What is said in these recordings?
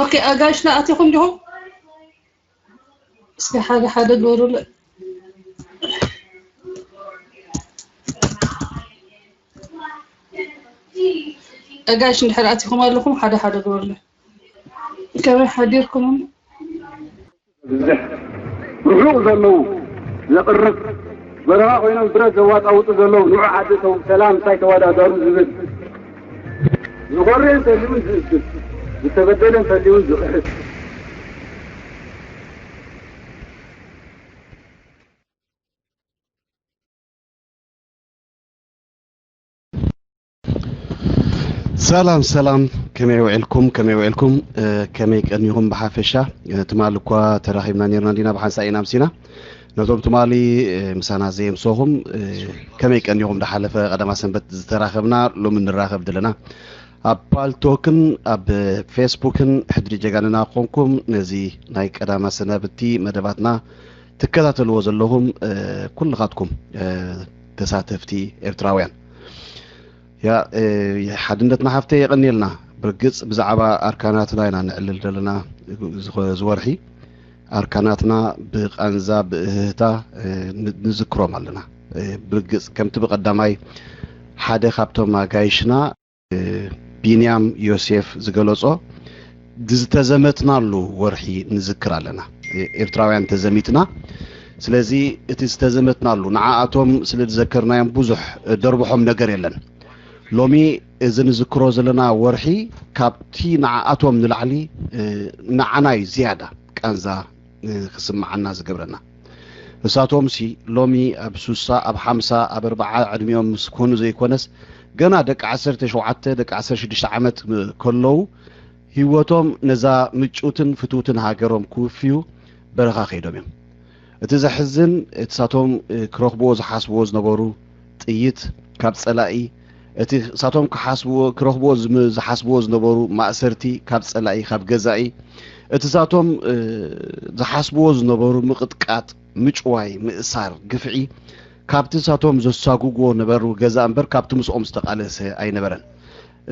ኦኬ፣ ኣጋይሽና ኣቲኹም ዲኹም? እስኪ ሓደ ሓደ ግበሩለ። ኣጋይሽ እንድሕር ኣቲኹም ኣለኹም፣ ሓደ ሓደ ግበሩለ። ከመይ ሓዲርኩም? ብዝሕ ርሑቕ ዘለዉ ዘቕርብ በረኻ ኮይኖም ብረት ዘዋጣውጡ ዘለዉ ንዑ ዓዲ ተው ሰላም እንታይ ተዋዳዳሩ ዝብል ዝኾርየን ተሊውን ዝእግድ ዝተበደለን ተሊውን ዝቕሕስ ሰላም ሰላም፣ ከመይ ውዒልኩም? ከመይ ውዒልኩም? ከመይ ቀኒኹም? ብሓፈሻ ትማል እኳ ተራኺብና ነርና እንዲና፣ ብሓንሳእ ኢና ኣምሲና። ነቶም ትማሊ ምሳና ዘየምሰኹም ከመይ ቀኒኹም? ዝሓለፈ ቀዳማ ሰንበት ዝተራኸብና ሎሚ ንራኸብ ዘለና ኣብ ፓልቶክን ኣብ ፌስቡክን ሕድሪ ጀጋንና ኮንኩም ነዚ ናይ ቀዳማ ሰናብቲ መደባትና ትከታተልዎ ዘለኹም ኩልኻትኩም ተሳተፍቲ ኤርትራውያን ያ ሓድነትና ሓፍተይ የቐንየልና። ብርግጽ ብዛዕባ ኣርካናትና ኢና ንዕልል ዘለና ዝወርሒ ኣርካናትና ብቃንዛ ብእህህታ ንዝክሮም ኣለና። ብርግጽ ከምቲ ብቐዳማይ ሓደ ካብቶም ኣጋይሽና ቢንያም ዮሴፍ ዝገለጾ ዝተዘመትናሉ ወርሒ ንዝክር ኣለና ኤርትራውያን ተዘሚትና። ስለዚ እቲ ዝተዘመትናሉ ንዓኣቶም ስለ ዝዘከርናዮም ብዙሕ ደርብሖም ነገር የለን። ሎሚ እዚ ንዝክሮ ዘለና ወርሒ ካብቲ ንዓኣቶም ንላዕሊ ንዓና እዩ ዝያዳ ቃንዛ ክስምዓና ዝገብረና። እሳቶም ሲ ሎሚ ኣብ ሱሳ ኣብ ሓምሳ ኣብ ኣርብዓ ዕድሚኦም ምስ ኮኑ ዘይኮነስ ገና ደቂ ዓሰርተ ሸውዓተ ደቂ ዓሰርተ ሽዱሽተ ዓመት ከለዉ ህይወቶም ነዛ ምጭውትን ፍትውትን ሃገሮም ክውፍዩ በረኻ ከይዶም እዮም። እቲ ዘሕዝን እቲ ሳቶም ክረኽብዎ ዝሓስብዎ ዝነበሩ ጥይት ካብ ጸላኢ እቲ ሳቶም ክሓስብዎ ክረኽብዎ ዝም- ዝሓስብዎ ዝነበሩ ማእሰርቲ ካብ ጸላኢ ካብ ገዛኢ እቲ ሳቶም ዝሓስብዎ ዝነበሩ ምቕጥቃጥ ምጭዋይ ምእሳር ግፍዒ ካብቲ ሳቶም ዘሳጉግዎ ነበሩ ገዛ እምበር ካብቲ ምስኦም ዝተቓለሰ ኣይነበረን።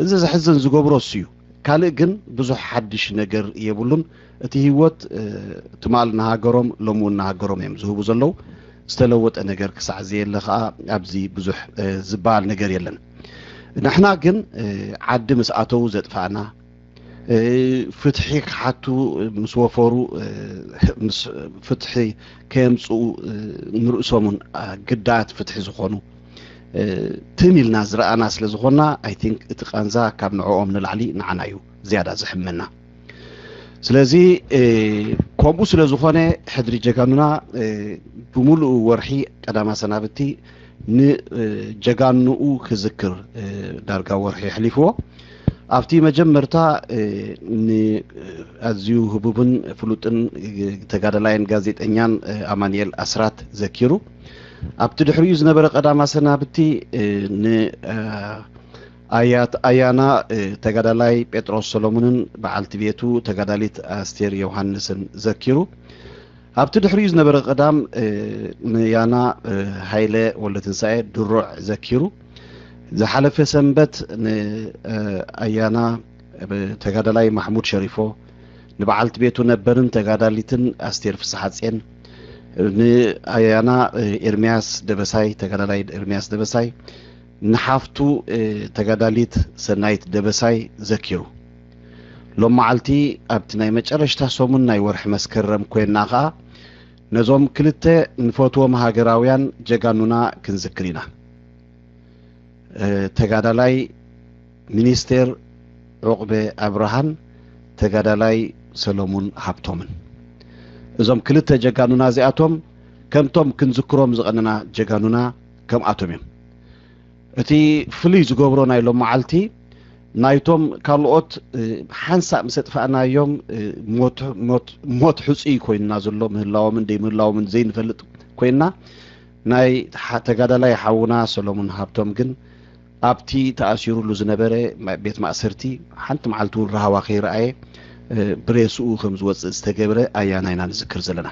እዚ ዘሕዝን ዝገብሮ እሱ እዩ። ካልእ ግን ብዙሕ ሓድሽ ነገር የብሉን። እቲ ህይወት ትማል ንሃገሮም ሎም እውን ንሃገሮም እዮም ዝህቡ ዘለዉ። ዝተለወጠ ነገር ክሳዕ ዘየለ ከዓ ኣብዚ ብዙሕ ዝበሃል ነገር የለን። ንሕና ግን ዓዲ ምስ ኣተዉ ዘጥፋእና ፍትሒ ክሓቱ ምስ ወፈሩ ፍትሒ ከየምፅኡ ንርእሶም እውን ግዳያት ፍትሒ ዝኾኑ ትም ኢልና ዝረኣና ስለ ዝኾንና I think እቲ ቃንዛ ካብ ንዕኦም ንላዕሊ ንዓና እዩ ዝያዳ ዘሕመና። ስለዚ ከምኡ ስለ ዝኾነ ሕድሪ ጀጋኑና ብምሉኡ ወርሒ ቀዳማ ሰናብቲ ንጀጋኑኡ ክዝክር ዳርጋ ወርሒ የሕሊፍዎ። ኣብቲ መጀመርታ ንኣዝዩ ህቡብን ፍሉጥን ተጋዳላይን ጋዜጠኛን ኣማንኤል ኣስራት ዘኪሩ ኣብቲ ድሕሪኡ ዝነበረ ቀዳማ ሰናብቲ ንኣያት ኣያና ተጋዳላይ ጴጥሮስ ሰሎሙንን በዓልቲ ቤቱ ተጋዳሊት ኣስቴር ዮሃንስን ዘኪሩ ኣብቲ ድሕሪኡ ዝነበረ ቀዳም ንያና ሃይለ ወልደትንሳኤ ድሩዕ ዘኪሩ ዝሓለፈ ሰንበት ንኣያና ተጋዳላይ ማሕሙድ ሸሪፎ ንበዓልቲ ቤቱ ነበርን ተጋዳሊትን ኣስቴር ፍስሓጼን ንኣያና ኤርምያስ ደበሳይ ተጋዳላይ ኤርምያስ ደበሳይ ንሓፍቱ ተጋዳሊት ሰናይት ደበሳይ ዘኪሩ። ሎም መዓልቲ ኣብቲ ናይ መጨረሽታ ሰሙን ናይ ወርሒ መስከረም ኮይና ኸኣ ነዞም ክልተ ንፈትዎም ሃገራውያን ጀጋኑና ክንዝክር ኢና። ተጋዳላይ ሚኒስቴር ዑቕበ ኣብርሃን ተጋዳላይ ሰሎሙን ሃብቶምን። እዞም ክልተ ጀጋኑና እዚኣቶም ከምቶም ክንዝክሮም ዝቐነና ጀጋኑና ከምኣቶም እዮም። እቲ ፍሉይ ዝገብሮ ናይ ሎም መዓልቲ ናይቶም ካልኦት ሓንሳእ ምስ ኣጥፋእናዮም ሞት ሕፁይ ኮይንና ዘሎ ምህላዎምን ደይምህላዎምን ዘይንፈልጥ ኮይንና ናይ ተጋዳላይ ሓውና ሰሎሙን ሃብቶም ግን ኣብቲ ተኣሲሩሉ ዝነበረ ቤት ማእሰርቲ ሓንቲ መዓልቲ እውን ራህዋ ከይረኣየ ብሬስኡ ከም ዝወፅእ ዝተገብረ ኣያና ኢና ንዝክር ዘለና።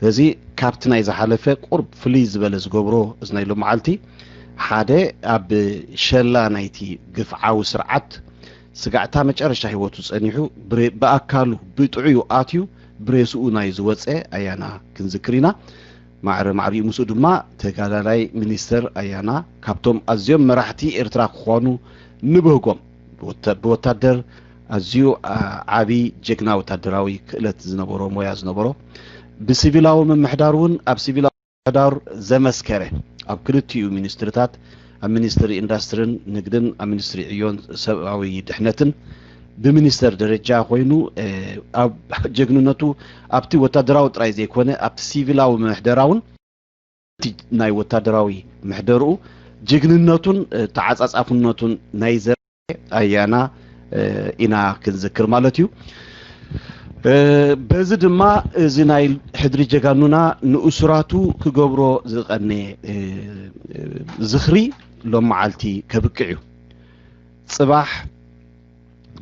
ስለዚ ካብቲ ናይ ዝሓለፈ ቁርብ ፍልይ ዝበለ ዝገብሮ እዚ ናይ ሎም መዓልቲ ሓደ ኣብ ሸላ ናይቲ ግፍዓዊ ስርዓት ስጋዕታ መጨረሻ ህይወቱ ጸኒሑ ብሬ- ብኣካሉ ብጥዑዩ ኣትዩ ብሬስኡ ናይ ዝወጸ ኣያና ክንዝክር ኢና። ማዕረ ማዕሪኡ ምስኡ ድማ ተጋዳላይ ሚኒስተር ኣያና ካብቶም ኣዝዮም መራሕቲ ኤርትራ ክኾኑ ንብህጎም ብወተ- ብወታደር ኣዝዩ ዓ- ዓቢ ጀግና ወታደራዊ ክእለት ዝነበሮ ሞያ ዝነበሮ ብሲቪላዊ ምምሕዳር እውን ኣብ ሲቪላዊ ምምሕዳር ዘመስከረ ኣብ ክልቲኡ ሚኒስትርታት ኣብ ሚኒስትሪ ኢንዳስትርን ንግድን ኣብ ሚኒስትሪ ዕዮን ሰብኣዊ ድሕነትን ብሚኒስተር ደረጃ ኮይኑ ኣብ ጀግንነቱ ኣብቲ ወታደራዊ ጥራይ ዘይኮነ ኣብቲ ሲቪላዊ ምምሕደራውን እቲ ናይ ወታደራዊ ምሕደርኡ ጅግንነቱን ተዓጻጻፍነቱን ናይ ዘርአ ኣያና ኢና ክንዝክር ማለት እዩ። በዚ ድማ እዚ ናይ ሕድሪ ጀጋኑና ንእሱራቱ ክገብሮ ዝቐነ ዝኽሪ ሎም መዓልቲ ከብቅዕ እዩ። ጽባሕ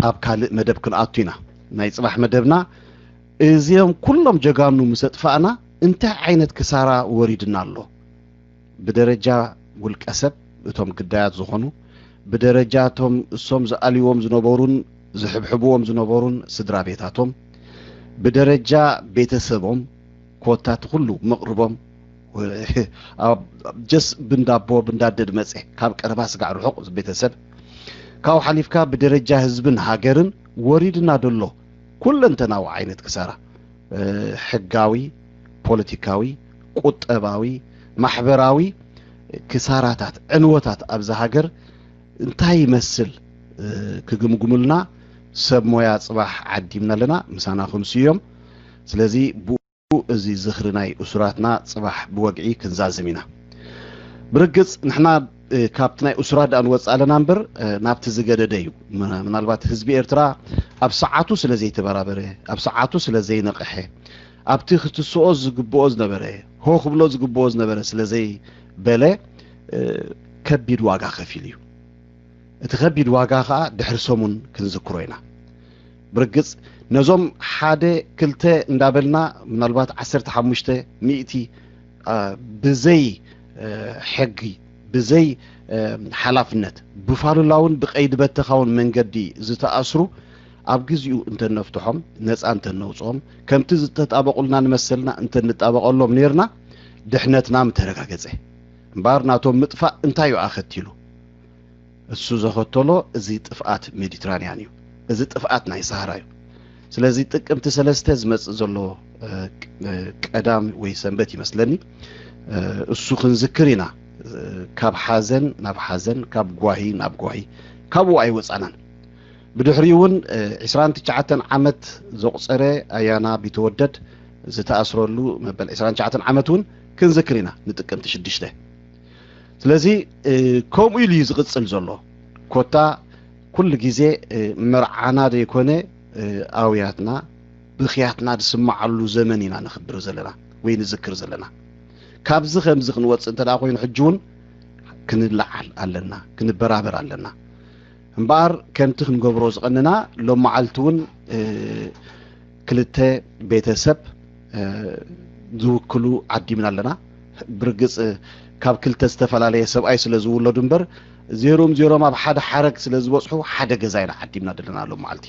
ኣብ ካልእ መደብ ክንኣቱ ኢና። ናይ ጽባሕ መደብና እዚኦም ኩሎም ጀጋኑ ምስ ኣጥፋእና እንታይ ዓይነት ክሳራ ወሪድና ኣሎ? ብደረጃ ውልቀ ሰብ እቶም ግዳያት ዝኾኑ፣ ብደረጃ እቶም እሶም ዝኣልይዎም ዝነበሩን ዝሕብሕብዎም ዝነበሩን ስድራ ቤታቶም፣ ብደረጃ ቤተሰቦም፣ ኮታ እቲ ኩሉ መቕርቦም፣ ጀስ ብንዳቦ ብንዳደ ድመጸ ካብ ቀረባ ስጋዕ ርሑቕ ቤተሰብ ካብኡ ሓሊፍካ ብደረጃ ህዝብን ሃገርን ወሪድና ደሎ ኩለንተናዊ ዓይነት ክሳራ ሕጋዊ፣ ፖለቲካዊ፣ ቁጠባዊ፣ ማሕበራዊ ክሳራታት ዕንወታት ኣብዛ ሃገር እንታይ ይመስል ክግምግሙልና ሰብ ሞያ ጽባሕ ዓዲምና ኣለና። ምሳና ክምስዩ እዮም። ስለዚ እዚ ዝኽሪ ናይ እሱራትና ጽባሕ ብወግዒ ክንዛዝም ኢና። ብርግጽ ንሕና ካብቲ ናይ እሱራት ደኣ ንወጽእ ኣለና እምበር ናብቲ ዝገደደ እዩ። ምናልባት ህዝቢ ኤርትራ ኣብ ሰዓቱ ስለ ዘይተበራበረ፣ ኣብ ሰዓቱ ስለ ዘይነቕሐ፣ ኣብቲ ክትስኦ ዝግብኦ ዝነበረ፣ ሆ ክብሎ ዝግብኦ ዝነበረ ስለ ዘይበለ ከቢድ ዋጋ ከፊሉ እዩ። እቲ ከቢድ ዋጋ ኸኣ ድሕሪ ሰሙን ክንዝክሮ ኢና። ብርግጽ ነዞም ሓደ ክልተ እንዳበልና ምናልባት ዓሰርተ ሓሙሽተ ሚእቲ ብዘይ ሕጊ ብዘይ ሓላፍነት ብፋሉላውን ብቀይዲ በተኻውን መንገዲ ዝተኣስሩ ኣብ ግዚኡ እንተነፍትሖም ነፃ እንተነውፅኦም ከምቲ ዝተጣበቁልና ንመሰልና እንተንጣበቀሎም ነርና ድሕነትና ምተረጋገፀ። እምበኣር ናቶም ምጥፋእ እንታይ እዩ ኣኸቲሉ? እሱ ዘኸተሎ እዚ ጥፍኣት ሜዲትራንያን እዩ። እዚ ጥፍኣት ናይ ሳህራ እዩ። ስለዚ ጥቅምቲ ሰለስተ ዝመጽእ ዘሎ ቀዳም ወይ ሰንበት ይመስለኒ እሱ ክንዝክር ኢና። ካብ ሓዘን ናብ ሓዘን፣ ካብ ጓሂ ናብ ጓሂ፣ ካብኡ ኣይወጻናን። ብድሕሪኡ እውን ዕስራን ትሽዓተን ዓመት ዘቑጸረ ኣያና ቢተወደድ ዝተኣስረሉ መበል ዕስራን ትሽዓተን ዓመት እውን ክንዝክር ኢና ንጥቅምቲ ሽዱሽተ። ስለዚ ከምኡ ኢሉ እዩ ዝቕጽል ዘሎ። ኮታ ኩሉ ግዜ መርዓና ዘይኮነ ኣውያትና ብኽያትና ዝስምዓሉ ዘመን ኢና ነኽብር ዘለና ወይ ንዝክር ዘለና። ካብዚ ከምዚ ክንወጽእ እንተ ኮይኑ ሕጂ እውን ክንለዓል ኣለና፣ ክንበራበር ኣለና። እምበኣር ከምቲ ክንገብሮ ዝቐንና ሎም መዓልቲ እውን ክልተ ቤተሰብ ዝውክሉ ዓዲምና ኣለና። ብርግጽ ካብ ክልተ ዝተፈላለየ ሰብኣይ ስለ ዝውለዱ እምበር ዜሮም ዜሮም ኣብ ሓደ ሓረግ ስለ ዝበጽሑ ሓደ ገዛ ኢና ዓዲምና ዘለና ሎም መዓልቲ።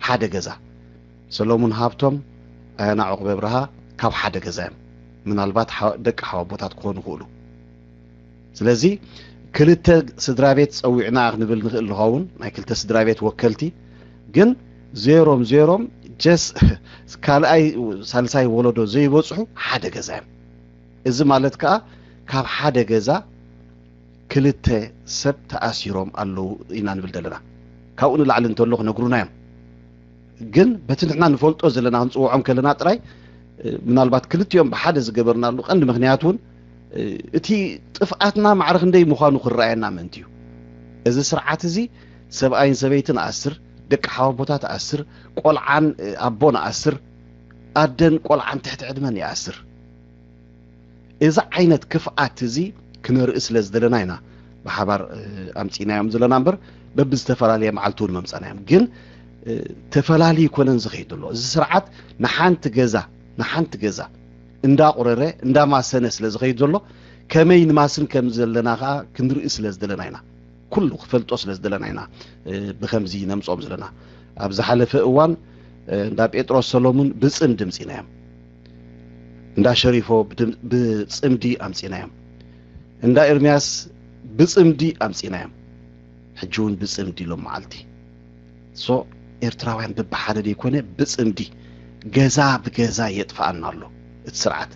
ሓደ ገዛ ሰሎሙን ሃብቶም፣ ኣያና ዑቕበ ብርሃ ካብ ሓደ ገዛ እዮም። ምናልባት ደቂ ሓወቦታት ክኾኑ ይኽእሉ። ስለዚ ክልተ ስድራ ቤት ጸዊዕና ክንብል ንኽእል ንኸውን፣ ናይ ክልተ ስድራ ቤት ወከልቲ፣ ግን ዜሮም ዜሮም ጀስ ካልኣይ ሳልሳይ ወለዶ ዘይበጽሑ ሓደ ገዛ እዮም። እዚ ማለት ከኣ ካብ ሓደ ገዛ ክልተ ሰብ ተኣሲሮም ኣለዉ ኢና ንብል ዘለና። ካብኡ ንላዕሊ እንተሎ ክነግሩና እዮም። ግን በቲ ንሕና ንፈልጦ ዘለና ክንጽውዖም ከለና ጥራይ ምናልባት ክልቲኦም ብሓደ ዝገበርናሉ ቀንዲ ምኽንያት እውን እቲ ጥፍኣትና ማዕረ ክንደይ ምዃኑ ክረኣየና ምእንቲ እዩ። እዚ ስርዓት እዚ ሰብኣይን ሰበይትን ኣስር፣ ደቂ ሓወቦታት ኣስር፣ ቆልዓን ኣቦን ኣስር፣ ኣደን ቆልዓን ትሕቲ ዕድመን ይኣስር። እዚ ዓይነት ክፍኣት እዚ ክነርኢ ስለ ዝደለና ኢና ብሓባር ኣምጺእናዮም ዘለና እምበር በብዝተፈላለየ መዓልቲ እውን መምጻናዮም። ግን ተፈላሊ ይኮነን ዝኸይድ ዘሎ። እዚ ስርዓት ንሓንቲ ገዛ ንሓንቲ ገዛ እንዳቑረረ እንዳማሰነ ስለ ዝኸይድ ዘሎ ከመይ ንማስን ከም ዘለና ከኣ ክንርኢ ስለ ዝደለና ኢና። ኩሉ ክፈልጦ ስለ ዝደለና ኢና ብከምዚ ነምፅኦም ዘለና። ኣብ ዝሓለፈ እዋን እንዳ ጴጥሮስ ሰሎሙን ብፅምዲ ኣምፂናዮም፣ እንዳ ሸሪፎ ብፅምዲ ኣምፂናዮም፣ እንዳ ኤርምያስ ብፅምዲ ኣምፂናዮም። ሕጂ እውን ብፅምዲ ሎም መዓልቲ ሶ ኤርትራውያን ብብሓደ ዘይኮነ ብፅምዲ ገዛ ብገዛ የጥፍኣና ኣሎ እቲ ስርዓት፣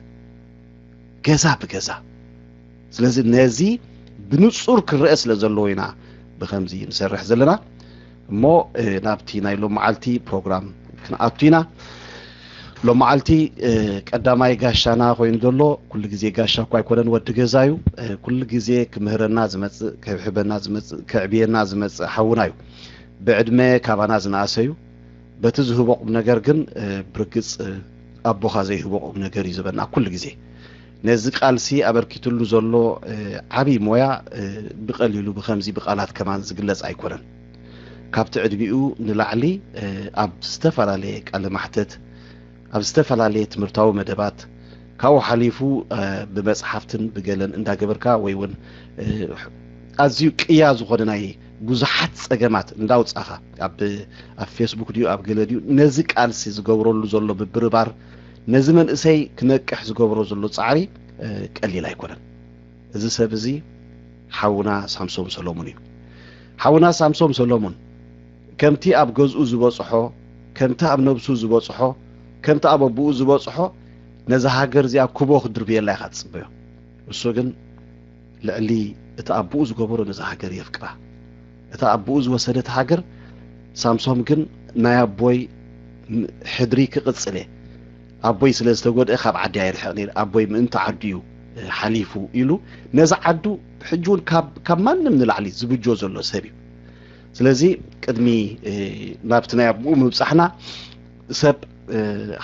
ገዛ ብገዛ። ስለዚ ነዚ ብንፁር ክረአ ስለ ዘለዎ ኢና ብከምዚ ንሰርሕ ዘለና። እሞ ናብቲ ናይ ሎም መዓልቲ ፕሮግራም ክንኣቱ ኢና። ሎም መዓልቲ ቀዳማይ ጋሻና ኮይኑ ዘሎ፣ ኩሉ ግዜ ጋሻ እኳ ኣይኮነን፣ ወዲ ገዛ እዩ። ኩሉ ግዜ ክምህረና ዝመፅእ፣ ክሕብሕበና ዝመፅእ፣ ከዕብየና ዝመፅእ ሓውና እዩ። ብዕድመ ካባና ዝነኣሰ እዩ። በቲ ዝህቦ ቁም ነገር ግን ብርግፅ ኣቦኻ ዘይህቦ ቁም ነገር እዩ ዝበና ኩሉ ግዜ። ነዚ ቃልሲ ኣበርኪትሉ ዘሎ ዓብዪ ሞያ ብቐሊሉ ብኸምዚ ብቃላት ከማን ዝግለጽ ኣይኮነን። ካብቲ ዕድሚኡ ንላዕሊ ኣብ ዝተፈላለየ ቃለ ማሕተት፣ ኣብ ዝተፈላለየ ትምህርታዊ መደባት፣ ካብኡ ሓሊፉ ብመጽሓፍትን ብገለን እንዳገበርካ ወይ እውን ኣዝዩ ቅያ ዝኾነ ናይ ብዙሓት ጸገማት እንዳውጻኻ ኣብ ኣብ ፌስቡክ ድዩ ኣብ ገለ ድዩ ነዚ ቃልሲ ዝገብረሉ ዘሎ ምብርባር፣ ነዚ መንእሰይ ክነቅሕ ዝገብሮ ዘሎ ጻዕሪ ቀሊል ኣይኮነን። እዚ ሰብ እዚ ሓውና ሳምሶም ሰሎሙን እዩ። ሓውና ሳምሶም ሰሎሙን ከምቲ ኣብ ገዝኡ ዝበጽሖ፣ ከምቲ ኣብ ነብሱ ዝበጽሖ፣ ከምቲ ኣብ ኣቦኡ ዝበጽሖ ነዛ ሃገር እዚኣ ኩቦ ክድርብየላ ኢኻ ትጽበዮ። እሱ ግን ልዕሊ እቲ ኣቦኡ ዝገበሮ ነዛ ሃገር የፍቅራ። እቲ ኣቦኡ ዝወሰደት ሃገር ሳምሶም ግን ናይ ኣቦይ ሕድሪ ክቕጽል እየ፣ ኣቦይ ስለ ዝተጎድአ ካብ ዓዲ ኣይርሕቕን እየ፣ ኣቦይ ምእንቲ ዓዱ እዩ ሓሊፉ ኢሉ ነዛ ዓዱ ሕጂ እውን ካብ ማንም ንላዕሊ ዝብጆ ዘሎ ሰብ እዩ። ስለዚ ቅድሚ ናብቲ ናይ ኣቦኡ ምብጻሕና ሰብ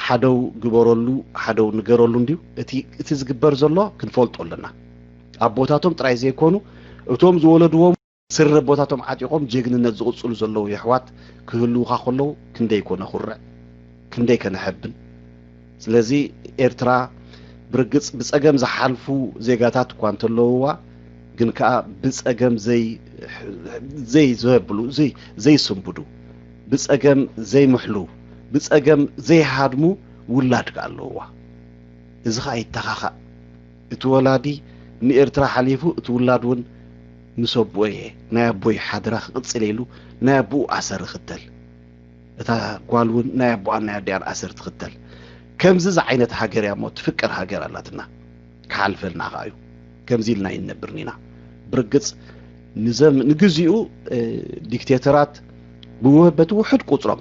ሓደው ግበረሉ፣ ሓደው ንገረሉ እንድዩ። እቲ ዝግበር ዘሎ ክንፈልጦ ኣለና። ኣቦታቶም ጥራይ ዘይኮኑ እቶም ዝወለድዎም ስረ ኣቦታቶም ዓጢቖም ጀግንነት ዝቕጽሉ ዘለዉ የሕዋት ክህልውኻ ከለዉ ክንደይ ኮነ ኩርዕ፣ ክንደይ ከነሐብን። ስለዚ ኤርትራ ብርግጽ ብጸገም ዝሓልፉ ዜጋታት እኳ እንተለውዋ ግን ከኣ ብጸገም ዘይዘብሉ ዘይስንብዱ፣ ብጸገም ዘይምሕሉ፣ ብጸገም ዘይሃድሙ ውላድ ከኣ ኣለውዋ። እዚ ከኣ ይተኻኻእ። እቲ ወላዲ ንኤርትራ ሓሊፉ እቲ ውላድ እውን ምስ ኣቦኡ እየ ናይ ኣቦይ ሓደራ ክቕጽል ኢሉ ናይ ኣቦኡ ኣሰር ይኽተል። እታ ጓል እውን ናይ ኣቦኣን ናይ ኣዲኣን ኣሰር ትኽተል። ከምዚ ዝዓይነት ሃገር እያ እሞ ትፍቅር ሃገር ኣላትና። ክሓልፈልና ከኣ እዩ። ከምዚ ኢልና ኣይንነብርን ኢና። ብርግጽ ንዘም ንግዚኡ ዲክቴተራት ብውህ በቲ ውሑድ ቁጽሮም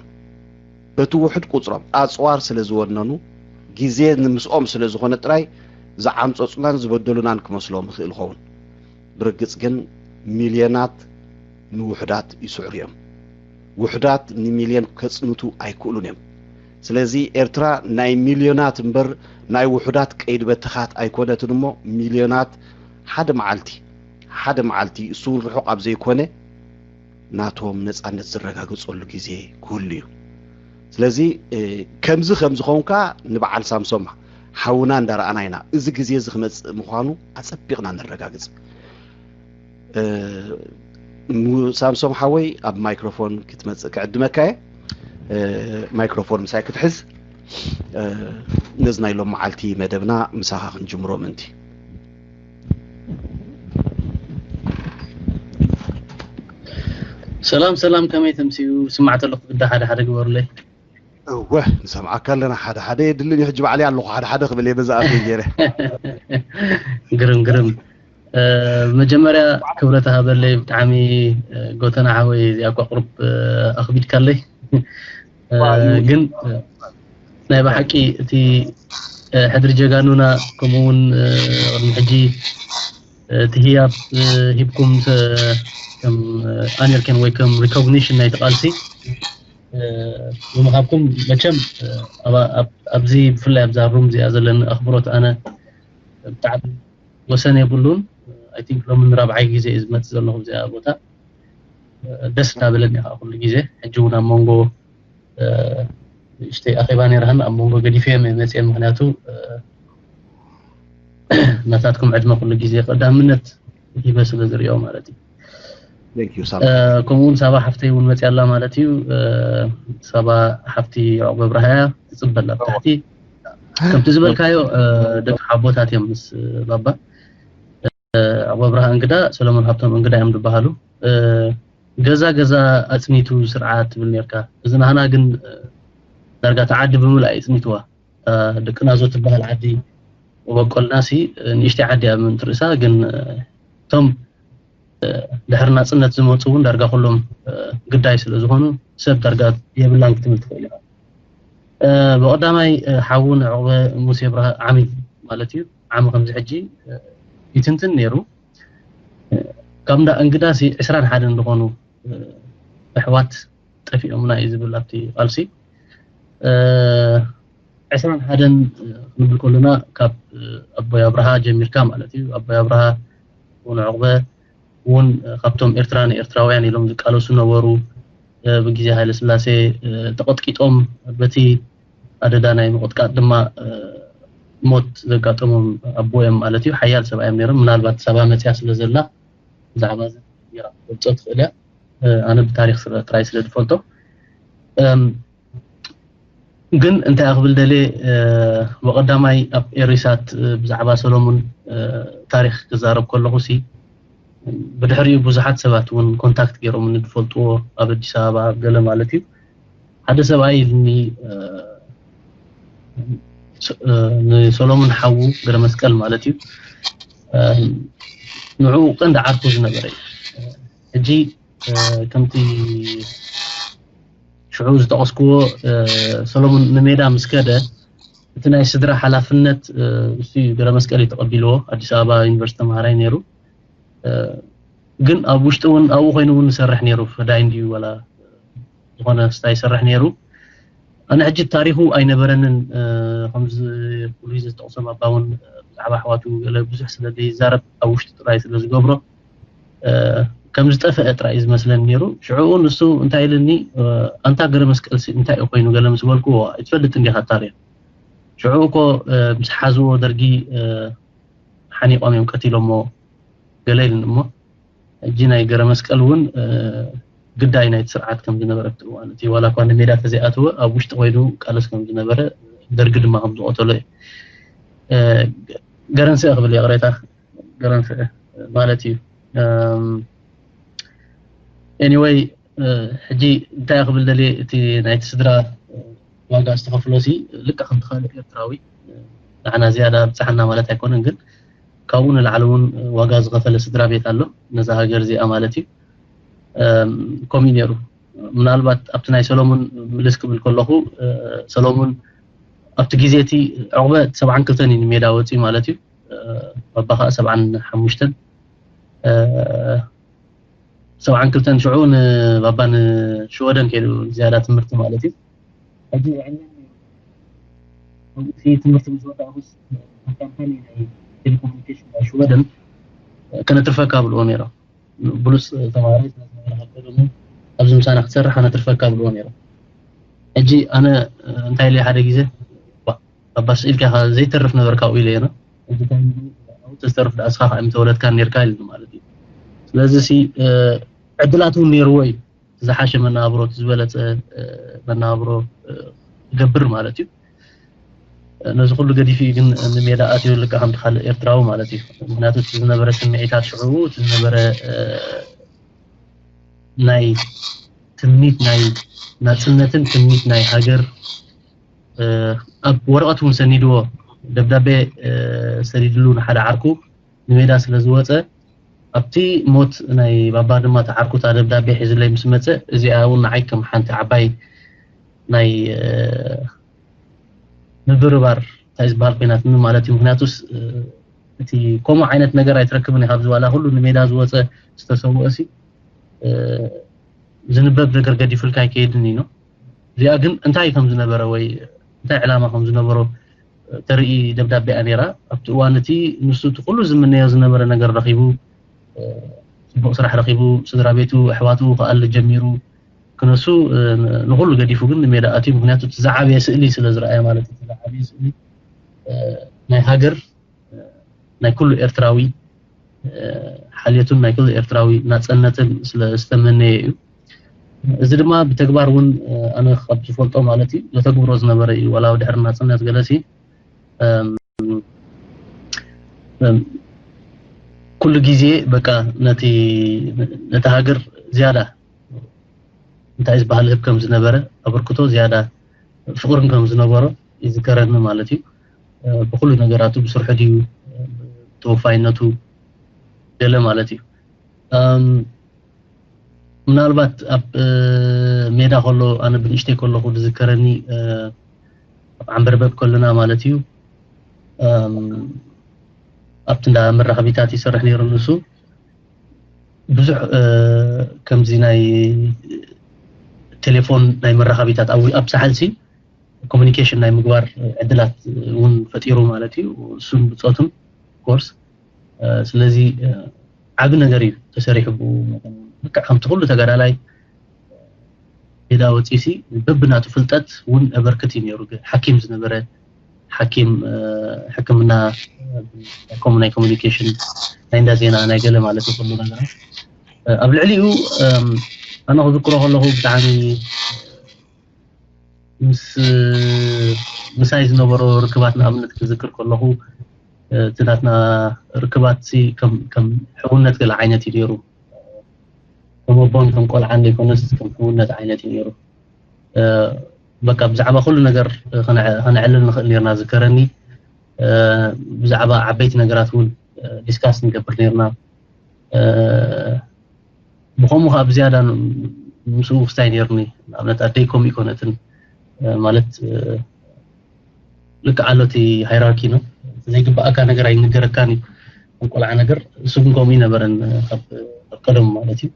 በቲ ውሑድ ቁጽሮም ኣጽዋር ስለ ዝወነኑ ግዜ ንምስኦም ስለ ዝኾነ ጥራይ ዝዓምጸጹናን ዝበደሉናን ክመስሎም ይኽእል ይኸውን። ብርግጽ ግን ሚልዮናት ንውሑዳት ይስዕሩ እዮም። ውሑዳት ንሚልዮን ከጽንቱ ኣይክእሉን እዮም። ስለዚ ኤርትራ ናይ ሚልዮናት እምበር ናይ ውሑዳት ቀይዲ በተኻት ኣይኮነትን እሞ ሚልዮናት ሓደ መዓልቲ ሓደ መዓልቲ እሱ እውን ርሑቕ ኣብ ዘይኮነ ናቶም ነጻነት ዝረጋገጸሉ ግዜ ክህሉ እዩ። ስለዚ ከምዚ ከም ዝኾንካ ንበዓል ሳምሶም ሓውና እንዳረኣና ኢና። እዚ ግዜ እዚ ክመጽእ ምዃኑ ኣጸቢቕና ነረጋግጽ። ሳምሶም ሓወይ ኣብ ማይክሮፎን ክትመጽእ ክዕድመካ እየ። ማይክሮፎን ምሳይ ክትሕዝ ነዚ ናይ ሎም መዓልቲ መደብና ምሳኻ ክንጅምሮ ምእንቲ። ሰላም ሰላም፣ ከመይ ተምስዩ? ስማዕ ተለኹ ግዳ ሓደ ሓደ ግበሩለይ። እወ ንሰምዓካ ኣለና። ሓደ ሓደ የድልን እዩ። ሕጂ ባዕለይ ኣለኹ ሓደ ሓደ ክብል እየ በዛ ኣፈይ ገይረ። ግርም ግርም። መጀመርያ ክብረት ሃበለይ፣ ብጣዕሚ ጎተና ሓወይ፣ እዚኣ እኳ ቁሩብ ኣኽቢድካለይ። ግን ናይ ብሓቂ እቲ ሕድሪ ጀጋኑና፣ ከምኡ እውን ቅድሚ ሕጂ እቲ ህያብ ሂብኩም ከም ኣነርኬን ወይ ከም ሪኮግኒሽን ናይቲ ቃልሲ ብምሃብኩም፣ መቸም ኣብዚ ብፍላይ ኣብዛ ሩም እዚኣ ዘለኒ ኣኽብሮት ኣነ ብጣዕሚ ወሰን የብሉን። ኣይ ቲንክ ሎሚ ንራብዓይ ግዜ እዩ ዝመፅእ ዘለኹ ኣብዚኣ ቦታ። ደስ እናበለኒ ከዓ ኩሉ ግዜ ሕጂ እውን ኣብ መንጎ ንእሽተይ ኣኼባ ነይራህን ኣብ መንጎ ገዲፈዮም እየ መፅየ። ምክንያቱ ናታትኩም ዕድመ ኩሉ ግዜ ቀዳምነት ሂበ ስለ ዝሪኦ ማለት እዩ። Thank you, Sam. ከምኡውን ሳባ ሓፍተይ እውን መፅያ ኣላ ማለት እዩ። ሳባ ሓፍቲ ዑቕበ ብርሃያ ትፅበላ ብታሕቲ። ከምቲ ዝበልካዮ ደቂ ሓቦታት እዮም ምስ ባባ። ዑቕበ ብርሃ እንግዳ፣ ሰለሞን ሃብቶም እንግዳ እዮም ዝበሃሉ። ገዛ ገዛ ኣፅኒቱ ስርዓት ትብል ነርካ። እዚ ናህና ግን ዳርጋ ተዓዲ ብምልኣ ይፅኒትዋ። ደቂ ናዞ ትበሃል ዓዲ መበቆልና ሲ ንእሽተይ ዓዲ እያ ምእንቲ ርእሳ። ግን እቶም ድሕሪ ናፅነት ዝመፁ እውን ዳርጋ ኩሎም ግዳይ ስለ ዝኾኑ ሰብ ዳርጋ የብላን ክትብል ትኽእል ኢኻ። ብቐዳማይ ሓውን ዕቕበ ሙሴ ብርሃ ዓሚ ማለት እዩ። ዓሚ ከምዚ ሕጂ ይትንትን ነይሩ። ካብ እንዳ እንግዳ ሲ ዕስራን ሓደን ዝኾኑ ኣሕዋት ጠፊኦምና እዩ ዝብል ኣብቲ ቃልሲ። ዕስራን ሓደን ክንብል ከለና ካብ ኣቦይ ኣብርሃ ጀሚርካ ማለት እዩ። ኣቦይ ኣብርሃ እውን ዕቕበ እውን ካብቶም ኤርትራ ንኤርትራውያን ኢሎም ዝቃለሱ ነበሩ። ብግዜ ሃይለ ስላሴ ተቐጥቂጦም በቲ ኣደዳ ናይ ምቕጥቃጥ ድማ ሞት ዘጋጠሞም ኣቦ እዮም ማለት እዩ። ሓያል ሰብኣይ እዮም ነይሮም። ምናልባት ሳባ መፅያ ስለ ዘላ ብዛዕባ እዚ ጌራ ክትገልፆ ትኽእል እያ። ኣነ ብታሪክ ጥራይ ስለ ዝፈልጦ ግን እንታይ ክብል ደልየ፣ ብቐዳማይ ኣብ ኤሪሳት ብዛዕባ ሰሎሙን ታሪክ ክዛረብ ከለኹ ሲ ብድሕሪኡ ብዙሓት ሰባት እውን ኮንታክት ገይሮምኒ ዝፈልጥዎ ኣብ ኣዲስ ኣበባ ኣብ ገለ ማለት እዩ። ሓደ ሰብኣይ ኢልኒ ንሰሎሙን ሓዉ ገረ መስቀል ማለት እዩ፣ ንዕኡ ቀንዲ ዓርኩ ዝነበረ እዩ። ሕጂ ከምቲ ሽዑ ዝጠቐስክዎ ሰሎሙን ንሜዳ ምስ ከደ እቲ ናይ ስድራ ሓላፍነት እሱ ገረ መስቀል እዩ ተቐቢልዎ። ኣዲስ ኣበባ ዩኒቨርሲቲ ተምሃራይ ነይሩ። ግን ኣብ ውሽጢ እውን ኣብኡ ኮይኑ እውን ይሰርሕ ነይሩ። ፈዳይ እንድዩ ዋላ ዝኾነ ስታ ይሰርሕ ነይሩ። ኣነ ሕጂ ታሪኹ ኣይነበረንን። ከምዚ ፍሉይ ዝተጠቕሶ ባባ እውን ብዛዕባ ኣሕዋቱ ገለ ብዙሕ ስለ ዘይዛረብ ኣብ ውሽጢ ጥራይ ስለ ዝገብሮ ከም ዝጠፍአ ጥራይ እዩ ዝመስለኒ ነይሩ። ሽዑኡ ንሱ እንታይ ኢልኒ፣ ኣንታ ገረ መስቀልሲ እንታይ እዩ ኮይኑ ገለ ምስ በልኩዎ፣ ኣይትፈልጥን ዲኻ ታሪኽ? ሽዑ እኮ ምስ ሓዝዎ ደርጊ ሓኒቖም እዮም ቀቲሎሞ ገለ ኢልኒ እሞ ሕጂ ናይ ገረ መስቀል እውን ግዳይ ናይቲ ስርዓት ከም ዝነበረ ኣብቲ እዋን እቲ ዋላ እኳ ንሜዳ ተዘይኣተወ ኣብ ውሽጢ ኮይኑ ቃለስ ከም ዝነበረ ደርጊ ድማ ከም ዝቐተሎ እዩ። ገረንስእ ክብል ይቕሬታ፣ ገረንስእ ማለት እዩ። Anyway ሕጂ እንታይ ክብል ደልየ፣ እቲ ናይቲ ስድራ ዋጋ ዝተኸፍሎ ሲ ልክዕ ከምቲ ካልእ ኤርትራዊ ንዓና ዝያዳ ብፅሓና ማለት ኣይኮነን፣ ግን ካብኡ ንላዕሊ እውን ዋጋ ዝኸፈለ ስድራ ቤት ኣሎ ነዛ ሃገር እዚኣ ማለት እዩ። ከምኡ ነይሩ። ምናልባት ኣብቲ ናይ ሰሎሙን ምልስ ክብል ከለኹ ሰሎሙን ኣብቲ ግዜ እቲ ዕቕበ ሰብዓን ክልተን እዩ ንሜዳ ወፂኡ ማለት እዩ። ባባ ከዓ ሰብዓን ሓሙሽተን ሰብዓን ክልተን ሽዑ ንባባ ንሽወደን ከይዱ ዝያዳ ትምህርቲ ማለት እዩ። ሕጂ ዝዕነኒ ትምህርቲ ምስ ወዳእኩስ ካምፓኒ ናይ ቴሌኮሙኒኬሽን ናይ ሽወደን ከነትርፈካ ብልዎ ነይሮም። ብሉፅ ተማሃራይ ስለ ዝነበረ ካብ ቀደሙ ኣብዚ ምሳና ክትሰርሕ ከነትርፈካ ብልዎ ነይሮም። ሕጂ ኣነ እንታይ ኢለ ሓደ ግዜ ኣባስ ኢልካ ዘይተርፍ ነበርካ ኢለ እየ። ተዝተርፍ ዳኣስኻ ከዓ ምተወለድካ ነርካ ኢሉ ማለት እዩ። ስለዚ ሲ ዕድላት እውን ነይርዎ እዩ። ዝሓሸ መናብሮ ዝበለፀ መናብሮ ይገብር ማለት እዩ። ነዚ ኩሉ ገዲፉ እዩ ግን ንሜዳ ኣትዩ ልካ ከምቲ ካልእ ኤርትራዊ ማለት እዩ። ምክንያቱ እቲ ዝነበረ ስምዒታት ሽዑ እቲ ዝነበረ ናይ ትምኒት ናይ ናፅነትን ትምኒት ናይ ሃገር ኣብ ወረቐት እውን ሰኒድዎ ደብዳቤ ሰዲድሉ ንሓደ ዓርኩ ንሜዳ ስለ ዝወፀ ኣብቲ ሞት ናይ ባባ ድማ ተዓርኩታ ደብዳቤ ሒዝለይ ምስ መፀ እዚኣ እውን ንዓይ ከም ሓንቲ ዓባይ ናይ ምብርባር እንታይ ዝበሃል ኮይናትኒ ማለት እዩ። ምክንያቱስ እቲ ከምኡ ዓይነት ነገር ኣይትረክብን ኢኻ። ኣብዚ ዋላ ኩሉ ንሜዳ ዝወፀ ዝተሰውኦ ሲ ዝንበብ ነገር ገዲፉልካ ኣይከይድን እዩ። እዚኣ ግን እንታይ ከም ዝነበረ ወይ እንታይ ዕላማ ከም ዝነበሮ ተርኢ ደብዳቤ እያ ነይራ። ኣብቲ እዋን እቲ ንሱ እቲ ኩሉ ዝምነዮ ዝነበረ ነገር ረኺቡ፣ ጽቡቕ ስራሕ ረኺቡ፣ ስድራ ቤቱ ኣሕዋቱ ክኣሊ ጀሚሩ ክነሱ ንኹሉ ገዲፉ ግን ንሜዳ ኣትዩ። ምክንያቱ እቲ ዝዓበየ ስእሊ ስለ ዝረኣየ ማለት እዩ። እቲ ዝዓበየ ስእሊ ናይ ሃገር ናይ ኩሉ ኤርትራዊ ሓልዮትን ናይ ኩሉ ኤርትራዊ ናጽነትን ስለ ዝተመነየ እዩ። እዚ ድማ ብተግባር እውን ኣነ ካብ ዝፈልጦ ማለት እዩ ዘተግብሮ ዝነበረ እዩ። ዋላ ድሕሪ ናጽነት ገለሲ ኩሉ ግዜ በቃ ነቲ ነቲ ሃገር ዝያዳ እንታይ ዝበሃል ህብ ከም ዝነበረ ኣበርክቶ ዝያዳ ፍቕርን ከም ዝነበሮ ይዝከረኒ ማለት እዩ። ብኩሉ ነገራቱ ብስርሑ ድዩ ተወፋይነቱ ገለ ማለት እዩ። ምናልባት ኣብ ሜዳ ከሎ ኣነ ብንእሽተይ ከለኹ ዝዝከረኒ ኣብ ዓንበርበብ ከለና ማለት እዩ ኣብቲ እንዳ መራኸቢታት ይሰርሕ ነይሩ ንሱ ብዙሕ ከምዚ ናይ ቴሌፎን ናይ መራኸቢታት ኣብ ሳሕልሲ ኮሚኒኬሽን ናይ ምግባር ዕድላት እውን ፈጢሩ ማለት እዩ። እሱን ብፆቱን ኮርስ ስለዚ ዓቢ ነገር እዩ ተሰሪሑ ብኡ መጠን ልክዕ ከምቲ ኩሉ ተጋዳላይ ሜዳ ወፂሲ በብናቱ ፍልጠት እውን ኣበርክት እዩ ነይሩ። ሓኪም ዝነበረ ሓኪም ሕክምና ከምኡ ናይ ኮሚኒኬሽን ናይ እንዳ ዜና ናይ ገለ ማለት እዩ ኩሉ ነገር ኣብ ልዕሊኡ ኣነ ክዝክሮ ከለኹ ብጣዕሚ ምስ ምሳይ ዝነበሮ ርክባት ንኣብነት ክዝክር ከለኹ እቲ ናትና ርክባት ከም ሕውነት ገለ ዓይነት እዩ ነይሩ። ከም ኣቦን ከም ቆልዓን ዘይኮነስ ከም ሕውነት ዓይነት እዩ ነይሩ። በቃ ብዛዕባ ኩሉ ነገር ከነዕልል ንኽእል ነርና ዝከረኒ ብዛዕባ ዓበይቲ ነገራት እውን ዲስካስ ንገብር ነርና። ብኸምኡ ከዓ ብዝያዳ ምስኡ ክስታይ ነይርኒ። ንኣብነት ኣደይ ከምኡ ይኮነትን ማለት ልክዕ ኣሎ እቲ ሃይራርኪ ነው። ዘይግባኣካ ነገር ኣይንገረካን እዩ። ቆልዓ ነገር እሱ ግን ከምኡ ይነበረን ካብ ቀደሙ ማለት እዩ።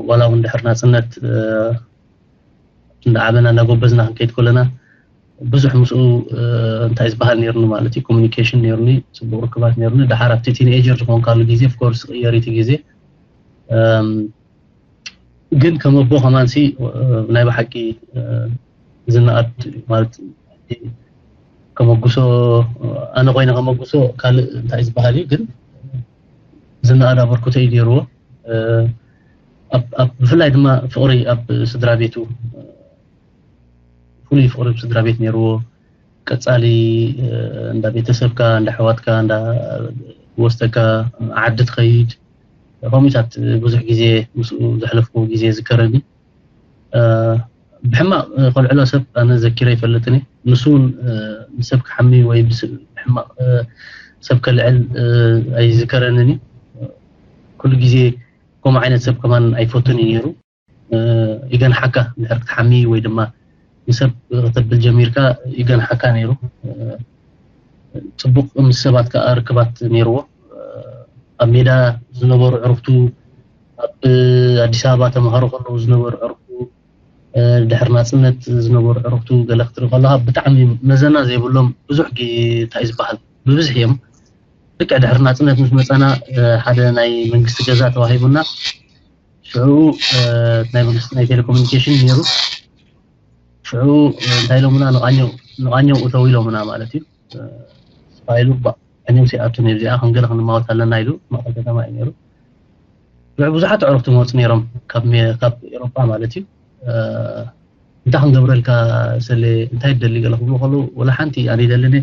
ዋላ እውን ድሕር ናፅነት እንዳዓበና እንዳጎበዝና ክንከይድ ከለና ብዙሕ ምስኡ እንታይ ዝበሃል ነይርኒ ማለት እዩ። ኮሚኒኬሽን ነይርኒ፣ ፅቡቅ ርክባት ነይርኒ። ድሓር ኣብቲ ቲንኤጀር ዝኾንካሉ ግዜ ኦፍኮርስ ይቕየር እቲ ግዜ ግን ከም ኣቦ ከማንሲ ናይ ብሓቂ ዝነኣድ ማለት ከመጉሶ ኣነ ኮይነ ከመጉሶ ካልእ እንታይ ዝበሃል እዩ ግን ዝነኣድ ኣበርክቶ እዩ ነይርዎ። ብፍላይ ድማ ፍቕሪ ኣብ ስድራ ቤቱ ፍሉይ ፍቕሪ ኣብ ስድራ ቤት ነይርዎ። ቀፃሊ እንዳ ቤተሰብካ እንዳ ኣሕዋትካ እንዳ ወስተካ ዓዲ ትኸይድ ከምኡታት ብዙሕ ግዜ ምስኡ ዘሕለፍኩዎ ግዜ ዝከረኒ ብሕማቕ ከልዕሎ ሰብ ኣነ ዘኪረ ይፈልጥን እየ። ንሱ እውን ንሰብ ክሓሚ ወይ ብሕማቕ ሰብ ከልዕል ኣይዝከረንን እዩ። ኩሉ ግዜ ከምኡ ዓይነት ሰብ ከማን ኣይፈቱን እዩ ነይሩ። ይገንሓካ ድሕር ክትሓሚ ወይ ድማ ንሰብ ከተብል ጀሚርካ ይገንሓካ ነይሩ። ፅቡቕ ምስ ሰባት ከዓ ርክባት ነይርዎ። ኣብ ሜዳ ዝነበሩ ዕርክቱ ኣብ ኣዲስ ኣበባ ተምሃሮ ከለዉ ዝነበሩ ዕርክቱ ድሕር ናፅነት ዝነበሩ ዕርክቱ ገለ ክትርኢ ከለካ ብጣዕሚ መዘና ዘይብሎም ብዙሕ እንታይ ዝበሃል ብብዝሒ እዮም። ልክዕ ድሕር ናፅነት ምስ መፀና ሓደ ናይ መንግስቲ ገዛ ተዋሂቡና ሽዑ ናይ መንግስቲ ናይ ቴሌኮሙኒኬሽን ነይሩ። ሽዑ እንታይ ኢሎምና ንቃኘው እተው ኢሎምና ማለት እዩ። ስፋ ኢሉ ባ ዕንዮም ሲኣቱ ነብዚኣ ከም ገለ ክንማወት ኣለና ኢሉ ማእከል ከተማ እዩ ነይሩ። ሽዑ ብዙሓት ኣዕሩኽቲ መወፁ ነይሮም ካብ ኤሮፓ ማለት እዩ። እንታይ ክንገብረልካ ሰለ እንታይ ትደሊ ገለ ክብሉ ከለዉ ወላ ሓንቲ ኣነ ይደልን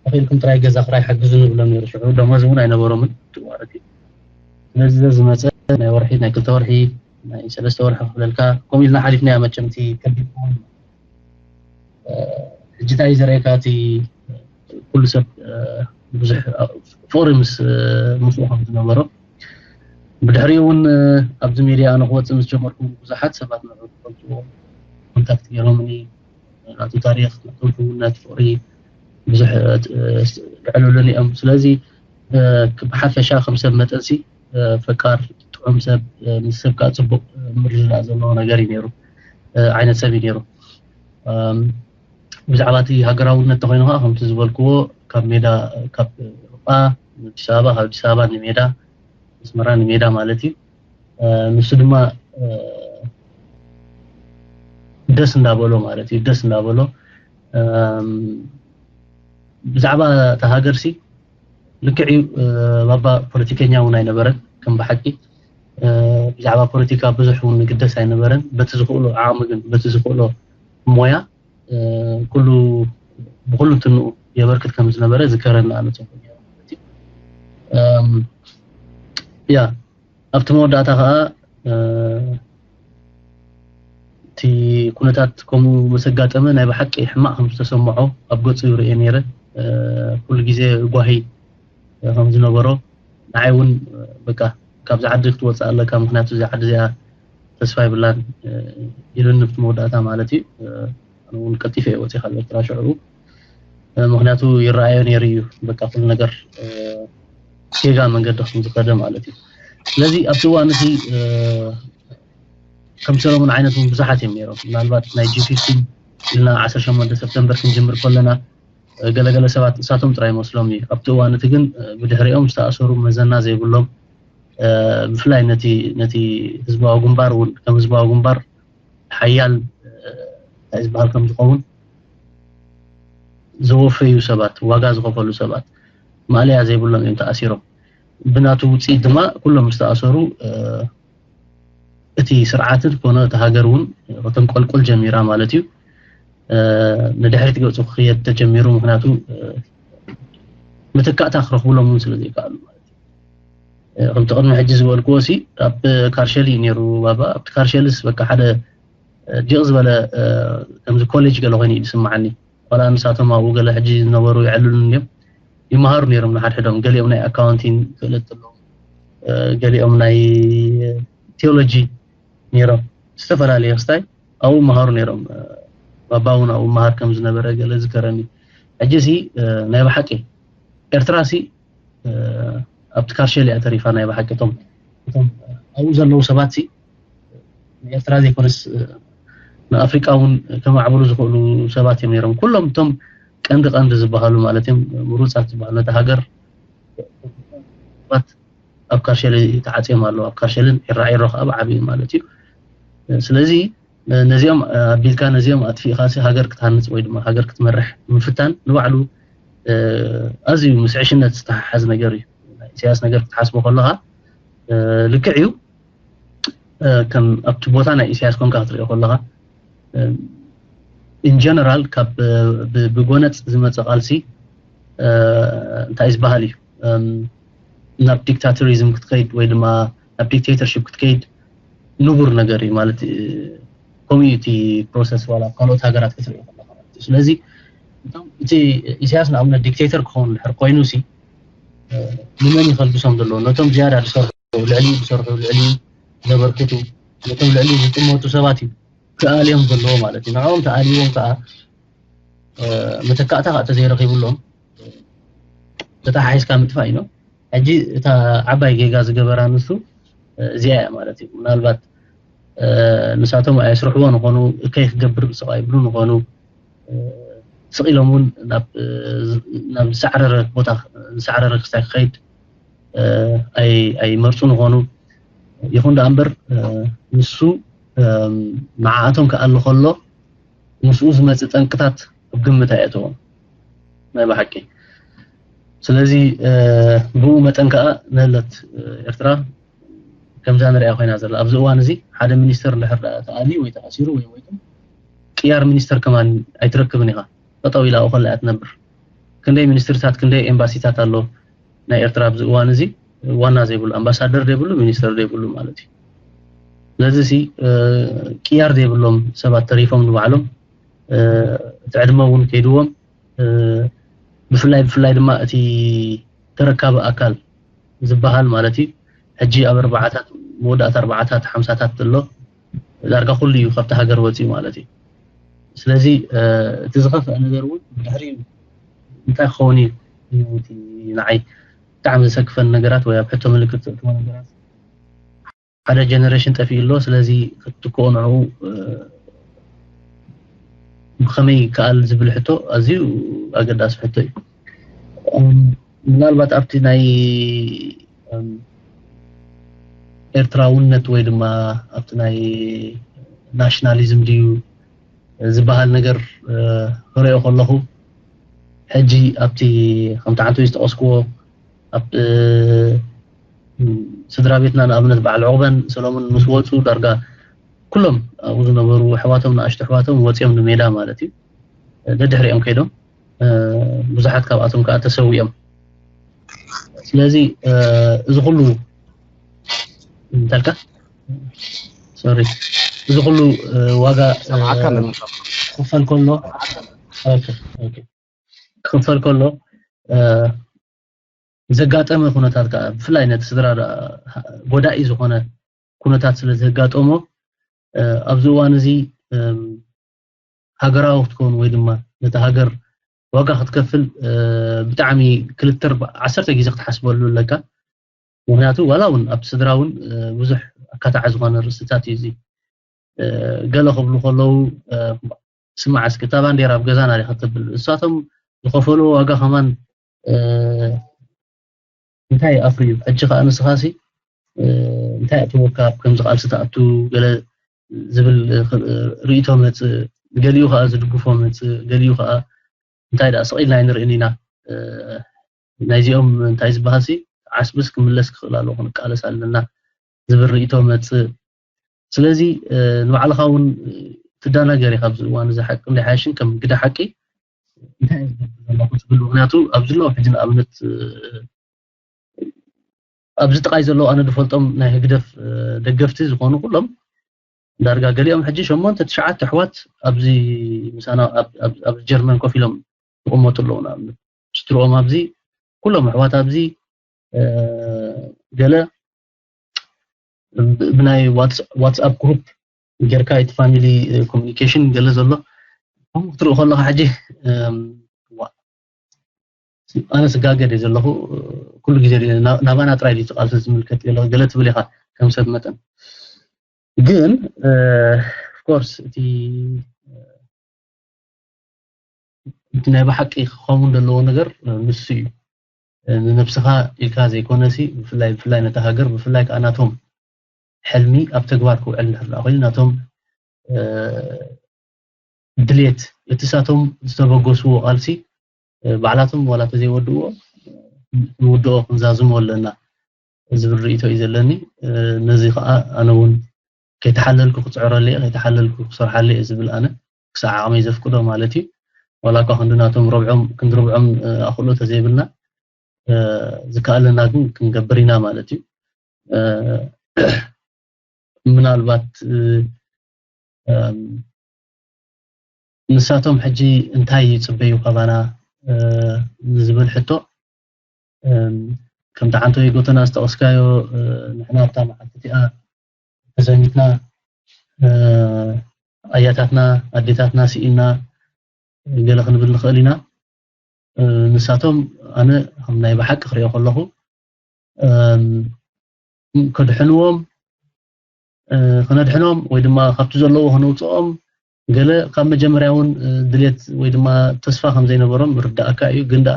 ኣኺልኩም ጥራይ ገዛ ክራይ ሓግዙ ንብሎም ነይሩ። ሽዑ ደሞዝ እውን ኣይነበሮምን ማለት እዩ። ስለዚ ዝመፀ ናይ ወርሒ ናይ ክልተ ወርሒ ናይ ሰለስተ ወርሒ ክፍለልካ ከምኡ ኢልና ሓሊፍናያ መቸም እቲ ከቢድ ሕጂ እንታይ እዩ ዘርእየካ እቲ ኩሉ ሰብ ብዙሕ ፍቕሪ ምስ ምስኡ ከም ዝነበሮ ብድሕሪኡ እውን ኣብዚ ሚድያ ኣነ ክወፅእ ምስ ጀመርኩ ብዙሓት ሰባት ንዑ ክፈልጥዎ ኮንታክት ገይሮምኒ ናቱ ታሪክ ናቶም ሕውነት ፍቕሪ ብዙሕ ልዕልሉን እዮም ስለዚ ብሓፈሻ ከም ሰብ መጠንሲ ፈቃር ጥዑም ሰብ ምስ ሰብ ከዓ ፅቡቅ ምርድዳእ ዘለዎ ነገር እዩ ነይሩ ዓይነት ሰብ እዩ ነይሩ ብዛዕባ እቲ ሃገራውነት ተኮይኑ ከዓ ከምቲ ዝበልክዎ ካብ ሜዳ ካብ ኤሮጳ ኣዲስ ኣበባ ካብ ኣዲስ ኣበባ ንሜዳ ኣስመራ ንሜዳ ማለት እዩ ንሱ ድማ ደስ እንዳበሎ ማለት እዩ ደስ እንዳበሎ ብዛዕባ እታ ሃገር ሲ ልክዕ እዩ። ባባ ፖለቲከኛ እውን ኣይነበረን። ከም ብሓቂ ብዛዕባ ፖለቲካ ብዙሕ እውን ንግደስ ኣይነበረን። በቲ ዝኽእሎ ዓቕሚ ግን በቲ ዝኽእሎ ሞያ ኩሉ ብኩሉ ትንኡ የበርክት ከም ዝነበረ ዝከረና ኣነ። ያ ኣብቲ መወዳእታ ከዓ እቲ ኩነታት ከምኡ ምስ ኣጋጠመ ናይ ብሓቂ ሕማቕ ከም ዝተሰምዖ ኣብ ገጹ ይርኤ ነይረ። ኩሉ ግዜ ጓሂ ከም ዝነበሮ፣ ንዓይ እውን በቃ ካብዚ ዓዲ ክትወፅእ ኣለካ፣ ምክንያቱ እዚ ዓዲ እዚኣ ተስፋ ይብላን ኢሉኒ ኣብቲ መወዳእታ ማለት እዩ። ኣነ እውን ቀልጢፈ እየ ወፂእ ካብ ኤርትራ ሽዑ፣ ምክንያቱ ይረኣዮ ነይሩ እዩ በቃ ኩሉ ነገር ጌጋ መንገዲ ከም ዝኸደ ማለት እዩ። ስለዚ ኣብቲ እዋን እቲ ከም ሰለሙን ዓይነት እውን ብዙሓት እዮም ነይሮም። ምናልባት ናይ ጂ ፊፍቲን ኢልና ዓሰርተ ሸሞንተ ሰፕተምበር ክንጅምር ከለና ገለገለ ሰባት እሳቶም ጥራይ መስሎም እዩ። ኣብቲ እዋን እቲ ግን ብድሕሪኦም ዝተኣሰሩ መዘና ዘይብሎም፣ ብፍላይ ነቲ ነቲ ህዝባዊ ግንባር እውን ከም ህዝባዊ ግንባር ሓያል እንታይ ዝበሃል ከም ዝኸውን ዘወፈዩ ሰባት፣ ዋጋ ዝኸፈሉ ሰባት፣ ማእለያ ዘይብሎም እዮም ተኣሲሮም። ብናቱ ውፅኢት ድማ ኩሎም ዝተኣሰሩ እቲ ስርዓትን ኮነ እቲ ሃገር እውን ከተንቆልቁል ጀሚራ ማለት እዩ። ንድሕሪት ገፁ ክኽየድ ተጀሚሩ። ምክንያቱ መተካእታ ክረኽብሎም እውን ስለ ዘይከኣሉ ማለት እዩ። ከምቲ ቅድሚ ሕጂ ዝበልክዎ ሲ ኣብ ካርሸሊ እዩ ነይሩ ባባ። ኣብቲ ካርሸልስ በቃ ሓደ ዲቕ ዝበለ ከምዚ ኮሌጅ ገለ ኮይኑ እዩ ዝስምዓኒ። ዋላ ንሳቶም ኣብኡ ገለ ሕጂ ዝነበሩ ይዕልሉ እዮም፣ ይመሃሩ ነይሮም ንሓድሕዶም። ገሊኦም ናይ ኣካውንቲንግ ክእለት ኣለዎም፣ ገሊኦም ናይ ቴዎሎጂ ነይሮም። ዝተፈላለየ ክስታይ ኣብኡ መሃሩ ነይሮም። ባባ እውን ኣብኡ መሃር ከም ዝነበረ ገለ ዝከረኒ። ሕጂ ሲ ናይ ብሓቂ ኤርትራ ሲ ኣብቲ ካርሸል እያ ተሪፋ። ናይ ብሓቂ እቶም እቶም ኣብኡ ዘለዉ ሰባት ሲ ንኤርትራ ዘይኮነስ ንኣፍሪቃ እውን ከማዕብሉ ዝኽእሉ ሰባት እዮም ነይሮም። ኩሎም እቶም ቀንዲ ቀንዲ ዝበሃሉ ማለት እዮም ምሩፃት ዝበሃሉ ነቲ ሃገር ሰባት ኣብ ካርሸል ተዓፅዮም ኣለዉ። ኣብ ካርሸልን ዒራዒሮ ከዓ ብዓብዩ ማለት እዩ። ስለዚ ነዚኦም ኣቢልካ ነዚኦም ኣጥፊእካ ሃገር ክትሃንፅ ወይ ድማ ሃገር ክትመርሕ ምፍታን ንባዕሉ ኣዝዩ ምስ ዕሽነት ዝተሓሓዝ ነገር እዩ። ኢሳያስ ነገር ክትሓስቦ ከለካ ልክዕ እዩ። ከም ኣብቲ ቦታ ናይ ኢሳያስ ኮንካ ክትሪኦ ከለካ ኢንጀነራል ካብ ብጎነፅ ዝመፀ ቃልሲ እንታይ ዝበሃል እዩ ናብ ዲክታቶሪዝም ክትከይድ ወይ ድማ ናብ ዲክቴተርሽፕ ክትከይድ ንቡር ነገር እዩ ማለት ከምኡ እቲ ፕሮሰስ ዋላ ካልኦት ሃገራት ክትሪኦ ከለካ ማለት እዩ። ስለዚ እቲ ኢሳያስ ንኣብነት ዲክቴተር ክኸውን ድሕር ኮይኑ ሲ ንመን ይኸልብሶም ዘለዎ ነቶም ዝያዳ ዝሰርሑ ልዕሊኡ ዝሰርሑ ልዕሊኡ ዘበርክቱ ነቶም ልዕሊኡ ዝጥመቱ ሰባት እዩ ክኣልዮም ዘለዎ ማለት እዩ። ንዕኦም ተኣልይዎም ከዓ መተካእታ ከዓ ተዘይረኪብሎም ተተሓሒዝካ ምጥፋእ እዩ። ሕጂ እታ ዓባይ ጌጋ ዝገበራ ንሱ እዚኣ እያ ማለት እዩ። ምናልባት ንሳቶም ኣየስርሕዎ ንኾኑ እከይ ክገብር ብስቕ ኣይብሉ ንኾኑ ስቕ ኢሎም እውን ናብ ዝሰዕረረ ቦታ ዝሰዕረረ ክስታይ ክኸይድ ኣይመርፁ ንኾኑ። ይኹን ደኣ እምበር ንሱ ንዓኣቶም ክኣሊ ከሎ ምስኡ ዝመፅእ ጠንቅታት ኣብ ግምት ኣየእተዎም ናይ ብሓቂ። ስለዚ ብኡ መጠን ከዓ ንህለት ኤርትራ ከምዛ ንሪኣ ኮይና ዘላ ኣብዚ እዋን እዚ ሓደ ሚኒስተር እንድሕር ደኣ ተኣልዩ ወይ ተኣሲሩ ወይ ወይ ቅያር ሚኒስተር ከማን ኣይትረክብን ኢኻ። ጠጠው ኢላ ኣብኡ ከላ እያ ትነብር። ክንደይ ሚኒስትርታት ክንደይ ኤምባሲታት ኣሎ ናይ ኤርትራ ኣብዚ እዋን እዚ ዋና ዘይብሉ ኣምባሳደር ዘይብሉ ሚኒስተር ዘይብሉ ማለት እዩ። ስለዚ ሲ ቅያር ዘይብሎም ሰባት ተሪፎም ንባዕሎም እቲ ዕድመ እውን ከይድዎም ብፍላይ ብፍላይ ድማ እቲ ተረካቢ ኣካል ዝበሃል ማለት እዩ ሕጂ ኣብ ኣርባዓታት መወዳእታ ኣርባዓታት ሓምሳታት ዘሎ ዳርጋ ኩሉ እዩ ካብቲ ሃገር ወፂኡ ማለት እዩ። ስለዚ እቲ ዝኸፍአ ነገር እውን ድሕሪ እንታይ ክኸውን እዩ እቲ ንዓይ ብጣዕሚ ዘሰክፈን ነገራት ወይ ኣብ ሕቶ ምልክት ዘእትዎ ነገራት ሓደ ጀነሬሽን ጠፊኡ ኣሎ። ስለዚ ክትክኦ ንዕኡ ብኸመይ ይከኣል ዝብል ሕቶ ኣዝዩ ኣገዳሲ ሕቶ እዩ። ምናልባት ኣብቲ ናይ ኤርትራውነት ወይ ድማ ኣብቲ ናይ ናሽናሊዝም ድዩ ዝበሃል ነገር ክሪኦ ከለኹ ሕጂ ኣብቲ ከምቲ ዓንቶይ ዝጠቐስክዎ ኣብ ስድራ ቤትና ንኣብነት በዓል ዑቕበን ሰሎሙን ምስ ወፁ ዳርጋ ኩሎም ኣብኡ ዝነበሩ ኣሕዋቶም ንኣሽቱ ኣሕዋቶም ወፂኦም ንሜዳ ማለት እዩ። ደድሕሪኦም ከይዶም ብዙሓት ካብኣቶም ከዓ ተሰዊኦም። ስለዚ እዚ ኩሉ እንተልካ ሶሪ እዚ ኩሉ ዋጋ ክፈል ከሎ ክፈል ከሎ ዘጋጠመ ኩነታት ከዓ ብፍላይ ነቲ ስድራ ጎዳኢ ዝኾነ ኩነታት ስለ ዘጋጠሞ ኣብዚ እዋን እዚ ሃገራዊ ክትከውን ወይ ድማ ነቲ ሃገር ዋጋ ክትከፍል ብጣዕሚ ክልተ ዓሰርተ ግዜ ክትሓስበሉ ኣለካ። ምክንያቱ ዋላ እውን ኣብቲ ስድራ እውን ብዙሕ ኣካታዒ ዝኾነ ርእስታት እዩ እዚ። ገለ ክብሉ ከለዉ ስማዕ እስኪ እታ ባንዴራ ኣብ ገዛና ዲኻ ትብል እሳቶም ዝኸፈሉ ዋጋ ከማን እንታይ ኣፍርዩ ሕጂ ከዓ ንስኻሲ እንታይ ኣእትወካ ኣብ ከምዚ ቃልሲ ተኣቱ ገለ ዝብል ርእቶ መፅእ ገሊኡ ከዓ ዝድግፎ መፅእ ገሊኡ ከዓ እንታይ ደኣ ስቕ ኢልና ኣይንርእን ኢና ናይዚኦም እንታይ ዝበሃል ሲ ዓስብስ ክምለስ ክኽእል ኣለዎ ክንቃለስ ኣለና ዝብል ርእቶ መፅእ ስለዚ ንባዕልኻ እውን ትዳናገር ኢኻ ኣብዚ እዋን እዚ ሓቂ እንዳይሓይሽን ከም ግደ ሓቂ እንታይ እየ ዝገብር ዘለኹ ትብል ምክንያቱ ኣብዚ ኣለዉ ሕጂ ንኣብነት ኣብዚ ጥቃይ ዘለዉ ኣነ ዝፈልጦም ናይ ህግደፍ ደገፍቲ ዝኾኑ ኩሎም ዳርጋ ገሊኦም ሕጂ ሸሞንተ ትሽዓተ ኣሕዋት ኣብዚ ምሳና ኣብ ጀርመን ኮፍ ኢሎም ይቕመጡ ኣለዉ ንኣብነት ስድርኦም ኣብዚ ኩሎም ኣሕዋት ኣብዚ ገለ ብናይ ዋትስኣፕ ግሩፕ ጌርካ እቲ ፋሚሊ ኮሚኒኬሽን ገለ ዘሎ ከምኡ ክትርኢ ከለካ ሕጂ ኣነ ስጋገ ደ ዘለኹ ኩሉ ግዜ ናባና ጥራይ ቃልሲ ዝምልከት ገለ ትብል ኢኻ ከም ሰብ መጠን ግን ኦፍኮርስ እቲ እቲ ናይ ብሓቂ ክኸውን ዘለዎ ነገር ንሱ እዩ ንነብስኻ ኢልካ ዘይኮነሲ ብፍላይ ብፍላይ ነታ ሃገር ብፍላይ ከዓ ናቶም ሕልሚ ኣብ ተግባር ክውዕል እንድሕር ኮይኑ ናቶም ድሌት እቲ ሳቶም ዝተበገስዎ ቃልሲ ባዕላቶም ዋላ ተዘይወድዎ ንውድኦ ክንዛዝሞ ኣለና ዝብል ርእቶ እዩ ዘለኒ ነዚ ከዓ ኣነ እውን ከይተሓለልኩ ክፅዕረሉ እየ ከይተሓለልኩ ክሰርሓሉ እየ ዝብል ኣነ ክሳዕ ዓቕመይ ዘፍቅዶ ማለት እዩ ዋላ እኳ ክንዲ ናቶም ረብዖም ክንዲ ርብዖም ኣኽእሎ ተዘይብልና ዝከኣለና ግን ክንገብር ኢና ማለት እዩ ምናልባት ንሳቶም ሕጂ እንታይ ይፅበዩ ካባና ንዝብል ሕቶ ከምቲ ዓንተወይ ጎተና ዝጠቐስካዮ ንሕና ኣብታ መዓልቲ እቲኣ ተዘሚትና ኣያታትና ኣዴታትና ስኢና ገለ ክንብል ንኽእል ኢና ንሳቶም ኣነ ከም ናይ ብሓቂ ክሪኦ ከለኹ ከድሕንዎም ክነድሕኖም ወይ ድማ ካብቲ ዘለዎ ከነውፅኦም ገለ ካብ መጀመርያ እውን ድሌት ወይ ድማ ተስፋ ከም ዘይነበሮም ርዳእካ እዩ ግን ዳ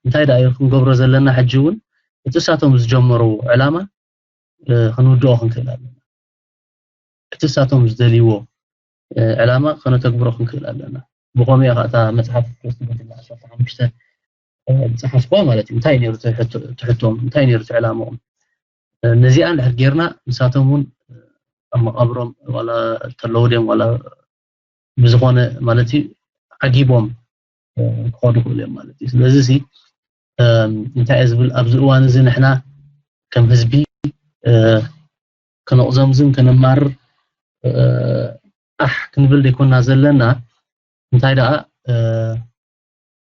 እንታይ ዳ ክንገብሮ ዘለና ሕጂ እውን እቲ እሳቶም ዝጀመርዎ ዕላማ ክንውድኦ ክንክእል ኣለና እቲ እሳቶም ዝደልይዎ ዕላማ ከነተግብሮ ክንክእል ኣለና ብኸምኡ እያ ከኣታ መፅሓፍ ክርስቶስ ሓሙሽተ ዝፀሓፍኳ ማለት እዩ እንታይ ነሩ ትሕቶም እንታይ ነሩ ዕላምኦም ነዚኣ እንድሕር ጌርና ንሳቶም እውን ኣብ መቃብሮም ዋላ ተለዉ ድዮም ዋላ ብዝኾነ ማለት እዩ ዓጊቦም ክኸዱ ክእሉ እዮም ማለት እዩ ስለዚ ሲ እንታይ እየ ዝብል ኣብዚ እዋን እዚ ንሕና ከም ህዝቢ ከነቕዘምዝም ከነማርር ኣሕ ክንብል ዘይኮና ዘለና እንታይ ደኣ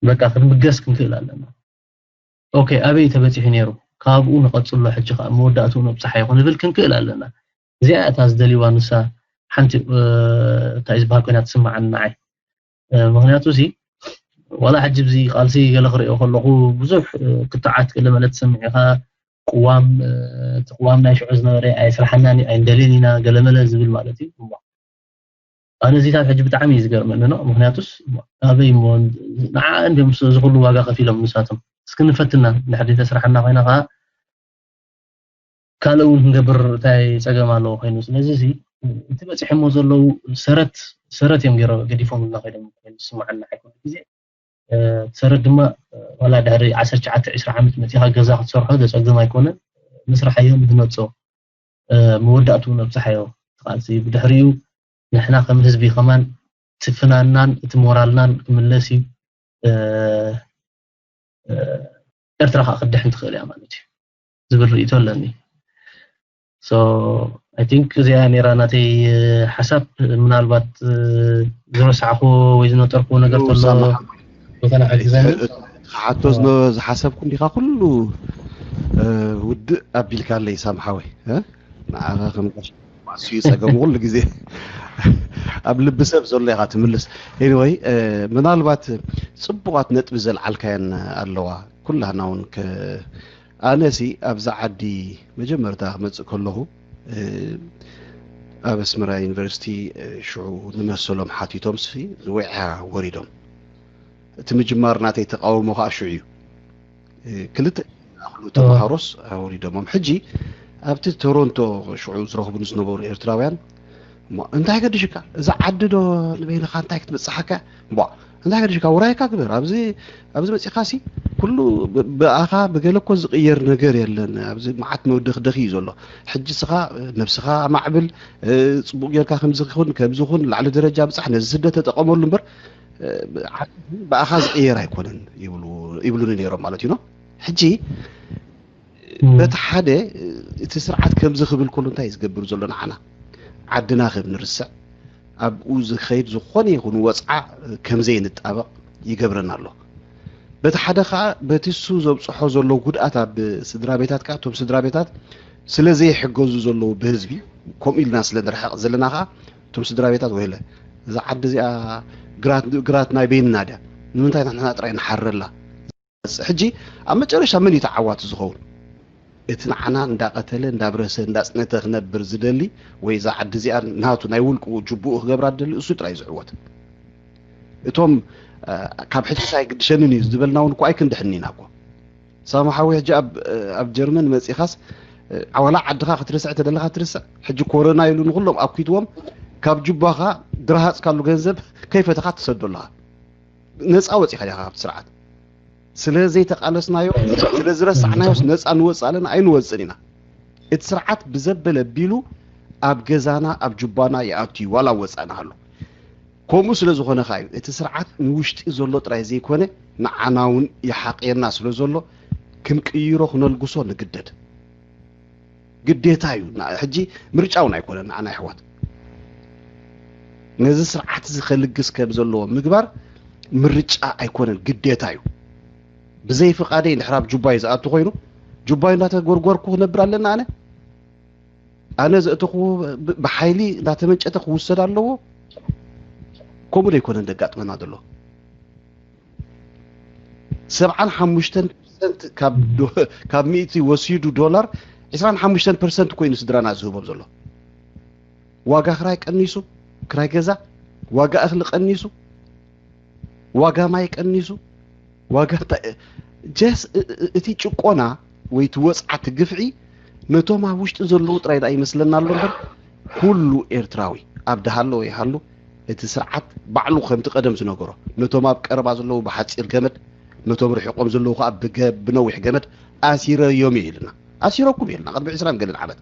በቃ ክንብገስ ክንክእል ኣለና ኦኬ ኣበይ ተበፂሑ ነይሩ ካብኡ ንቐፅሎ ሕጂ ከዓ መወዳእትኡ ነብፅሓ ይኹን ንብል ክንክእል ኣለና እዚኣ እታ ዝደልይዋ ንሳ ሓንቲ እንታይ ዝበሃል ኮይና ትስምዓኒ ንዓይ ምክንያቱ እዚ ዋላ ሕጂ ብዚ ቃልሲ ገለ ክሪኦ ከለኹ ብዙሕ ክትዓት ገለ መለ ትሰምዕ ኢኻ ቅዋም እቲ ቅዋም ናይ ሽዑ ዝነበረ ኣይስራሓናን እዩ ኣይንደልየን ኢና ገለ መለ ዝብል ማለት እዩ ኣነ እዚታት ሕጂ ብጣዕሚ እዩ ዝገርመኒ ነው ምክንያቱስ ኣበይ እሞ ንዓ እንዲም እዚ ኩሉ ዋጋ ከፊሎም ንሳቶም እስኪ ንፈትና እንድሕር ተስራሓና ኮይና ከዓ ካልእ እውን ክንገብር እንታይ ፀገም ኣለዎ ኮይኑ ስለዚ እዚ እቲ በፂሖሞ ዘለዉ ሰረት ሰረት እዮም ገይሮ ገዲፎምልና ኮይኖም ኮይኑ ዝስማዓና ኣይኮነ ግዜ ትሰርሕ ድማ ዋላ ድሕሪ ዓሰርተ ትሽዓተ ዕስራ ዓመት መፂኻ ገዛ ክትሰርሖ ዘፀግም ኣይኮነን። ምስራሓዮ ንክነፅኦ መወዳእቱ ነብፅሓዮ ትቃልሲ ብድሕሪኡ ንሕና ከም ህዝቢ ከማን እቲ ፍናናን እቲ ሞራልናን ክምለስ እዩ። ኤርትራ ከዓ ክድሕን ትኽእል እያ ማለት እዩ ዝብል ርእይቶ ኣለኒ። So I think እዚኣ ነራ ናተይ ሓሳብ። ምናልባት ዝረሳዕኩ ወይ ዝነጠርኩ ነገር ተሎ ዝሓቶ ዝሓሰብኩ እንዲካ ኩሉ ውድእ ኣቢልካለይ ሳምሓወይ ንዓኻ ከም ዩ ጸገሙ ኩሉ ግዜ ኣብ ልቢ ሰብ ዘሎ ኢኻ ትምልስ። Anyway ምናልባት ጽቡቓት ነጥቢ ዘልዓልካየን ኣለዋ ኩላህና እውን ኣነሲ ኣብዛ ዓዲ መጀመርታ ክመፅእ ከለኹ ኣብ ኣስመራ ዩኒቨርሲቲ ሽዑ ንመሰሎም ሓቲቶም ሲ ንወዕያ ወሪዶም እቲ ምጅማር ናተይ ተቃውሞ ከዓ ሽዑ እዩ ክልተ ክሉ ተምሃሮስ ኣውሪዶሞም ሕጂ ኣብቲ ቶሮንቶ ሽዑ ዝረኽቡኒ ዝነበሩ ኤርትራውያን እንታይ ገድሽካ እዛ ዓዲ ዶ ንበይንኻ እንታይ ክትበፅሓካ እንታይ ገድሽካ ውራይካ ግበር ኣብዚ ኣብዚ መፂኻሲ ኩሉ ብኣኻ ብገለ እኮ ዝቅየር ነገር የለን ኣብዚ መዓት መውደኽደኺ እዩ ዘሎ ሕጂ ስኻ ነብስኻ ኣማዕብል ፅቡቅ ጌርካ ከምዚ ኹን ከምዚ ኹን ላዕሊ ደረጃ ብፃሕ ነዚ ስደት ተጠቀመሉ እምበር ብኣኻ ዝቅየር ኣይኮነን ይብሉኒ ነይሮም ማለት እዩ ሕጂ በቲ ሓደ እቲ ስርዓት ከምዚ ክብል ከሎ እንታይ ዝገብር ዘሎ ንዓና ዓድና ከም ንርስዕ ኣብኡ ዝኸይድ ዝኾነ ይኹን ወፅዓ ከምዘይ ንጣበቕ ይገብረና ኣሎ በቲ ሓደ ከዓ በቲ እሱ ዘብፅሖ ዘሎ ጉድኣት ኣብ ስድራ ቤታት ከዓ እቶም ስድራ ቤታት ስለ ዘይሕገዙ ዘለዉ ብህዝቢ ከምኡ ኢልና ስለ ንርሕቕ ዘለና ከዓ እቶም ስድራ ቤታት ወይለ እዛ ዓዲ እዚኣ ግራት ናይ በይንና ድያ ንምንታይ ንሕና ጥራይ ንሓረላ ሕጂ ኣብ መጨረሻ መን እዩ ተዓዋቲ ዝኸውን እቲ ንዓና እንዳቀተለ እንዳብረሰ እንዳፅነተ ክነብር ዝደሊ ወይ እዛ ዓዲ እዚኣ ናቱ ናይ ውልቁ ጅቡኡ ክገብራ ዝደሊ እሱ ጥራይ ዝዕወት እቶም ካብ ሕትስ ኣይግድሸንን እዩ ዝበልና እውን እኮ ኣይክንድሕን ኢና እኮ ሳማ ሓዊ ሕጂ ኣብ ጀርመን መፂኻስ ዓዋላ ዓድኻ ክትርስዕ ተደለኻ ትርስዕ ሕጂ ኮረና ኢሉ ንኩሎም ኣኩትዎም ካብ ጅባኻ ድረሃፅካሉ ገንዘብ ከይፈተኻ ትሰዶ ኣለኻ ነፃ ወፂኻ ዲኻ ካብቲ ስርዓት ስለ ዘይተቃለስናዮ ስለ ዝረሳዕናዮስ ነፃ ንወፅእ ኣለና ኣይንወፅእን ኢና እቲ ስርዓት ብዘበለ ቢሉ ኣብ ገዛና ኣብ ጁባና ይኣቱ እዩ ዋላ ወፃእና ኣሎ ከምኡ ስለ ዝኾነ ከኣ እዩ እቲ ስርዓት ንውሽጢ ዘሎ ጥራይ ዘይኮነ ንዓና እውን ይሓቅየና ስለ ዘሎ ክንቅይሮ ክነልግሶ ንግደድ ግዴታ እዩ ሕጂ ምርጫ እውን ኣይኮነን ንዓና ይሕዋት ነዚ ስርዓት እዚ ከልግስ ከም ዘለዎ ምግባር ምርጫ ኣይኮነን ግዴታ እዩ ብዘይ ፍቃደይ እንድሕር ኣብ ጁባይ ዝኣቱ ኮይኑ ጁባይ እንዳተጎርጎርኩ ክነብር ኣለና ኣነ ኣነ ዘእተኹ ብሓይሊ እንዳተመንጨተ ክውሰድ ኣለዎ ከምኡ ዘይኮነ ዘጋጥመና ዘሎ ሰብዓን ሓሙሽተን ፐርሰንት ካብ ሚእቲ ወሲዱ ዶላር ዕስራን ሓሙሽተን ፐርሰንት ኮይኑ ስድራና ዝህቦም ዘሎ ዋጋ ክራይ ቀኒሱ ክራይ ገዛ ዋጋ እኽሊ ቀኒሱ ዋጋ ማይ ቀኒሱ ዋጋ ጀስ እቲ ጭቆና ወይ እቲ ወፅዓቲ ግፍዒ ነቶም ኣብ ውሽጢ ዘለዉ ጥራይ ደኣ ይመስለና ኣሎ እምበር ኩሉ ኤርትራዊ ኣብ ድሃሎ ይሃሉ እቲ ስርዓት ባዕሉ ከምቲ ቀደም ዝነገሮ ነቶም ኣብ ቀረባ ዘለዉ ብሓፂር ገመድ ነቶም ርሒቆም ዘለዉ ከዓ ብነዊሕ ገመድ ኣሲረዮም እዩ ኢልና ኣሲረኩም እዩ ኢልና ቅድሚ ዕስራን ገለን ዓመት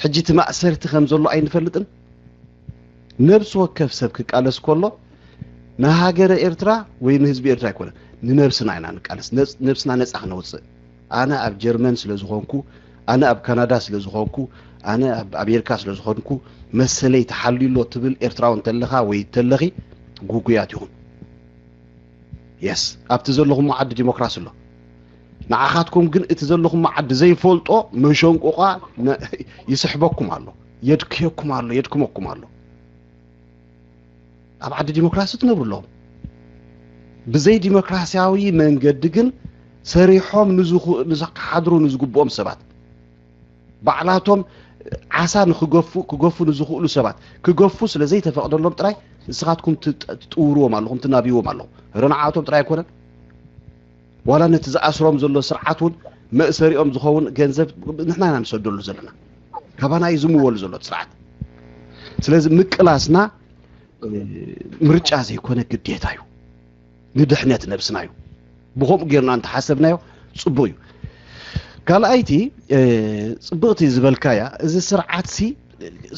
ሕጂ እቲ ማእሰርቲ ከም ዘሎ ኣይንፈልጥን ነብሲ ወከፍ ሰብ ክቃለስ ከሎ ንሃገረ ኤርትራ ወይ ንህዝቢ ኤርትራ ኣይኮነን ንነብስና ኢና ንቃለስ ነብስና ነፃ ክነውፅእ ኣነ ኣብ ጀርመን ስለ ዝኾንኩ ኣነ ኣብ ካናዳ ስለ ዝኾንኩ ኣነ ኣብ ኣሜሪካ ስለ ዝኾንኩ መሰለይ ተሓልዩ ኣሎ ትብል ኤርትራዊ እንተለኻ ወይ ተለኺ ጉጉያት ይኹን የስ ኣብቲ ዘለኹሞ ዓዲ ዲሞክራሲ ኣሎ ንዓኻትኩም ግን እቲ ዘለኹሞ ዓዲ ዘይፈልጦ መሸንቆቋ ይስሕበኩም ኣሎ የድክየኩም ኣሎ የድክመኩም ኣሎ ኣብ ዓዲ ዲሞክራሲ ትነብሩ ኣለኹም ብዘይ ዲሞክራሲያዊ መንገዲ ግን ሰሪሖም ክሓድሩ ንዝግብኦም ሰባት ባዕላቶም ዓሳ ንክገፉ ክገፉ ንዝኽእሉ ሰባት ክገፉ ስለ ዘይተፈቕደሎም ጥራይ ንስኻትኩም ትጥውርዎም ኣለኹም ትናብይዎም ኣለኹም ርንዓቶም ጥራይ ኣይኮነን ዋላ ነቲ ዝኣስሮም ዘሎ ስርዓት እውን መእሰሪኦም ዝኸውን ገንዘብ ንሕና ኢና ንሰደሉ ዘለና ካባና እዩ ዝምወሉ ዘሎ ስርዓት ስለዚ ምቅላስና ምርጫ ዘይኮነ ግዴታ እዩ ንድሕነት ነብስና እዩ። ብኸምኡ ጌርና እንተሓሰብናዮ ጽቡቕ እዩ። ካልኣይቲ ጽብቕቲ ዝበልካያ፣ እዚ ስርዓትሲ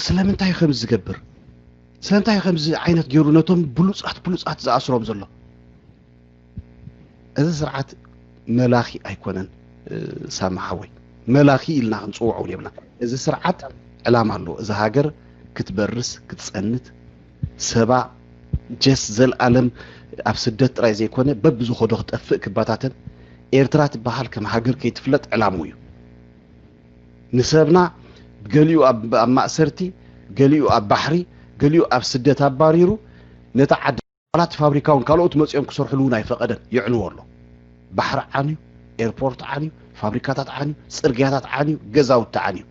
ስለምንታይ ከምዚ ዝገብር፣ ስለምንታይ ከምዚ ዓይነት ገይሩ ነቶም ብሉጻት ብሉጻት ዝኣስሮም ዘሎ? እዚ ስርዓት መላኺ ኣይኮነን። ሳማ ሓወይ፣ መላኺ ኢልና ክንፅውዖ እውን የብልና። እዚ ስርዓት ዕላማ ኣለዎ። እዚ ሃገር ክትበርስ ክትፀንት፣ ሰባ ጀስ ዘልኣለም ኣብ ስደት ጥራይ ዘይኮነ በብዝኸዶ ክጠፍእ ክባታተን፣ ኤርትራ ትበሃል ከም ሃገር ከይትፍለጥ ዕላሙ እዩ። ንሰብና ገሊኡ ኣብ ማእሰርቲ፣ ገሊኡ ኣብ ባሕሪ፣ ገሊኡ ኣብ ስደት ኣባሪሩ፣ ነታ ዓዲ ዋላ እቲ ፋብሪካ እውን ካልኦት መፂኦም ክሰርሕሉ እውን ኣይፈቐደን። የዕንዎ ኣሎ። ባሕሪ ዓንዩ፣ ኤርፖርት ዓንዩ፣ ፋብሪካታት ዓንዩ፣ ፅርግያታት ዓንዩ፣ ገዛውቲ ዓንዩ።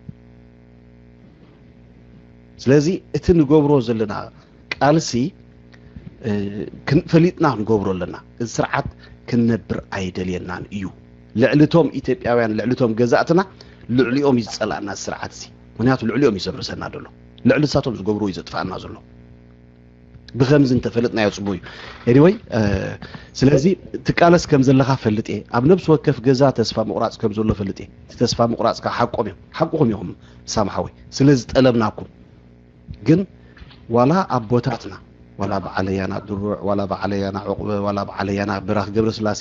ስለዚ እቲ ንገብሮ ዘለና ቃልሲ ፈሊጥና ክንገብሮ ኣለና። እዚ ስርዓት ክንነብር ኣይደልየናን እዩ። ልዕልቶም ኢትዮጵያውያን፣ ልዕልቶም ገዛእትና፣ ልዕሊኦም እዩ ዝፀላእና ስርዓት እዚ። ምክንያቱ ልዕሊኦም እዩ ዘብርሰና ዘሎ፣ ልዕሊ ንሳቶም ዝገብርዎ እዩ ዘጥፋእና ዘሎ። ብከምዚ እንተፈለጥናዮ ፅቡቅ እዩ። Anyway፣ ስለዚ ትቃለስ ከም ዘለካ ፈልጥ እየ። ኣብ ነብሲ ወከፍ ገዛ ተስፋ ምቁራፅ ከም ዘሎ ፈልጥ እየ። እቲ ተስፋ ምቁራፅካ ሓቆም እዮም፣ ሓቁኹም ኢኹም ሳምሓወይ፣ ስለ ዝጠለብናኩም። ግን ዋላ ኣቦታትና፣ ዋላ በዓል ኣያና ድሩዕ፣ ዋላ በዓል ኣያና ዑቅበ፣ ዋላ በዓል ኣያና ብራክ ገብረስላሴ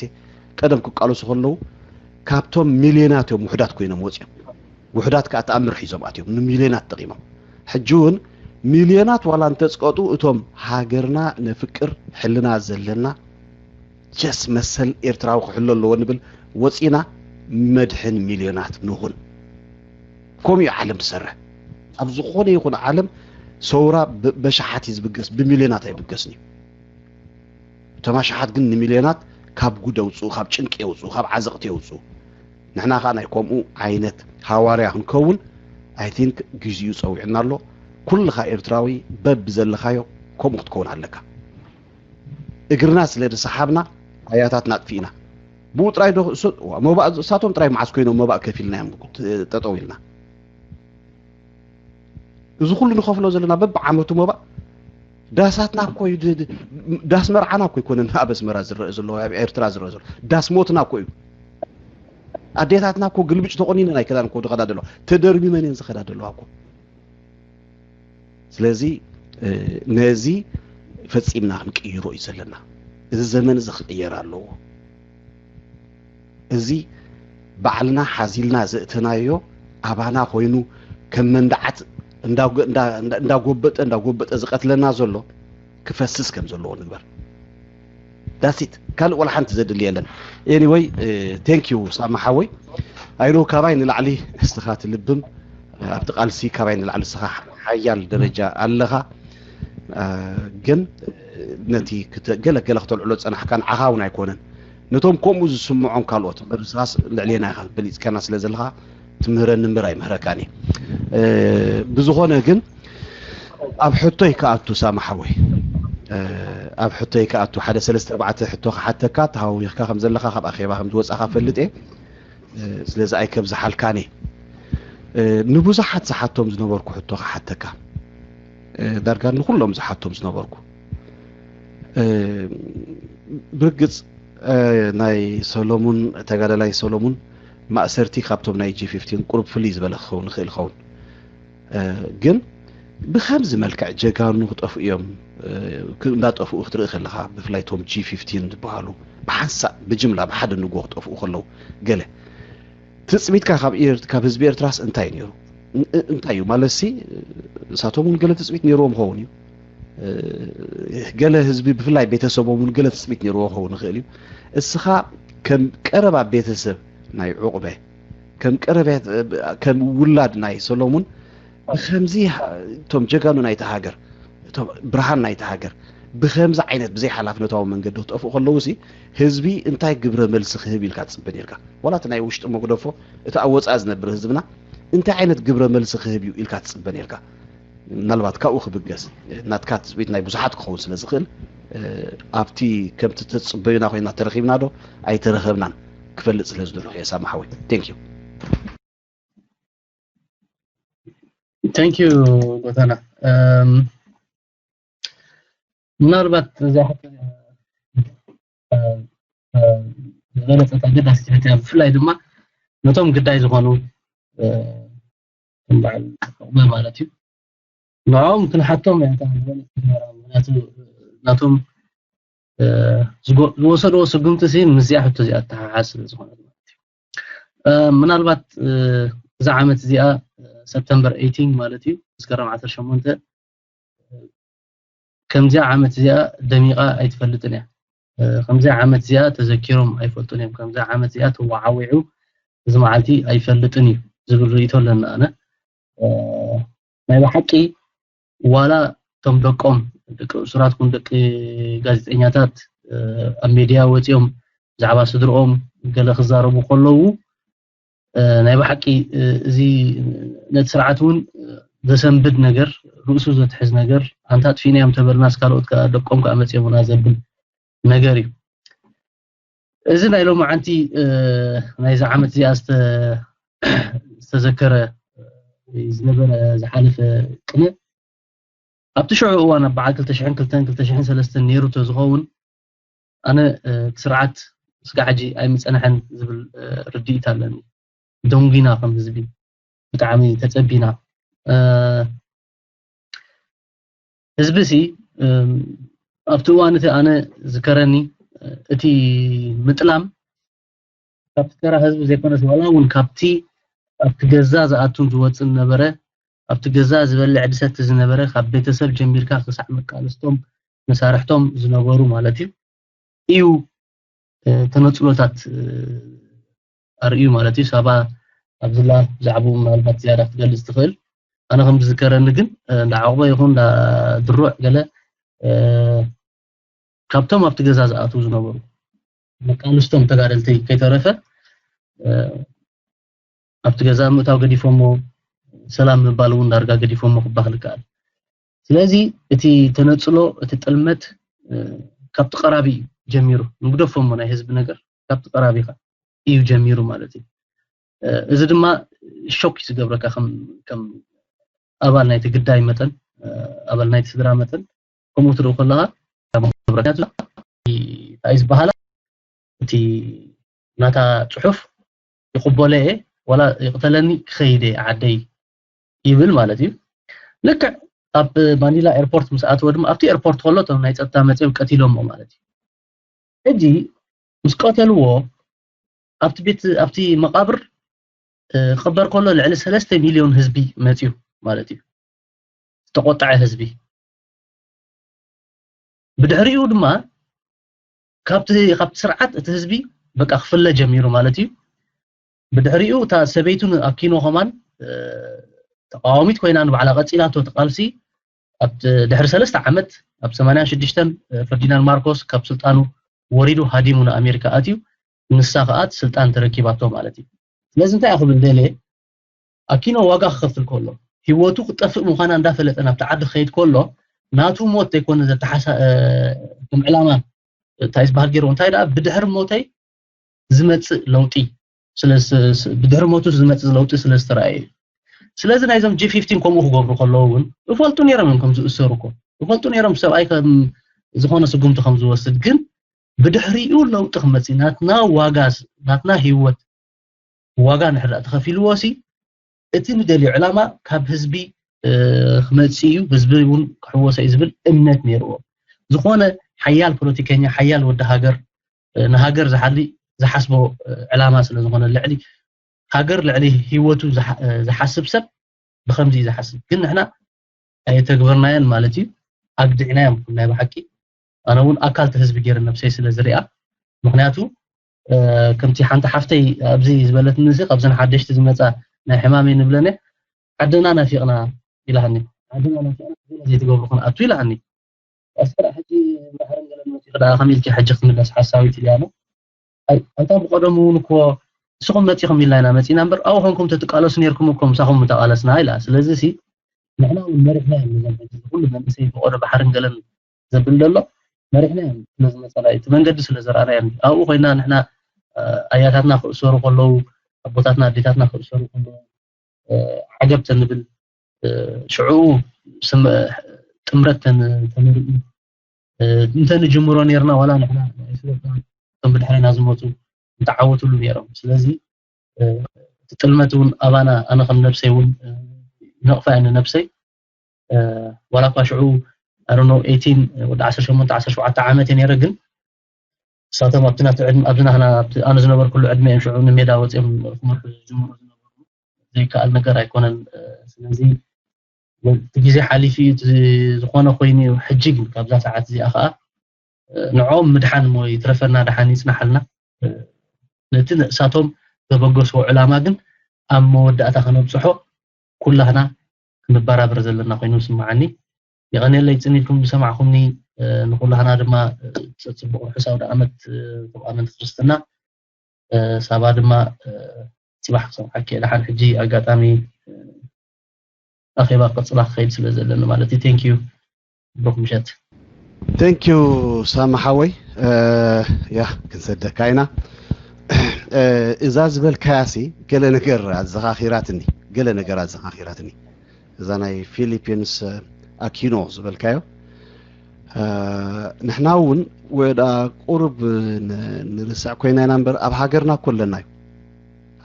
ቀደም ክቃለሱ ከለዉ ካብቶም ሚልዮናት እዮም ውሕዳት ኮይኖም ወፂኦም። ውሕዳት ከዓ ተኣምር ሒዞም ኣትዮም፣ ንሚልዮናት ጠቂሞም። ሕጂ እውን ሚልዮናት ዋላ እንተፅቀጡ፣ እቶም ሃገርና ነፍቅር፣ ሕልና ዘለና፣ ጀስ መሰል ኤርትራዊ ክሕሎ ኣለዎ ንብል፣ ወፂና መድሕን ሚልዮናት ንኹን። ከምኡ እዩ ዓለም ትሰርሕ። ኣብ ዝኾነ ይኹን ዓለም ሰውራ በሻሓት እዩ ዝብገስ፣ ብሚልዮናት ኣይብገስን እዩ። እቶም ኣሽሓት ግን ንሚልዮናት ካብ ጉድ የውፅኡ፣ ካብ ጭንቂ የውፅኡ፣ ካብ ዓዘቕቲ የውፅኡ። ንሕና ከዓ ናይ ከምኡ ዓይነት ሃዋርያ ክንከውን፣ I think፣ ግዜኡ ፀዊዕና ኣሎ። ኩልኻ ኤርትራዊ በብዘለኻዮ ከምኡ ክትከውን ኣለካ። እግርና ስለ ዝሰሓብና ኣያታትና ኣጥፊእና። ብኡ ጥራይ ዶ እሱ-፣ ዋ፣ መባእ እሳቶም ጥራይ መዓስ ኮይኖም መባእ ከፊልና እዮም ት-፣ ጠጠው ኢልና። እዚ ኩሉ ንኸፍሎ ዘለና በብዓመቱ መባእ ዳሳትና እኮ እዩ፣ ድ-፣ ድ-፣ ዳስ መርዓና እኮ ኣይኮነን ኣብ ኣስመራ ዝረአ ዘሎ፣ ኣብ ኤርትራ ዝረአ ዘሎ። ዳስ ሞትና እኮ እዩ። ኣዴታትና እኮ ግልብጭ ተቆኒነን ኣይከዳን እኮ ዝኸዳ ዘለዋ። ተደርሚመን እየን ዝኸዳ ዘለዋ እኮ። ስለዚ ነዚ ፈጺምና ክንቅይሮ እዩ ዘለና። እዚ ዘመን እዚ ክቕየር ኣለዎ። እዚ ባዕልና ሓዚልና ዘእተናዮ ኣባና ኮይኑ ከም መንድዓት እንዳጎ-፣ እንዳ-፣ እንዳ-፣ እንዳጎበጠ፣ እንዳጎበጠ ዝቐትለና ዘሎ ክፈስስ ከም ዘለዎ ንግበር። That's it። ካልእ ወላ ሓንቲ ዘድሊ የለን። Anyway፣ thank you ሳማ ሓወይ። I know ካባይ ንላዕሊ እስኻ ትልብም፣ ኣብቲ ቃልሲ ካባይ ንላዕሊ እስኻ ሓያል ደረጃ ኣለኻ። ግን ነቲ ክተ-፣ ገለ ገለ ክተልዕሎ ዝጸናሕካ ንዓኻ እውን ኣይኮነን፣ ነቶም ከምኡ ዝስምዖም ካልኦት። እምበር ንስኻስ ልዕሌና ኢኻ፣ በሊጽካና ስለ ዘለኻ ትምህረኒ እምበር ኣይምህረካን እየ። ብዝኾነ ግን ኣብ ሕቶይ ክኣቱ ሳማ ሓወይ፣ ኣብ ሕቶይ ክኣቱ ሓደ ሰለስተ ኣርባዕተ ሕቶ ክሓተካ። ተሃዊኽካ ከም ዘለኻ፣ ካብ ኣኼባ ከም ዝወጻኻ ፈልጥ እየ። ስለዚ ኣይከብዝሓልካን እየ። ንብዙሓት ዝሓቶም ዝነበርኩ ሕቶ ክሓተካ፣ ዳርጋ ንኹሎም ዝሓቶም ዝነበርኩ። ብርግጽ ናይ ሰሎሙን፣ ተጋዳላይ ሰሎሙን ማእሰርቲ ካብቶም ናይ ጂ ፊፍቲን ቁሩብ ፍልይ ዝበለ ክኸውን ይኽእል ይኸውን። ግን ብኸምዚ መልክዕ ጀጋኑ ክጠፍኡ እዮም፣ ክ-፣ እንዳጠፍኡ ክትርኢ ከለኻ፣ ብፍላይ እቶም ጂ ፊፍቲን ዝበሃሉ ብሓንሳእ ብጅምላ ብሓደ ንግሆ ክጠፍኡ ከለዉ፣ ገለ ትጽቢትካ ካብ ኤር-፣ ካብ ህዝቢ ኤርትራስ እንታይ ነይሩ? ን-፣ እ-፣ እንታይ እዩ ማለትሲ፣ ንሳቶም እውን ገለ ትጽቢት ነይርዎም ክኸውን እዩ። ገለ ህዝቢ ብፍላይ ቤተሰቦም እውን ገለ ትጽቢት ነይርዎ ክኸውን ይኽእል እዩ። እስኻ ከም ቀረባ ቤተሰብ ናይ ዑቕበ፣ ከም ቀረባ፣ ከም ውላድ ናይ ሰሎሙን ብኸምዚ እቶም ጀጋኑ ናይታ ሃገር፣ እቶም ብርሃን ናይታ ሃገር ብኸምዚ ዓይነት ብዘይ ሓላፍነታዊ መንገዲ ክጠፍኡ ከለዉ ሲ ህዝቢ እንታይ ግብረ መልሲ ክህብ ኢልካ ትጽበ ነርካ? ዋላ እቲ ናይ ውሽጢ መጉደፎ፣ እቲ ኣብ ወጻኢ ዝነብር ህዝብና እንታይ ዓይነት ግብረ መልሲ ክህብ እዩ ኢልካ ትጽበ ነርካ? ምናልባት ካብኡ ክብገስ ናትካ ትጽቢት ናይ ብዙሓት ክኸውን ስለ ዝኽእል፣ ኣብቲ ከምቲ ተጽበዩና ኮይና ተረኺብና ዶ ኣይተረኸብናን ክፈልጥ ስለ ዝደለኹ እየ ሳማ ሓወይ። Thank you። Thank you ጎተና። ምናልባት እዛ ሕቶ እዚኣ ዝበለፀት ኣገዳሲት ሕቶ እያ። ብፍላይ ድማ ነቶም ግዳይ ዝኾኑ ከም በዓል ዕቑበ ማለት እዩ፣ ንዕኦም ክንሓቶም እያ። ምክንያቱ ናቶም ዝወሰድዎ ስጉምቲ ሲ ምስዚኣ ሕቶ እዚኣ ተሓሓዝ ስለ ዝኾነ ማለት እዩ። ምናልባት እዛ ዓመት እዚኣ ሰፕተምበር ኤይቲን ማለት እዩ፣ መስከረም ዓሰርተ ሸሞንተ፣ ከምዚኣ ዓመት እዚኣ ደሚቓ ኣይትፈልጥን እያ። ከምዚኣ ዓመት እዚኣ ተዘኪሮም ኣይፈልጡን እዮም። ከምዚኣ ዓመት እዚኣ ተወዓዊዑ እዚ መዓልቲ ኣይፈልጥን እዩ ዝብል ርእይቶ ኣለና። ኣነ ናይ ብሓቂ ዋላ እቶም ደቆም፣ ደቂ እሱራት ኩን ደቂ ጋዜጠኛታት ኣብ ሜድያ ወፂኦም ብዛዕባ ስድርኦም ገለ ክዛረቡ ከለዉ ናይ ብሓቂ እዚ ነቲ ስርዓት እውን ዘሰንብድ ነገር፣ ርእሱ ዘትሕዝ ነገር፣ ኣንታ ኣጥፊእናዮም ተበልናስ ካልኦት ከኣ ደቆም ከኣ መፅኦምና ዘብል ነገር እዩ። እዚ ናይ ሎማዓንቲ ናይዚ ዓመት እዚኣ ዝተዘከረ ዝነበረ ዝሓለፈ ቅነ ኣብቲ ሽዑ እዋን ኣብ በዓል ክልተ ሽሕን ክልተን ክልተ ሽሕን ሰለስተን ነይሩ ተዝኸውን ኣነ እቲ ስርዓት ስጋዕ ሕጂ ኣይምፀንሐን ዝብል ርድኢት ኣለኒ። ደንጉና ከም ህዝቢ ብጣዕሚ ተፀቢና። ህዝቢ ሲ ኣብቲ እዋን እቲ ኣነ ዝከረኒ እቲ ምጥላም ካብቲ ተራ ህዝቢ ዘይኮነስ ዋላ እውን ካብቲ ኣብቲ ገዛ ዝኣቱን ዝወፅን ነበረ፣ ኣብቲ ገዛ ዝበልዕ ድሰቲ ዝነበረ ካብ ቤተሰብ ጀሚርካ ክሳዕ መቃልስቶም መሳርሕቶም ዝነበሩ ማለት እዩ እዩ ተነፅሎታት ኣርእዩ ማለት እዩ። ሳባ ኣብዝላ ብዛዕባኡ ምናልባት ዝያዳ ክትገልፅ ትኽእል። ኣነ ከም ዝዝከረኒ ግን እንዳ ዓቑበ ይኹን እንዳ ድሩዕ ገለ ካብቶም ኣብቲ ገዛ ዝኣትዉ ዝነበሩ መቃልስቶም ተጋደልቲ ከይተረፈ ኣብቲ ገዛ ምእታው ገዲፎሞ፣ ሰላም ምባል እውን ዳርጋ ገዲፎሞ ክባሃል ይከኣል። ስለዚ እቲ ተነፅሎ፣ እቲ ጥልመት ካብቲ ቀራቢ እዩ ጀሚሩ። ንግደፎሞ ናይ ህዝቢ ነገር ካብቲ ቀራቢኻ እዩ ጀሚሩ ማለት እዩ። እዚ ድማ ሾክ እዩ ዝገብረካ ከም ኣባል ናይቲ ግዳይ መጠን፣ ኣባል ናይቲ ስድራ መጠን ከምኡ ትርኢ ከለኻ እንታይ ዝበሃላ እቲ ናታ ፅሑፍ ይቕበሎ እየ ዋላ ይቕተለኒ ክኸይድ እየ ዓደይ ይብል ማለት እዩ። ልክዕ ኣብ ማኒላ ኤርፖርት ምስ ኣተወ ድማ ኣብቲ ኤርፖርት ከሎ እቶም ናይ ፀጥታ መፅኦም ቀቲሎሞ ማለት እዩ። ሕጂ ምስ ቀተልዎ ኣብቲ ቤት ኣብቲ መቃብር ክቕበር ከሎ ልዕሊ ሰለስተ ሚልዮን ህዝቢ መፅዩ ማለት እዩ። ዝተቆጠዐ ህዝቢ ብድሕሪኡ ድማ ካብቲ ካብቲ ስርዓት እቲ ህዝቢ በቃ ክፍለ ጀሚሩ ማለት እዩ። ብድሕሪኡ እታ ሰበይቱን ኣብ ኪኖ ከማን ተቃዋሚት ኮይና ንባዕላ ቀፂላቶ እቲ ቃልሲ ኣብ ድሕሪ ሰለስተ ዓመት ኣብ ሰማንያን ሽዱሽተን ፈርዲናንድ ማርኮስ ካብ ስልጣኑ ወሪዱ ሃዲሙ ንኣሜሪካ ኣትዩ ንሳ ከዓ እቲ ስልጣን ተረኪባቶ ማለት እዩ። ስለዚ እንታይ ክብል ደልየ ኣኪኖ ዋጋ ክኸፍል ከሎ ህይወቱ ክጠፍእ ምዃና እንዳፈለጠ ናብቲ ዓዲ ክኸይድ ከሎ ናቱ ሞት ዘይኮነ ዘተሓሳ ከም ዕላማ እንታይ ዝበሃል ገይሩ እንታይ ደኣ ብድሕሪ ሞተይ ዝመፅእ ለውጢ ብድሕሪ ሞቱ ዝመፅእ ለውጢ ስለ ዝተረኣየ እዩ። ስለዚ ናይዞም ጂ ፊፍቲን ከምኡ ክገብሩ ከለዉ እውን እፈልጡ ነይሮም እዮም ከም ዝእሰሩ እኮ እፈልጡ ነይሮም ሰብኣይ ከም ዝኾነ ስጉምቲ ከም ዝወስድ ግን ብድሕሪኡ ለውጢ ክመፅእ ናትና ዋጋ ናትና ህይወት ዋጋ ንሕዳ ተኸፊልዎ ሲ እቲ ንደልዮ ዕላማ ካብ ህዝቢ ክመፅእ እዩ ህዝቢ እውን ክሕወሶ እዩ ዝብል እምነት ነይርዎ። ዝኾነ ሓያል ፖለቲከኛ ሓያል ወዲ ሃገር ንሃገር ዝሓሊ ዝሓስቦ ዕላማ ስለ ዝኾነ ልዕሊ ሃገር ልዕሊ ህይወቱ ዝሓስብ ሰብ ብከምዚ እዩ ዝሓስብ ግን ንሕና ኣየተግበርናዮን ማለት እዩ ኣግዲዕናዮም ናይ ብሓቂ ኣነ እውን ኣካል እቲ ህዝቢ ገይረ ነብሰይ ስለ ዝሪኣ ምክንያቱ ከምቲ ሓንቲ ሓፍተይ ኣብዚ ዝበለትኒ እዚ ካብዘን ሓደሽቲ ዝመፃ ናይ ሕማመይ ንብለነ ዓድና ናፊቕና ኢላሃኒ ዓድና ናፊቕና ዘይትገብሩ ክንኣቱ ኢላሃኒ ኣስር ሕጂ ማሕረም ገለን መፂኡ ከኣ ከም ኢልኪ ሕጂ ክትምለስ ሓሳዊት ኢልያ ኣይ ኣንታ ብቀደሙ እውን እኮ ንስኹም መፂኹም ኢልና ኢና መፂና እምበር ኣብኡ ኮንኩም ተትቃለሱ ነርኩም እኮ ምሳኹም ምተቃለስና ኢላ ስለዚ ሲ ንሕና እውን መሪሕና እዮም ነዞም ሕጂ ኩሉ መንእሰይ ብቆደ ባሕርን ገለን ዘብል ዘሎ መሪሕና እዮም ነዚ መፀና እቲ መንገዲ ስለ ዘርኣና እዮም ኣብኡ ኮይና ንሕና ኣያታትና ክእሰሩ ከለዉ ኣቦታትና ኣዴታትና ክእሰሩ ከለዉ ዓገብ ተንብል ሽዑ ጥምረት ተመሪኡ እንተንጅምሮ ነርና ዋላ ንሕና እቶም ብድሕሪና ዝሞቱ ምተዓወትሉ ነይሮም። ስለዚ እቲ ጥልመት እውን ኣባና፣ ኣነ ከም ነብሰይ እውን ነቕፋ እየ ንነብሰይ። ዋላ እኳ ሽዑ ኣሮኖ ኤይቲን ወዲ ዓሰርተ ሸሞንተ ዓሰርተ ሸውዓተ ዓመት እየ ነይረ፣ ግን እሳቶም ኣብቲ ናቲ ዕድመ ኣብዚ ናህና ኣብቲ ኣነ ዝነበርኩሉ ዕድመ እዮም ሽዑ ንሜዳ ወፂኦም ክመርሑ ዝጅምሩ ዝነበሩ። ዘይከኣል ነገር ኣይኮነን። ስለዚ እቲ ግዜ ሓሊፉ እዩ፣ እቲ ዝኾነ ኮይኑ እዩ። ሕጂ ግን ካብዛ ሰዓት እዚኣ ከዓ ንዕኦም ምድሓን እሞ ይትረፈና፣ ደሓን ይጽናሓልና። ነቲ ንእሳቶም ዘበገስዎ ዕላማ ግን ኣብ መወዳእታ ከነብጽሖ ኩላህና ክንበራበር ዘለና ኮይኑ ይስምዓኒ። የቐንየለይ ጽን ኢልኩም ዝሰማዕኹምኒ። ንኹላህና ድማ ጽቡቕ ርሑስ ኣውደ ዓመት፣ ጽቡቕ ኣመንቲ ክርስትና። ሳባ ድማ ጽባሕ ክሰምዓኪ እየ። ደሓን ሕጂ ኣጋጣሚ ኣኼባ ክቕጽላ ክኸይድ ስለ ዘለኒ ማለት እዩ። ቴንክ ዩ። ጽቡቕ ምሸት። ቴንክ ዩ ሳማ ሓወይ። ያ ክንሰደካ ኢና። እዛ ዝበልካያሲ ገለ ነገር ኣዘኻኺራትኒ፣ ገለ ነገር ኣዘኻኺራትኒ። እዛ ናይ ፊሊፒንስ ኣኪኖ ዝበልካዮ ንሕና እውን ወዳ ቁሩብ ንርስዕ ኮይና ኢና እምበር ኣብ ሃገርና እኮ ኣለና እዩ።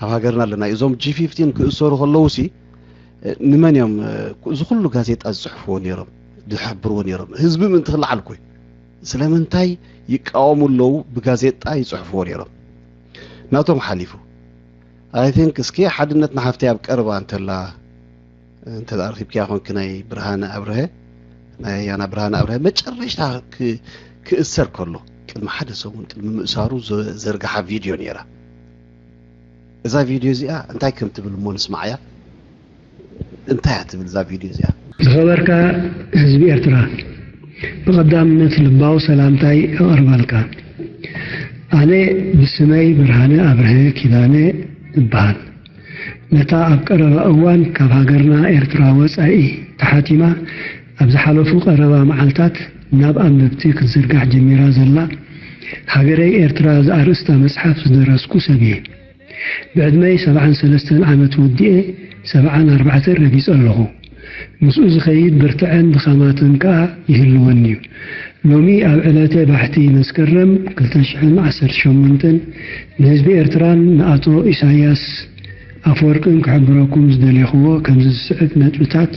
ኣብ ሃገርና ኣለና እዩ። እዞም ጂ ፊፍቲን ክእሰሩ ከለውሲ ንመን እዮም እዚ ኩሉ ጋዜጣ ዝፅሕፍዎ ነይሮም ዝሕብርዎ ነይሮም? ህዝቢ ምእንቲ ክለዓል እኮ እዩ። ስለምንታይ ይቃወሙ ኣለዉ? ብጋዜጣ ይፅሕፍዎ ነይሮም። ናቶም ሓሊፉ። I think እስኪ ሓድነት ንሓፍተይ ኣብ ቀረባ እንተላ እንተ ኣርኪብክያ ኮንክ ናይ ብርሃነ ኣብርሀ ናይ ያና ብርሃነ ኣብርሀ መጨረሽታ ክእሰር ከሎ ቅድሚ ሓደ ሰሙን ቅድሚ ምእሳሩ ዘርግሓ ቪድዮ ነይራ። እዛ ቪድዮ እዚኣ እንታይ ከም ትብል እሞ ንስማዓያ። እንታይ እያ ትብል እዛ ቪድዮ እዚኣ? ዝኸበርካ ህዝቢ ኤርትራ፣ ብቐዳምነት ልባዊ ሰላምታይ እቐርበልካ። ኣነ ብስመይ ብርሃነ ኣብርሀ ኪዳነ እበሃል። ነታ ኣብ ቀረባ እዋን ካብ ሃገርና ኤርትራ ወጻኢ ተሓቲማ ኣብ ዝሓለፉ ቀረባ መዓልታት ናብ ኣንበብቲ ክትዝርጋሕ ጀሚራ ዘላ ሃገረይ ኤርትራ ዝኣርእስታ መጽሓፍ ዝደረስኩ ሰብ እየ። ብዕድመይ ሰብዓን ሰለስተን ዓመት ወዲኤ ሰብዓን ኣርባዕተን ረጊጸ ኣለኹ። ምስኡ ዝኸይድ ብርትዐን ድኻማትን ከኣ ይህልወኒ እዩ። ሎሚ ኣብ ዕለተ ባሕቲ መስከረም ክልተ ሽሕን ዓሰርተ ሸሞንተን ንህዝቢ ኤርትራን ንኣቶ ኢሳያስ ኣፈወርቅን ክሕብረኩም ዝደሌኽዎ ከምዚ ዝስዕብ ነጥብታት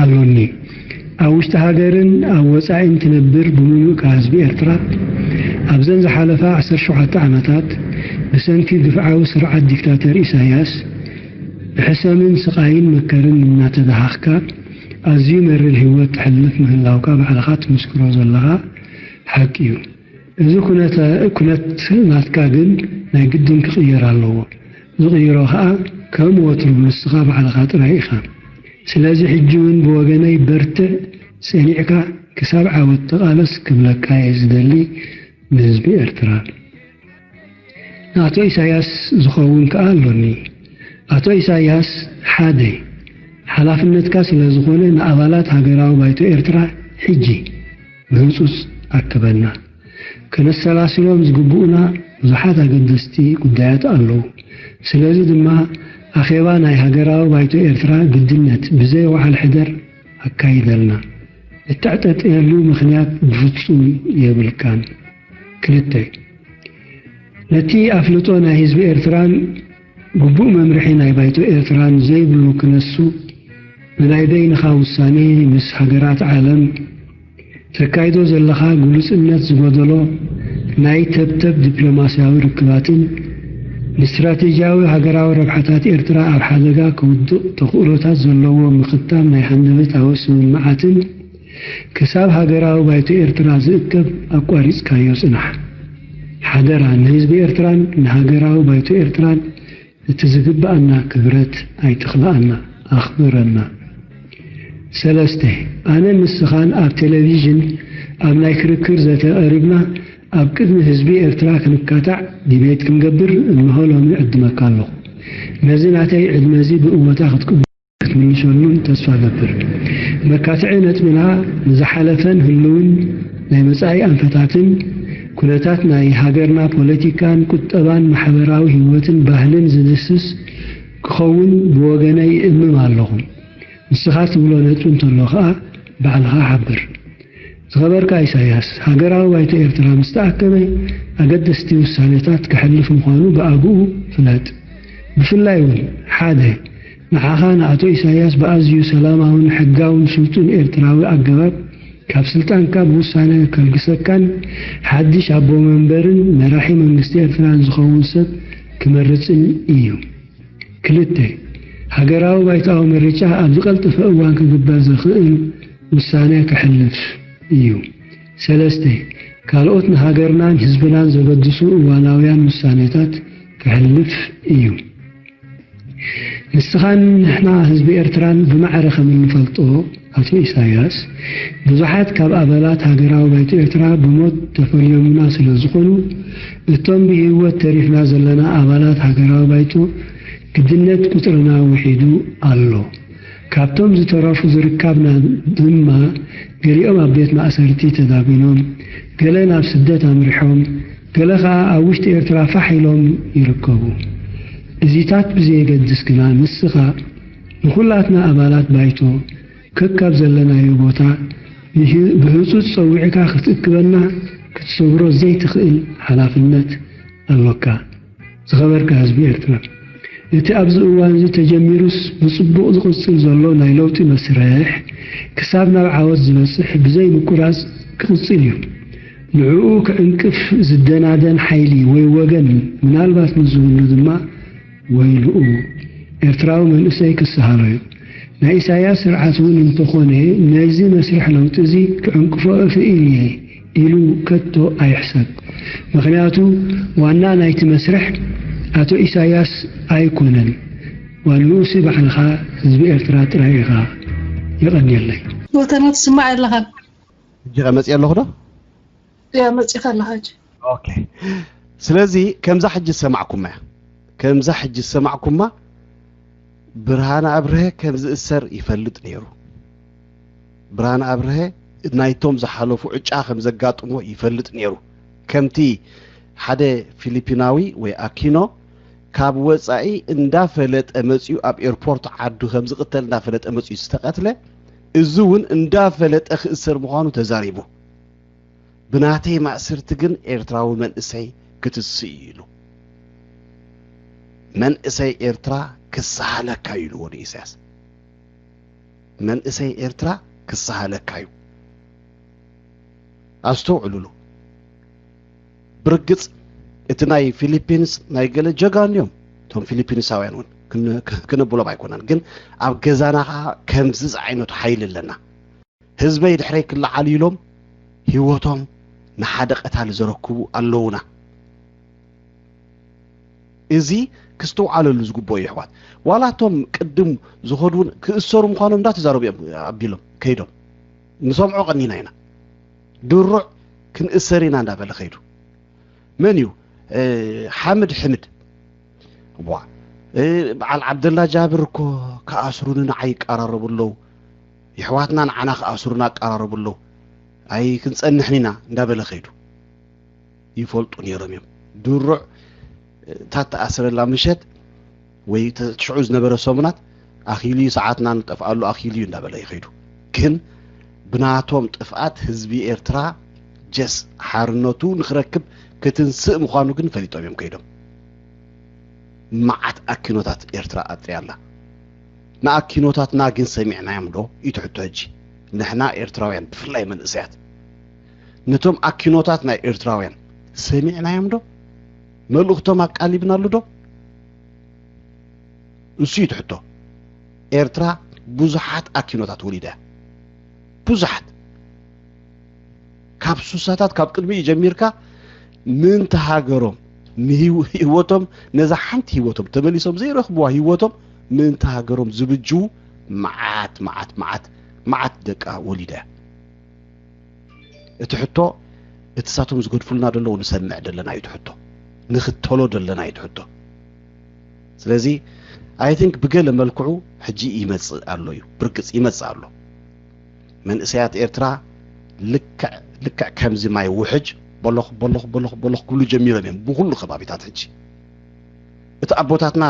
ኣሎኒ። ኣብ ውሽጢ ሃገርን ኣብ ወጻኢን ትነብር ብምሉእካ ህዝቢ ኤርትራ ኣብዘን ዝሓለፋ ዓሰርተ ሸውዓተ ዓመታት ብሰንኪ ግፍዓዊ ስርዓት ዲክታተር ኢሳያስ ብሕሰምን ስቓይን መከርን እናተደሃኽካ ኣዝዩ መሪር ህይወት ተሕልፍ ምህላውካ ባዕልኻ ትምስክሮ ዘለኻ ሓቂ እዩ። እዚ ኩነት ናትካ ግን ናይ ግድን ክቕየር ኣለዎ። ዝቕይሮ ኸኣ ከም ወትሩ ንስኻ ባዕልኻ ጥራይ ኢኻ። ስለዚ ሕጂ እውን ብወገነይ በርትዕ፣ ጸኒዕካ ክሳብ ዓወት ተቓለስ ክብለካ እየ ዝደሊ ንህዝቢ ኤርትራ። ንኣቶ ኢሳያስ ዝኸውን ከኣ ኣሎኒ። ኣቶ ኢሳያስ ሓደ ሓላፍነትካ ስለ ዝኾነ ንኣባላት ሃገራዊ ባይቶ ኤርትራ ሕጂ ብህጹጽ ኣክበና። ከነሰላስሎም ዝግብኡና ብዙሓት ኣገደስቲ ጉዳያት ኣለዉ። ስለዚ ድማ ኣኼባ ናይ ሃገራዊ ባይቶ ኤርትራ ግድነት ብዘይ ወዓል ሕደር ኣካይደልና። እተዕጠጥየሉ ምኽንያት ብፍጹም የብልካን። ክልተ፣ ነቲ ኣፍልጦ ናይ ህዝቢ ኤርትራን ግቡእ መምርሒ ናይ ባይቶ ኤርትራን ዘይብሉ ክነሱ፣ ብናይ በይንኻ ውሳኔ ምስ ሃገራት ዓለም ተካይዶ ዘለኻ ግሉጽነት ዝጎደሎ ናይ ተብተብ ዲፕሎማስያዊ ርክባትን ንስትራቴጂያዊ ሃገራዊ ረብሓታት ኤርትራ ኣብ ሓደጋ ከውድቕ ተኽእሎታት ዘለዎ ምኽታም ናይ ሃንደበታዊ ስምምዓትን ክሳብ ሃገራዊ ባይቶ ኤርትራ ዝእከብ ኣቋሪጽካዮ ጽናሕ። ሓደራ ንህዝቢ ኤርትራን ንሃገራዊ ባይቶ ኤርትራን እቲ ዝግብኣና ክብረት ኣይትኽልኣና፣ ኣኽብረና። ሰለስተ፣ ኣነን ንስኻን ኣብ ቴሌቪዥን ኣብ ናይ ክርክር ዘተ ቀሪብና ኣብ ቅድሚ ህዝቢ ኤርትራ ክንካታዕ ዲቤት ክንገብር እንሆ ሎሚ እዕድመካ ኣለኹ። ነዚ ናተይ ዕድመ እዚ ብእወታ ክትቅበ ክትምልሰሉን ተስፋ እገብር። መካትዒ ነጥብና ንዝሓለፈን ህልውን ናይ መጻኢ ኣንፈታትን ኩነታት ናይ ሃገርና ፖለቲካን ቁጠባን ማሕበራዊ ህይወትን ባህልን ዝድስስ ክኸውን ብወገነይ እእምም ኣለኹ። ንስኻ ትብሎ ነጥቢ እንተሎ ከኣ ባዕልኻ ሓብር። ዝኸበርካ ኢሳያስ፣ ሃገራዊ ባይቶ ኤርትራ ምስ ተኣከበ ኣገደስቲ ውሳኔታት ከሕልፍ ምዃኑ ብኣግኡ ፍለጥ። ብፍላይ እውን፣ ሓደ፣ ንዓኻ ንኣቶ ኢሳያስ ብኣዝዩ ሰላማውን ሕጋውን ስልጡን ኤርትራዊ ኣገባብ ካብ ስልጣንካ ብውሳነ ከልግሰካን ሓድሽ ኣቦ መንበርን መራሒ መንግስቲ ኤርትራን ዝኸውን ሰብ ክመርጽን እዩ። ክልተ፣ ሃገራዊ ባይቶኣዊ ምርጫ ኣብ ዝቐልጠፈ እዋን ክግበር ዘኽእል ውሳነ ከሕልፍ እዩ። ሰለስተ፣ ካልኦት ንሃገርናን ህዝብናን ዘገድሱ እዋናውያን ውሳኔታት ከሕልፍ እዩ። ንስኻን ንሕና ህዝቢ ኤርትራን ብማዕረ ከም እንፈልጦ፣ ኣቶ ኢሳያስ፣ ብዙሓት ካብ ኣባላት ሃገራዊ ባይቶ ኤርትራ ብሞት ተፈልዮምና ስለ ዝኾኑ፣ እቶም ብህይወት ተሪፍና ዘለና ኣባላት ሃገራዊ ባይቶ ግድነት ቁጽርና ውሒዱ ኣሎ። ካብቶም ዝተረፉ ዝርካብና ድማ፣ ገሊኦም ኣብ ቤት ማእሰርቲ ተዳጒኖም፣ ገለ ናብ ስደት ኣምሪሖም፣ ገለ ኸኣ ኣብ ውሽጢ ኤርትራ ፋሕ ኢሎም ይርከቡ። እዚታት ብዘየገድስ ግና፣ ንስኻ ንኹላትና ኣባላት ባይቶ ከካብ ዘለናዮ ቦታ ብህ-፣ ብህጹጽ ጸዊዕካ ክትእክበና ክትሰግሮ ዘይትኽእል ሓላፍነት ኣሎካ። ዝኸበርካ ህዝቢ ኤርትራ፣ እቲ ኣብዚ እዋን እዚ ተጀሚሩስ ብጽቡቕ ዝቕጽል ዘሎ ናይ ለውጢ መስርሕ፣ ክሳብ ናብ ዓወት ዝበጽሕ ብዘይ ምቁራጽ ክቕጽል እዩ። ንዕኡ ክዕንቅፍ ዝደናደን ሓይሊ ወይ ወገን ምናልባት ንዝህሉ ድማ፣ ወይልኡ፣ ኤርትራዊ መንእሰይ ክሰሃሎ እዩ። ናይ ኢሳያስ ስርዓት እውን እንተኾነ፣ ነዚ መስርሕ ለውጢ እዚ ክዕንቅፎ እኽእል እየ ኢሉ ከቶ ኣይሕሰብ። ምኽንያቱ፣ ዋና ናይቲ መስርሕ ኣቶ ኢሳያስ ኣይኮነን። ዋንኡሲ ባዕልኻ ህዝቢ ኤርትራ ጥራይ ኢኻ። የቐንየለይ። ጎተና ትስማዕ ኣለኻ። ሕጂ ከ መፅእ ኣለኹ ዶ? እያ መፂኻ ኣለኻ ሕጂ። ኦኬ። ስለዚ ከምዛ ሕጂ ዝሰማዕኩማ እያ። ከምዛ ሕጂ ዝሰማዕኩማ፣ ብርሃነ ኣብርሀ ከም ዝእሰር ይፈልጥ ነይሩ። ብርሃነ ኣብርሀ ናይቶም ዝሓለፉ ዕጫ ከም ዘጋጥሞ ይፈልጥ ነይሩ። ከምቲ ሓደ ፊሊፒናዊ ወይ ኣኪኖ ካብ ወፃኢ እንዳፈለጠ መፂኡ ኣብ ኤርፖርት ዓዱ ከም ዝቕተል እንዳፈለጠ መፂኡ ዝተቐትለ፣ እዚ እውን እንዳፈለጠ ክእሰር ምዃኑ ተዛሪቡ። ብናተይ ማእስርቲ ግን ኤርትራዊ መንእሰይ ክትስእ እዩ ኢሉ። መንእሰይ ኤርትራ ክሰሃለካ እዩ ኢልዎ ንኢሳያስ። መንእሰይ ኤርትራ ክሰሃለካ እዩ። ኣስተውዕሉሉ። ብርግጽ እቲ ናይ ፊሊፒንስ ናይ ገለ ጀጋኑ እዮም። እቶም ፊሊፒንሳውያን እውን ክን-፣ ክነብሎም ኣይኮነን። ግን ኣብ ገዛና ኸዓ ከምዚ ዝዓይነቱ ሓይሊ ኣለና። ህዝበይ ድሕረይ ክለዓል ኢሎም ህይወቶም ንሓደ ቀታሊ ዘረክቡ ኣለዉና። እዚ ክስትውዓለሉ ዝግብኦ እዩ ኣሕዋት። ዋላ እቶም ቅድም ዝኸዱ እውን ክእሰሩ ምዃኖም እንዳተዛረቡ እዮም ኣቢሎም ከይዶም። ንሰምዖ ቀኒና ኢና። ድሩዕ ክንእሰር ኢና እንዳበለ ከይዱ። መን እዩ? ሓምድ ሕምድ። ዋ፣ በዓል ዓብደላ ጃብር እኮ ክኣስሩኒ ንዓይ ይቀራረቡ ኣለዉ። የሕዋትና ንዓና ክኣስሩና ኣቀራረቡ ኣለዉ። ኣይ ክንጸንሕን ኢና እንዳበለ ከይዱ። ይፈልጡ ነይሮም እዮም። ድሩዕ እታ ተኣስረላ ምሸት ወይ ሽዑ ዝነበረ ሰሙናት ኣኺሉ እዩ፣ ሰዓትና ንጠፍኣሉ ኣኺሉ እዩ እንዳበለ ይኸይዱ። ግን ብናቶም ጥፍኣት ህዝቢ ኤርትራ ጀስ ሓርነቱ ንክረክብ ክትንስእ ምዃኑ ግን ፈሊጦም እዮም ከይዶም። መዓት ኣኪኖታት ኤርትራ ኣጥርያ ኣላ። ንኣኪኖታትና ግን ሰሚዕናዮም ዶ? ኢትሕቶ ሕጂ። ንሕና ኤርትራውያን፣ ብፍላይ መንእሰያት፣ ነቶም ኣኪኖታት ናይ ኤርትራውያን ሰሚዕናዮም ዶ? መልእኽቶም ኣቃሊብናሉ ዶ? እሱ እዩ ትሕቶ። ኤርትራ ብዙሓት ኣኪኖታት ወሊዳ እያ። ብዙሓት። ካብ ሱሳታት ካብ ቅድሚኡ ጀሚርካ ምእንቲ ሃገሮም፣ ንህይወ-፣ ህይወቶም፣ ነዛ ሓንቲ ህይወቶም ተመሊሶም ዘይረኽብዋ ህይወቶም ምእንቲ ሃገሮም ዝብጅዉ መዓት፣ መዓት፣ መዓት፣ መዓት ደቃ ወሊዳ እያ። እቲ ሕቶ፣ እቲ ሳቶም ዝገድፉልና ዘለዉ ንሰምዕ ደለና እዩ እቲ ሕቶ። ንኽተሎ ደለና እዩ እቲ ሕቶ። ስለዚ፣ I think ብገለ መልክዑ ሕጂ ይመጽእ ኣሎ እዩ። ብርግጽ ይመጽእ ኣሎ። መንእሰያት ኤርትራ ልክዕ፣ ልክዕ ከምዚ ማይ ውሕጅ በሎኽ፣ በሎኽ፣ በሎኽ፣ በሎኽ ክብሉ ጀሚሮም እዮም ብኹሉ ከባቢታት ሕጂ። እቲ ኣቦታትና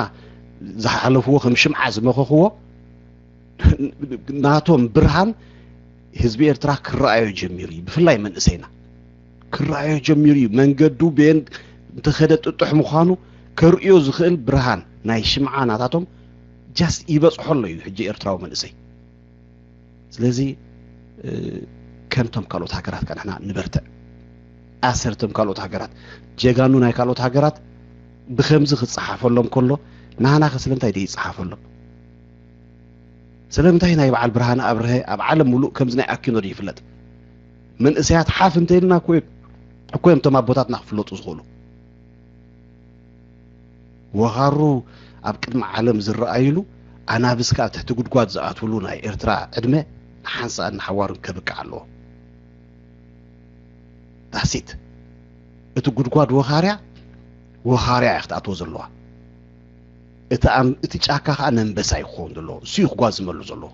ዝሓለፍዎ ከም ሽምዓ ዝመኸኽዎ ናቶም ብርሃን ህዝቢ ኤርትራ ክረኣዮ ጀሚሩ እዩ። ብፍላይ መንእሰይና ክረኣዮ ጀሚሩ እዩ። መንገዱ ቤን እንተኸደ ጥጡሕ ምዃኑ ከርእዮ ዝኽእል ብርሃን ናይ ሽምዓ ናታቶም ጃስት ይበጽሖ ኣሎ እዩ ሕጂ ኤርትራዊ መንእሰይ። ስለዚ ከምቶም ካልኦት ሃገራት ከ ንሕና ንበርትዕ። ኣሰርቶም ካልኦት ሃገራት፣ ጀጋኑ ናይ ካልኦት ሃገራት ብከምዚ ክጸሓፈሎም ከሎ፣ ናህና ከ ስለምንታይ ደይ ይጸሓፈሎም? ስለምንታይ ናይ በዓል ብርሃነ ኣብርሀ ኣብ ዓለም ሙሉእ ከምዚ ናይ ኣኪኖ ደይ ይፍለጥ? መንእሰያት ሓፍ እንተይልና እኮ እዮም እቶም ኣቦታትና ክፍለጡ ዝኽእሉ። ወኻሩ ኣብ ቅድሚ ዓለም ዝረኣይሉ ኣናብስ ከኣ ትሕቲ ጉድጓድ ዝኣትውሉ ናይ ኤርትራ ዕድመ ንሓንሳእን ንሓዋሩን ከብቅዕ ኣለዎ። ዳሲት እቲ ጉድጓድ ወኻርያ ወኻርያ እያ ክትኣትዎ ዘለዋ። እቲ ኣም- እቲ ጫካ ከኣ ነንበሳ እዩ ክኸውን ዘለዎ። እሱ እዩ ክጓዝመሉ ዘለዎ።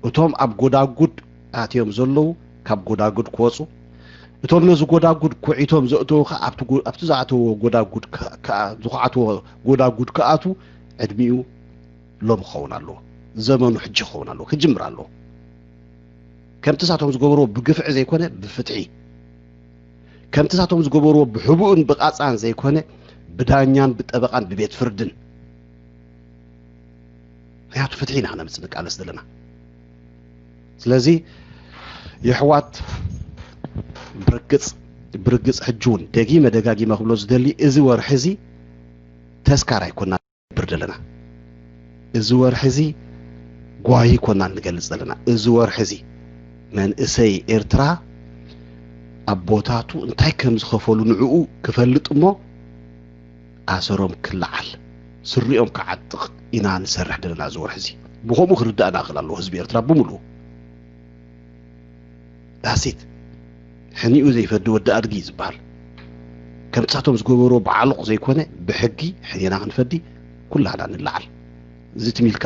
እቶም ኣብ ጎዳጉድ ኣትዮም ዘለዉ ካብ ጎዳጉድ ክወፁ፣ እቶም ነዚ ጎዳጉድ ኩዒቶም ዘእተዉ ከኣ ኣብቲ ጎ- ኣብቲ ዝኣተዎ ጎዳጉድ ከ- ከኣ- ዝኹዓትዎ ጎዳጉድ ክኣትዉ ዕድሚኡ ሎም ክኸውን ኣለዎ። ዘመኑ ሕጂ ክኸውን ኣለዎ፣ ክጅምር ኣለዎ። ከምቲ ሳቶም ዝገበርዎ ብግፍዒ ዘይኮነ ብፍትሒ፣ ከምቲ ሳቶም ዝገበርዎ ብሕቡእን ብቓጻን ዘይኮነ ብዳኛን ብጠበቓን ብቤት ፍርድን። ምክንያቱ ፍትሒ ኢና ክነምጽእ ንቃለስ ዘለና። ስለዚ የሕዋት ብርግጽ ብርግጽ ሕጂ እውን ደጊመ ደጋጊመ ክብሎ ዝደሊ እዚ ወርሒ እዚ ተስካር ኣይኮና ብር ዘለና። እዚ ወርሒ እዚ ጓሂ ኮና እንገልጽ ዘለና። እዚ ወርሒ እዚ መንእሰይ ኤርትራ ኣቦታቱ እንታይ ከም ዝኸፈሉ ንዕኡ ክፈልጥ እሞ ኣሰሮም ክለዓል ስሪኦም ክዓጥቕ ኢና ንሰርሕ ዘለና። እዚ ወርሒ እዚ ብኸምኡ ክርዳእና ክእል ኣለዎ ህዝቢ ኤርትራ ብምሉኡ። ዳሲት ሕኒኡ ዘይፈዲ ወዲ ኣድጊ እዩ ዝበሃል። ከምሳቶም ዝገበርዎ ብዓሎቕ ዘይኮነ ብሕጊ ሕኔና ክንፈዲ ኩላህና ንለዓል። እዚ ትሚልካ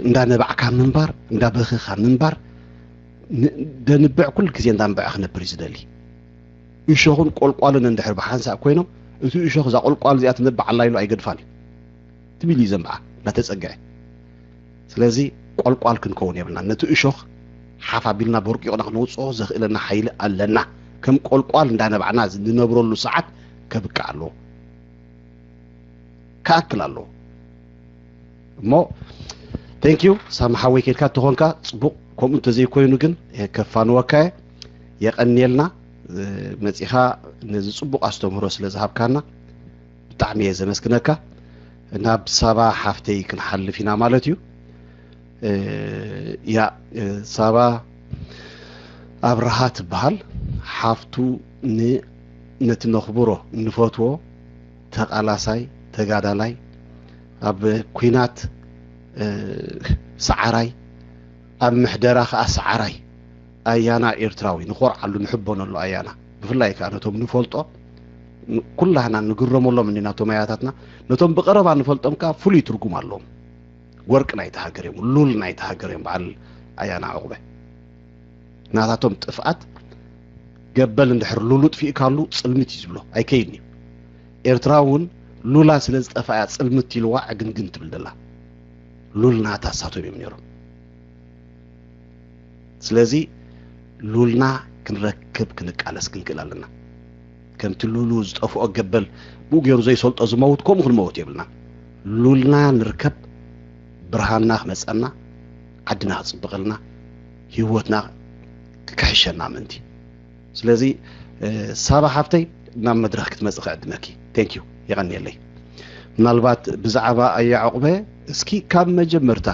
እንዳነባዕካ ምንባር እንዳበኸኻ ምንባር። ደንብዕ ኩሉ ግዜ እንዳንበዐ ክነብር እዩ ዝደሊ። እሾኽን ቆልቋልን እንድሕር ብሓንሳእ ኮይኖም እቲ እሾኽ እዛ ቆልቋል እዚኣ ትነብዕ ኣላ ኢሉ ኣይገድፋን እዩ። ትሚል እዩ ዘንብዓ እንዳተጸግዐ። ስለዚ ቆልቋል ክንከውን የብልና። ነቲ እሾኽ ሓፍ ኣቢልና በርቂቕና ክነውፅኦ ዘኽእለና ሓይሊ ኣለና። ከም ቆልቋል እንዳነባዕና ንነብረሉ ሰዓት ከብቅዕ ኣለዎ፣ ክኣክል ኣለዎ። እሞ thank you ሳሚ ሓወይ፣ ከድካ እንተኾንካ ፅቡቕ፣ ከምኡ እንተዘይኮይኑ ግን ከፋንወካ እየ። የቐንየልና መፂኻ ነዚ ፅቡቕ ኣስተምህሮ ስለ ዝሃብካና። ብጣዕሚ እየ ዘመስግነካ። ናብ ሳባ ሓፍተይ ክንሓልፍ ኢና ማለት እዩ። ያ ሳባ ኣብርሃ ትበሃል። ሓፍቱ ነቲ ነኽብሮ እንፈትዎ ተቓላሳይ ተጋዳላይ፣ ኣብ ኲናት ሰዓራይ፣ ኣብ ምሕደራ ከኣ ሰዓራይ ኣያና ኤርትራዊ ንኾርዓሉ ንሕበነሉ ኣያና። ብፍላይ ከኣ ነቶም ንፈልጦ ኩላህና ንግረመሎም እንዲና። ነቶም ኣያታትና ነቶም ብቐረባ ንፈልጦም ከኣ ፍሉይ ትርጉም ኣለዎም። ወርቂ ናይቲ ሃገር እዮም፣ ሉል ናይቲ ሃገር እዮም። በዓል ኣያና ዕቑበ ናታቶም ጥፍኣት ገበል እንድሕር ሉሉ ጥፊእካሉ ጽልምት እዩ ዝብሎ፣ ኣይከይድን እዩ። ኤርትራ እውን ሉላ ስለ ዝጠፍኣ እያ ጽልምት ኢልዋ ዕግንግን ትብል ዘላ። ሉል ናታ እሳቶም እዮም ነይሮም። ስለዚ ሉልና ክንረክብ ክንቃለስ ክንክእል ኣለና። ከምቲ ሉሉ ዝጠፍኦ ገበል ብኡ ገይሩ ዘይሰልጦ ዝመውት ከምኡ ክንመውት የብልና። ሉልና ንርከብ፣ ብርሃንና ክመፀና፣ ዓድና ክፅብቐልና፣ ህይወትና ክሕሸና ምእንቲ። ስለዚ ሳባ ሓፍተይ ናብ መድረኽ ክትመፅእ ክዕድመኪ። Thank you፣ የቐንየለይ። ምናልባት ብዛዕባ ኣያ ዕቑበ እስኪ ካብ መጀመርታ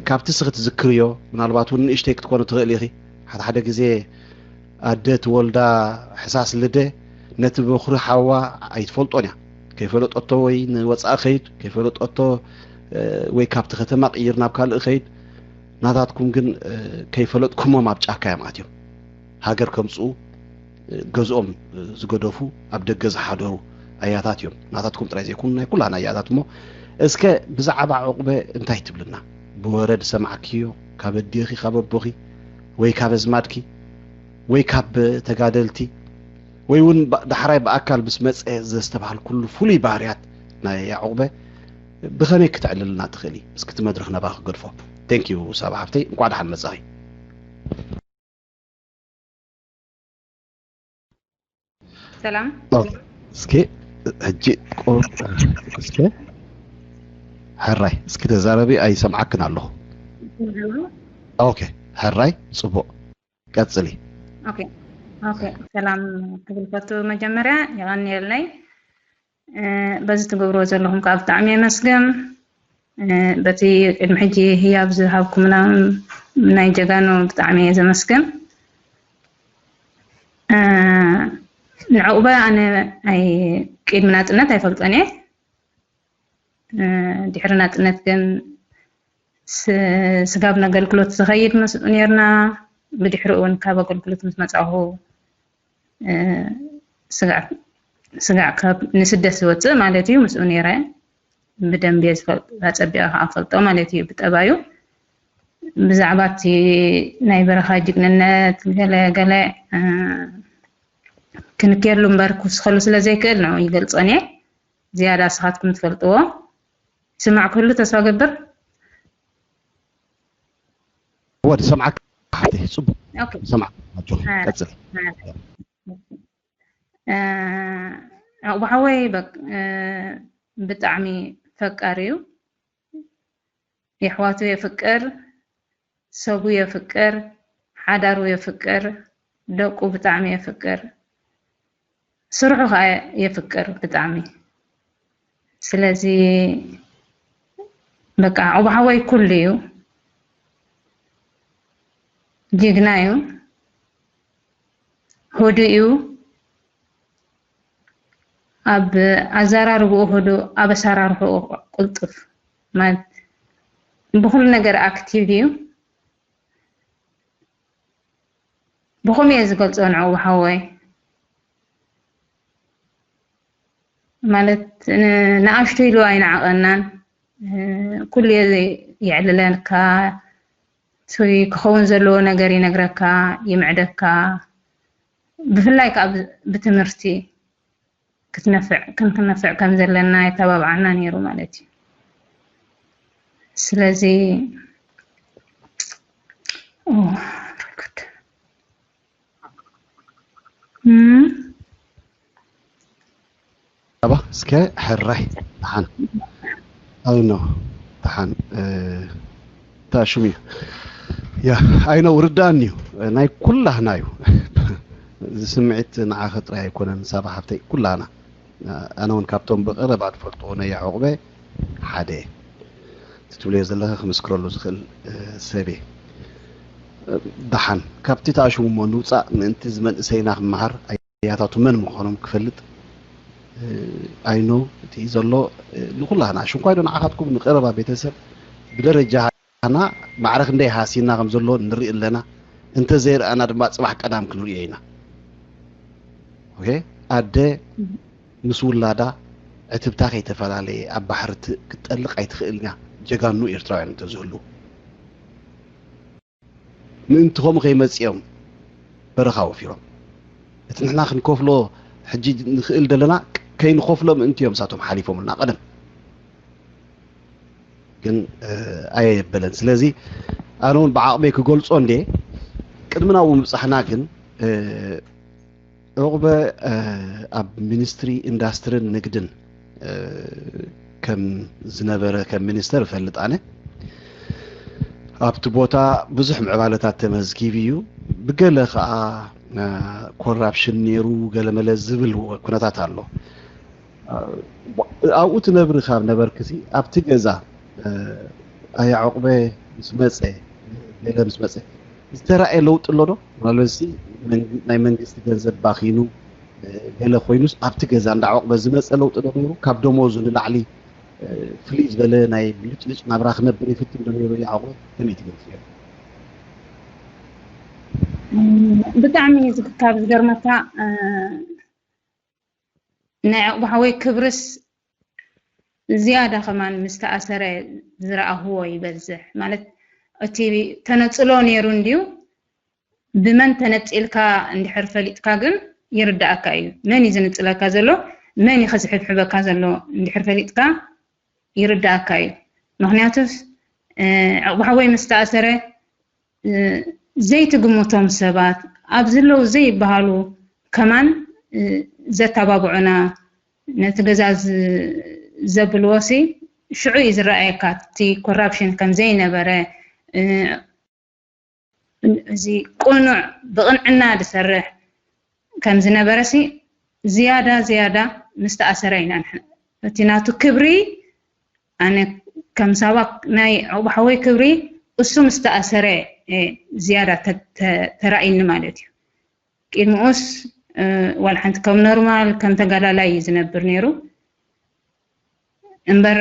ካብቲ ስኺ ትዝክርዮ፣ ምናልባት እውን ንእሽተይ ክትኮኑ ትኽእል ኢኺ። ሓደ ሓደ ግዜ ኣደ ትወልዳ ሕሳስ ልደ ነቲ በኹሪ ሓዋ ኣይትፈልጦን እያ። ከይፈለጠቶ ወይ ንወፃኢ ኸይድ፣ ከይፈለጠቶ ወይ ካብቲ ከተማ ቅይር ናብ ካልእ ኸይድ። ናታትኩም ግን ከይፈለጥኩሞም ኣብ ጫካ እዮም ኣትዮም። ሃገር ከምፅኡ ገዝኦም ዝገደፉ ኣብ ደገ ዝሓደሩ ኣያታት እዮም። ናታትኩም ጥራይ ዘይኮኑ ናይ ኩላና ኣያታት። እሞ እስከ ብዛዕባ ዕቑበ እንታይ ትብልና? ብወረ ዝሰማዕክዮ ካብ ኣዴኺ ካብ ኣቦኺ ወይ ካብ ኣዝማድኪ ወይ ካብ ተጋደልቲ ወይ እውን ዳሕራይ ብኣካል ምስ መፀ ዘስተብሃልኩሉ ፍሉይ ባህርያት ናይ ያዕቑበ ብኸመይ ክተዕልልና ትኽእሊ? እስኪ እቲ መድረኽ ናባኺ ክገድፎ። Thank you ሳባ ሓፍተይ፣ እንኳዕ ደሓን መጻኺ። ሰላም። እስኪ ሕጂ ቆ- እስኪ ሕራይ እስኪ ተዛረቢ፣ ኣይሰምዓክን ኣለኹ። ኦኬ፣ ሕራይ ጽቡቕ፣ ቀጽሊ። ኦኬ ኦኬ። ሰላም ክብል ፈቱ። መጀመርያ የቐንየለይ። እ፣ በዚ ትገብርዎ ዘለኹም ከዓ ብጣዕሚ የመስግን። እ፣ በቲ ቅድሚ ሕጂ ህያብ ዝሃብኩምና ናይ ጀጋኑ ብጣዕሚ እየ ዘመስግን። እ፣ ንዕቑበ ኣነ ኣይ ቅድሚ ናጽነት ኣይፈልጦን እየ። እ፣ ድሕሪ ናጽነት ግን ስ- ስጋብ ነገልግሎት ዝኸይድ ምስ ኔርና፣ ብድሕሪኡ እውን ካብ ኣገልግሎት ምስ መጻኹ እ፣ ስጋዕ ስጋዕ ካብ ንስደት ዝወፅእ ማለት እዩ። ምስኡ ነይረ ብደንቢ እየ ዝፈልጦ፣ ኣፀቢቐ ከዓ ፈልጦ ማለት እዩ ብጠባዩ። ብዛዕባ እቲ ናይ በረኻ ጅግንነት ገለ ገለ እ፣ ክንክየሉ እምበር ክውስኸሉ ስለ ዘይክእል ነው ይገልፆን እየ። ዝያዳ ንስኻትኩም ትፈልጥዎ። ስማዕ ክህሉ ተስፋ ገብር። ወዲ ሰምዓክ ሓፍተይ፣ ጽቡቕ ኦኬ። ሰምዓክ። ኣጆኺ እ፣ ቀጽሊ። እ፣ እ፣ ዕቑብ ሓወይ በቅ- እ፣ ብጣዕሚ ፈቃር እዩ። የሕዋቱ የፍቅር፣ ሰቡ የፍቅር፣ ሓዳሩ የፍቅር፣ ደቁ ብጣዕሚ የፍቅር፣ ስርሑ ከዓ የፍቅር ብጣዕሚ። ስለዚ በቃ ዕቑብ ሓወይ ኩሉ እዩ፣ ጅግና እዩ፣ ህዱእ እዩ። ኣብ ኣዘራርብኡ ህዱእ፣ ኣብ ኣሰራርሕኡ ቅልጡፍ ማለት ብኩሉ ነገር ኣክቲቭ እዩ። ብኸምኡ እየ ዝገልፆ ንዕኡ ሓወይ። ማለት ን- ንኣሽቱ ኢሉ ኣይንዓቐናን። እ፣ ኩሉ የዕልለካ፣ እቲ ክኸውን ዘለዎ ነገር ይነግረካ፣ ይምዕደካ። ብፍላይ ከዓ ብ- ብትምህርቲ ክትነፍዕ ክንክነፍዕ ከም ዘለና የተባብዓና ነይሩ ማለት እዩ። ስለዚ ኦ፣ very good። እም፣ ኣባ እስከ ሕራይ ደሓን። ኣይ ኖ ደሓን። እ፣ እታ ሽሙ እዩ። ያ፣ ኣይ ኖ ርዳእኒ እዩ። ናይ ኩላህና እዩ። እዚ ስምዒት ንዓኺ ጥራይ ኣይኮነን ሳባ ሓፍተይ፣ ኩላህና። ኣነ እውን ካብቶም ብቐረባ ዝፈልጥዎ ናይ ያዕቆበ ሓደ እየ። እቲ ትብልዮ ዘለኻ ክምስክረሉ ዝኽእል፣ እ፣ ሰብ እየ። እ፣ ደሓን ካብቲ ተኣሽሙ እሞ ንውፃእ ምእንቲ እዚ መንእሰይና ክመሃር ኣያታቱ መን ምዃኖም ክፈልጥ፣ እ፣ ኣይኖ እቲ ዘሎ፣ እ፣ ንኹላህና ሽንኳይ ዶ ንዓኻትኩም ንቐረባ ቤተሰብ ብደረጃ ና ማዕረ ክንደይ ሃሲና ከም ዘሎ ንርኢ ኣለና። እንተዘይረኣና ድማ ጽባሕ ቀዳም ክንርእዮ ኢና። ኦኬ፣ ኣደ ምስ ውላዳ ዕትብታ ከይተፈላለየ ኣብ ባሕሪ ት- ክትጠልቕ ኣይትኽእልን እያ። ጀጋኑ ኤርትራውያን እንተዝህሉ ምእንቲ ከምኡ ከይመጽኦም በረኻ ወፊሮም እቲ ንሕና ክንከፍሎ ሕጂ ንኽእል ዘለና ከይንኸፍሎ ምእንቲ እዮም እሳቶም ሓሊፎምልና ቀደም ግን ኣየበለን። ስለዚ ኣነ እውን ብዓቕመይ ክገልጾ እንዴ ቅድሚ ናብኡ ምብጻሕና ግን ዑቕበ ኣብ ሚኒስትሪ ኢንዳስትርን ንግድን ከም ዝነበረ ከም ሚኒስተር እፈልጥ ኣነ። ኣብቲ ቦታ ብዙሕ ምዕባለታት ተመዝጊቡ እዩ። ብገለ ከዓ ኮራፕሽን ነይሩ ገለመለ ዝብል ኩነታት ኣሎ። ኣብኡ ትነብሪ ካብ ነበርክሲ ኣብቲ ገዛ ኣያ ዑቕበ ምስ መፀ ገለ ምስ መፀ ዝተረኣየ ለውጢ ኣሎ ዶ? ማለት ናይ መንግስቲ ገንዘብ ባኺኑ ገለ ኮይኑስ ኣብቲ ገዛ እንዳ ዑቕበ ዝመፀ ለውጢ ዶ ነይሩ? ካብ ደሞዙ ንላዕሊ ፍልይ ዝበለ ናይ ብልጭልጭ ናብራ ክነብር ይፍትን ዶ ነይሩ? ኣያ ዑቕበ ከመይ ትገልፅዮ? ብጣዕሚ ካብ ዝገርመካ ናይ ዕቑብ ሓወይ ክብርስ ዝያዳ ከማን ምስ ተኣሰረ ዝረኣኽዎ ይበዝሕ። ማለት እቲ ተነጽሎ ነይሩ እንድዩ፣ ብመን ተነጺልካ እንድሕር ፈሊጥካ ግን ይርዳእካ እዩ። መን እዩ ዝንጽለካ ዘሎ፣ መን እዩ ከዝሕብሕበካ ዘሎ እንድሕር ፈሊጥካ ይርዳእካ እዩ። ምኽንያቱስ ዑቕባሓወይ ምስ ተኣሰረ ዘይትግምቶም ሰባት ኣብ ዝለው ዘይበሃሉ ከማን ዘተባብዑና፣ ነቲ ገዛ ዘብልዎ ሲ ሽዑ እዩ ዝረኣየካ። እቲ ኮራፕሽን ከም ዘይነበረ፣ እዚ ቅኑዕ ብቕንዕና ዝሰርሕ ከም ዝነበረ ሲ ዝያዳ ዝያዳ ምስ ተኣሰረ ኢና ንሕና እቲ ናቱ ክብሪ፣ ኣነ ከም ሳባ ናይ ዑቕባሓወይ ክብሪ እሱ ምስ ተኣሰረ ዝያዳ ተራእይኒ ማለት እዩ። ቅድሚኡስ ዋላ ሓንቲ ከም ኖርማል ከም ተጋዳላይ እዩ ዝነብር ነይሩ እምበር፣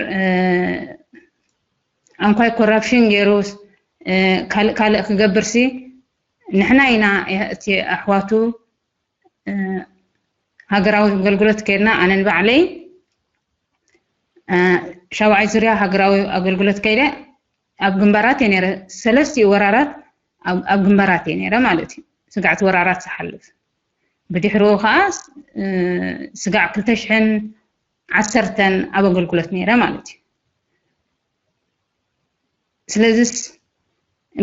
ኣንኳይ ኮራፕሽን ገይሩ ካልእ ካልእ ክገብርሲ ንሕና ኢና እቲ ኣሕዋቱ ሃገራዊ ኣገልግሎት ከይድና ኣነ ንባዕለይ ሻውዓይ ዙርያ ሃገራዊ ኣገልግሎት ከይደ ኣብ ግንባራት እየ ነረ። ሰለስቲኡ ወራራት ኣብ ግንባራት እየ ነረ ማለት እዩ። ስጋዕቲ ወራራት ዝሓልፍ ብድሕሪኡ ከዓ ስጋዕ ክልተ ሽሕን ዓሰርተን ኣብ ኣገልግሎት ነረ ማለት እዩ። ስለዚስ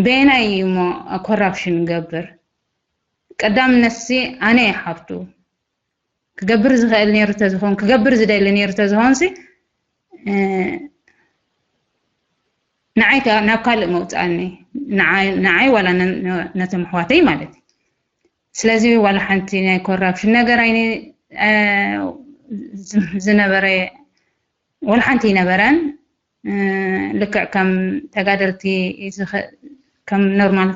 በየናይ እዩ እሞ ኮራፕሽን ገብር? ቀዳምነት ሲ ኣነ እየ ሓፍቱ። ክገብር ዝኽእል ነይሩ ተዝኾን ክገብር ዝደሊ ነይሩ ተዝኾን ሲ ንዓይ ናብ ካልእ መውፅኣኒ፣ ንዓይ ዋላ ነቶም ኣሕዋተይ ማለት እዩ። ስለዚ ዋላ ሓንቲ ናይ ኮራፕሽን ነገር ኣይነ ዝነበረ ዋላ ሓንቲ ይነበረን። ልክዕ ከም ተጋደልቲ ከም ኖርማል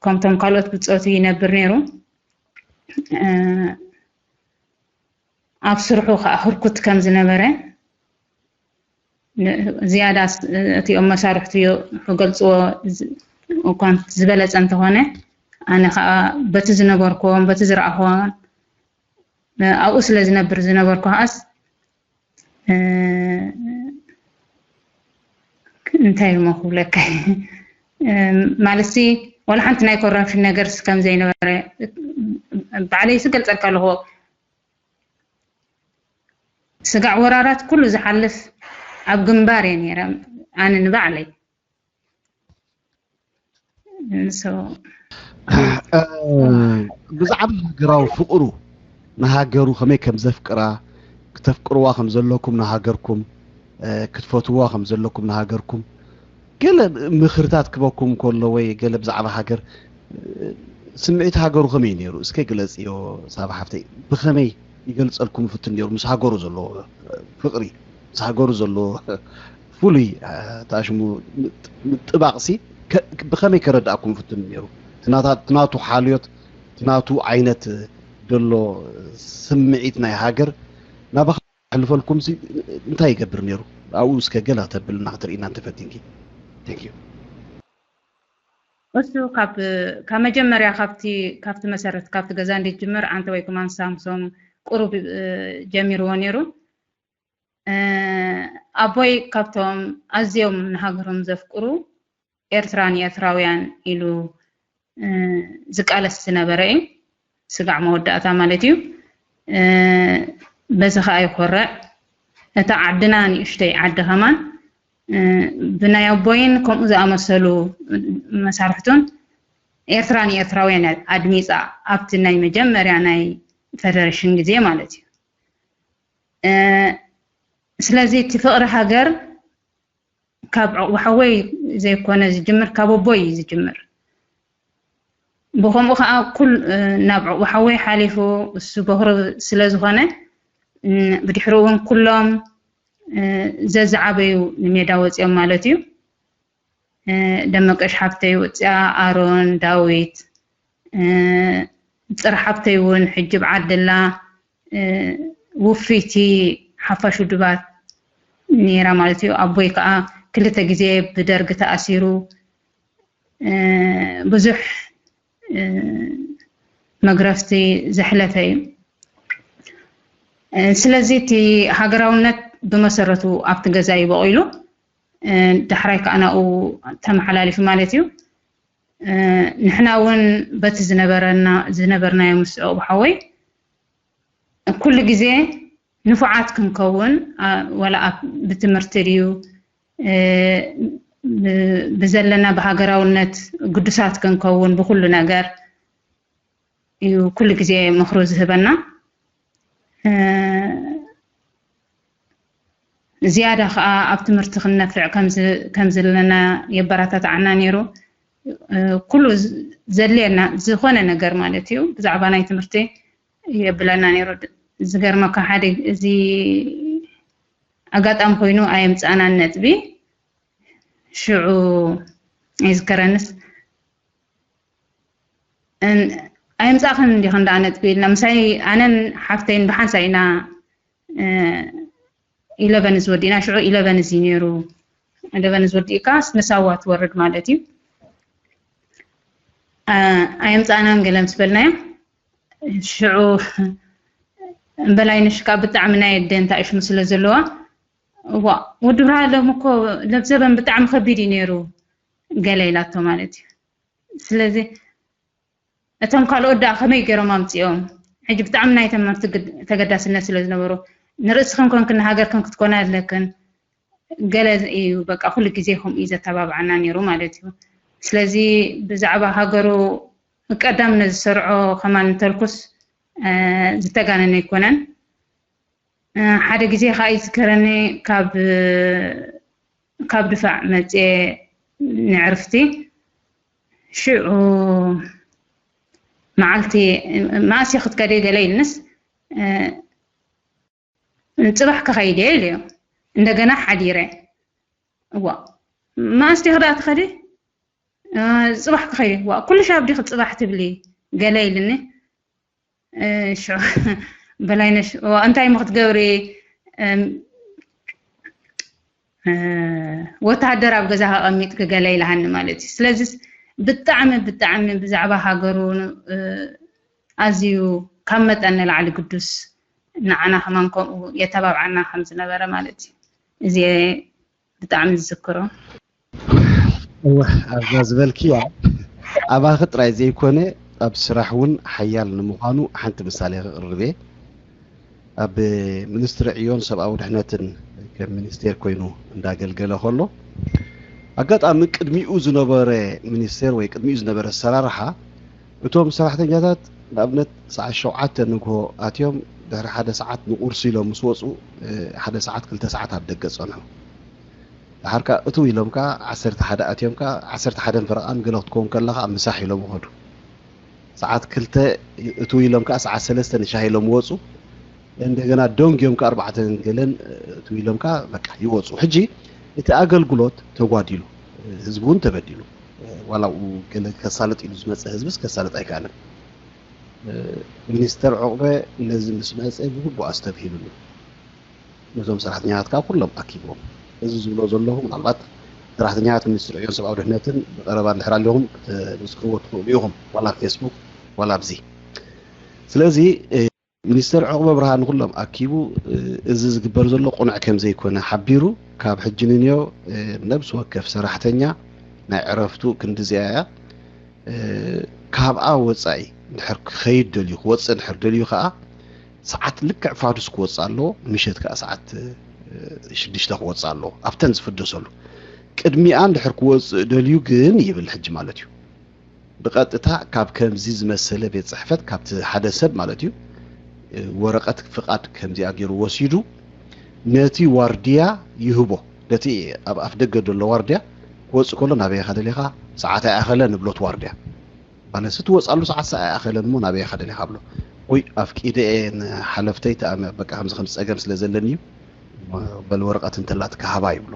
ከምቶም ካልኦት ብፆቱ ይነብር ነይሩ። ኣብ ስርሑ ከዓ ህርኩት ከም ዝነበረ ዝያዳ እቲኦም መሳርሕቱ ክገልፅዎ እኳ ዝበለፀ እንተኾነ ኣነ ከዓ በቲ ዝነበርክዎን በቲ ዝረኣኽዎን ኣብኡ ስለ ዝነብር ዝነበርኩ ከዓስ እንታይ እሞ ክብለካ ማለት ሲ ዋላ ሓንቲ ናይ ኮራፕሽን ነገር ከም ዘይነበረ ባዕለይ ስገልፀልካ ኣለኹ። ስጋዕ ወራራት ኩሉ ዝሓልፍ ኣብ ግንባር እየ ነይረ ኣነ ንባዕለይ። ብዛዕባ ሃገራዊ ፍቕሩ ንሃገሩ ከመይ ከም ዘፍቅራ ክተፍቅርዋ ከም ዘለኩም ንሃገርኩም ክትፈትዋ ከም ዘለኩም ንሃገርኩም ገለ ምኽርታት ክበኩም ከሎ ወይ ገለ ብዛዕባ ሃገር ስምዒት ሃገሩ ከመይ ነይሩ እስከ ግለፅዮ ሳባ ሓፍተይ ብኸመይ ይገልፀልኩም ይፍትን ነይሩ ምስ ሃገሩ ዘለዎ ፍቕሪ ምስ ሃገሩ ዘለዎ ፍሉይ ተኣሽሙ ምጥባቕሲ ብኸመይ ከረዳእኩም ፍትን ነይሩ ትናቱ ሓልዮት ትናቱ ዓይነት ዘሎ ስምዒት ናይ ሃገር ናባኻ ሕልፈልኩም እንታይ ይገብር ነይሩ ኣብኡ እስከ ገላ ተብልና ክትርእና እንተፈቲንኪ እሱ ካብ መጀመርያ ካብቲ ካብቲ መሰረት ካብቲ ገዛ እንዴት ጅምር ኣንተ ወይ ከማን ሳምሶም ቁሩብ ጀሚርዎ ነይሩ ኣቦይ ካብቶም ኣዝዮም ንሃገሮም ዘፍቅሩ ኤርትራ ንኤርትራውያን ኢሉ ዝቃለስ ዝነበረ እዩ። ስጋዕ መወዳእታ ማለት እዩ። በዚ ከዓ ይኮርዕ። እታ ዓድና ንእሽተይ ዓዲ ከማን ብናይ ኣቦይን ከምኡ ዝኣመሰሉ መሳርሕቱን ኤርትራ ንኤርትራውያን ኣድሚፃ ኣብቲ ናይ መጀመርያ ናይ ፈደረሽን ግዜ ማለት እዩ። ስለዚ እቲ ፍቕሪ ሃገር ካብ ዕቑባሓወይ ዘይኮነ ዝጅምር ካብ ኣቦይ እዩ ዝጅምር። ብኸምኡ ከዓ ኩል ናብ ዕቑባሓወይ ሓሊፉ እሱ በኹሪ ስለ ዝኾነ ብድሕሪ እውን ኩሎም ዘዝዓበዩ ንሜዳ ወፂኦም ማለት እዩ። ደመቀሽ ሓፍተይ ወፅያ፣ ኣሮን፣ ዳዊት፣ ፅር ሓፍተይ እውን ሕጂ ብዓድላ ውፍይቲ ሓፋሽ ውድባት ነይራ ማለት እዩ። ኣቦይ ከዓ ክልተ ግዜ ብደርጊ ተኣሲሩ ብዙሕ መግረፍቲ ዘሕለፈ እዩ። ስለዚ እቲ ሃገራውነት ብመሰረቱ ኣብቲ ገዛ እዩ በቂሉ። ዳሕራይ ከዓ ናብኡ ተመሓላሊፉ ማለት እዩ። ንሕና እውን በቲ ዝነበረና ዝነበርናዮ ምስ ዕቑብ ሓወይ ኩሉ ግዜ ንፉዓት ክንከውን ዋላ ኣብ ብትምህርቲ ድዩ ብዘለና ብሃገራውነት ግዱሳት ክንከውን ብኩሉ ነገር እዩ ኩሉ ግዜ ምኽሩ ዝህበና። ዝያዳ ከዓ ኣብ ትምህርቲ ክንነፍዕ ከም ዘለና የበረታትዓና ነይሩ። ኩሉ ዘድልየና ዝኾነ ነገር ማለት እዩ ብዛዕባ ናይ ትምህርቲ የብለና ነይሩ። ዝገርመካ ሓደ እዚ ኣጋጣሚ ኮይኑ ኣየምፃእናን ነጥቢ። ሽዑ ኣይዝከረንስ ኣየምፃእክን እንዲኽን ደኣ ነጥቢ ኢልና ምሳይ ኣነን ሓፍተይን ብሓንሳ ኢና ኢለቨንስ ወዲእና። ሽዑ ኢለቨንስ እዩ ነይሩ። ኢለቨንስ ወዲእካ ንሳዋ ትወርድ ማለት እዩ። ኣየምፃእናን ገለ ምስ በልናዮ ሽዑ በላይነሽ ከዓ ብጣዕሚ ናይ ኣደንታ እሽሙ ስለ ዘለዋ፣ ዋ ወዲ ብርሃ ሎም እኮ ለብዘበን ብጣዕሚ ከቢድ እዩ ነይሩ ገለ ኢላቶ ማለት እዩ። ስለዚ እቶም ካልኦት ደኣ ከመይ ገይሮም ኣምፅኦም? ሕጂ ብጣዕሚ ናይ ትምህርቲ ተገዳስነት ስለ ዝነበሮ ንርእስኽን ኮንክን ንሃገርክን ክትኮና ኣለክን። ገለ እዩ በቃ ኩሉ ግዜ ከምኡ እዩ ዘተባብዓና ነይሩ ማለት እዩ። ስለዚ ብዛዕባ ሃገሩ ቀዳም ነዝሰርዖ ከማን እንተልኩስ ዝተጋነነ ኣይኮነን። ሓደ ግዜ ከዓ ይዝከረኒ ካብ ካብ ድፋዕ መፅየ ንዕርፍቲ ሽዑ መዓልቲ መኣስ ክትከደ ገለ ኢልንስ ፅባሕ ክኸይድ እየ ኢለዮ። እንደገና ሓዲረ እዋ መኣስ ዲኺ ደኣ ትኸዲ? ፅባሕ ክኸይድ እዋ ኩሉ ሻብ ዲኺ ፅባሕ ትብሊ ገለ ኢልኒ። ሽዑ በላይነሽ እንታይ እሞ ክትገብሪ ወተሃደር ኣብ ገዛ ከቐሚጥኪ ገለ ኢልሃኒ ማለት እዩ። ስለዚ ብጣዕሚ ብጣዕሚ ብዛዕባ ሃገሩ ኣዝዩ ካብ መጠን ንላዕሊ ግዱስ ንዓና ከማን ከምኡ የተባብዓና ከም ዝነበረ ማለት እዩ። እዚ ብጣዕሚ ዝዝክሮ። እወ ኣብዛ ዝበልክያ ኣባኺ ጥራይ ዘይኮነ ኣብ ስራሕ እውን ሓያል ንምዃኑ ሓንቲ ምሳሌ ክቕርብ እየ። ኣብ ሚኒስትሪ ዕዮን ሰብኣዊ ድሕነትን ከም ሚኒስቴር ኮይኑ እንዳገልገለ ከሎ ኣጋጣሚ ቅድሚኡ ዝነበረ ሚኒስቴር ወይ ቅድሚኡ ዝነበረ ኣሰራርሓ እቶም ሰራሕተኛታት ንኣብነት ሰዓት ሸውዓተ ንግሆ ኣትዮም ድሕሪ ሓደ ሰዓት ንቁርሲ ኢሎም ምስ ወፁ ሓደ ሰዓት ክልተ ሰዓት ኣብ ደገ ፀንሑ። ድሓር ከዓ እትው ኢሎም ከዓ ዓሰርተ ሓደ ኣትዮም ከዓ ዓሰርተ ሓደን ፈረቓን ገለ ክትከውን ከላ ከዓ ምሳሕ ኢሎም ይኸዱ። ሰዓት ክልተ እትው ኢሎም ከዓ ሰዓት ሰለስተ ንሻሂ ኢሎም ይወፁ። እንደገና ደንግ እዮም ከዓ ኣርባዕተን ገለን እትው ኢሎም ከዓ በቃ ይወፁ። ሕጂ እቲ ኣገልግሎት ተጓዲሉ፣ ህዝቢ እውን ተበዲሉ። ዋላ ኣብኡ ገለ ከሳልጥ ኢሉ ዝመፀ ህዝብስ ከሳልጥ ኣይከኣለን። ሚኒስተር ዑቕበ ነዚ ምስ መፀ ብግቡእ ኣስተብሂሉሉ። ነዞም ሰራሕተኛታት ከዓ ኩሎም ኣኪቦም። እዚ ዝብሎ ዘለኹ ምናልባት ሰራሕተኛታት ሚኒስትሪ ዕዮን ሰብኣዊ ድሕነትን ብቐረባ እንድሕር ኣለኹም ክትምስክርዎ ትኽእሉ ኢኹም፣ ዋላ ኣብ ፌስቡክ ዋላ ኣብዚ። ስለዚ ሚኒስተር ዑቕበ ብርሃን ንኩሎም ኣኪቡ እዚ ዝግበር ዘሎ ቁኑዕ ከም ዘይኮነ ሓቢሩ ካብ ሕጂ ንንዮ ነብሲ ወከፍ ሰራሕተኛ ናይ ዕረፍቱ ክንድዚኣ እያ። ካብኣ ወፃኢ እንድሕር ክኸይድ ደልዩ ክወፅእ እንድሕር ደልዩ ከዓ ሰዓት ልክዕ ፋዱስ ክወፅእ ኣለዎ። ምሸት ከዓ ሰዓት ሽዱሽተ ክወፅእ ኣለዎ ኣብተን ዝፍደሰሉ። ቅድሚኣ እንድሕር ክወፅእ ደልዩ ግን ይብል ሕጂ ማለት እዩ። ብቐጥታ ካብ ከምዚ ዝመሰለ ቤት ፅሕፈት ካብቲ ሓደ ሰብ ማለት እዩ ወረቐት ፍቓድ ከምዚኣ ገይሩ ወሲዱ ነቲ ዋርድያ ይህቦ። ነቲ ኣብ ኣፍ ደገ ዘሎ ዋርድያ ክወፅእ ከሎ ናበይ ኢኻ ደሊኻ ሰዓት ኣይኣኸለን ንብሎ እቲ ዋርድያ። ማለት እቲ ወፃሉ ሰዓት ሰ ኣይኣኸለን እሞ ናበይ ኢኻ ደሊኻ ብሎ። ወይ ኣፍቂደ እየ ንሓለፍተይ ተኣመ በቃ ከምዚ ከምዚ ፀገም ስለ ዘለኒ እዩ በል ወረቐት እንተላትካ ሃባ ይብሎ።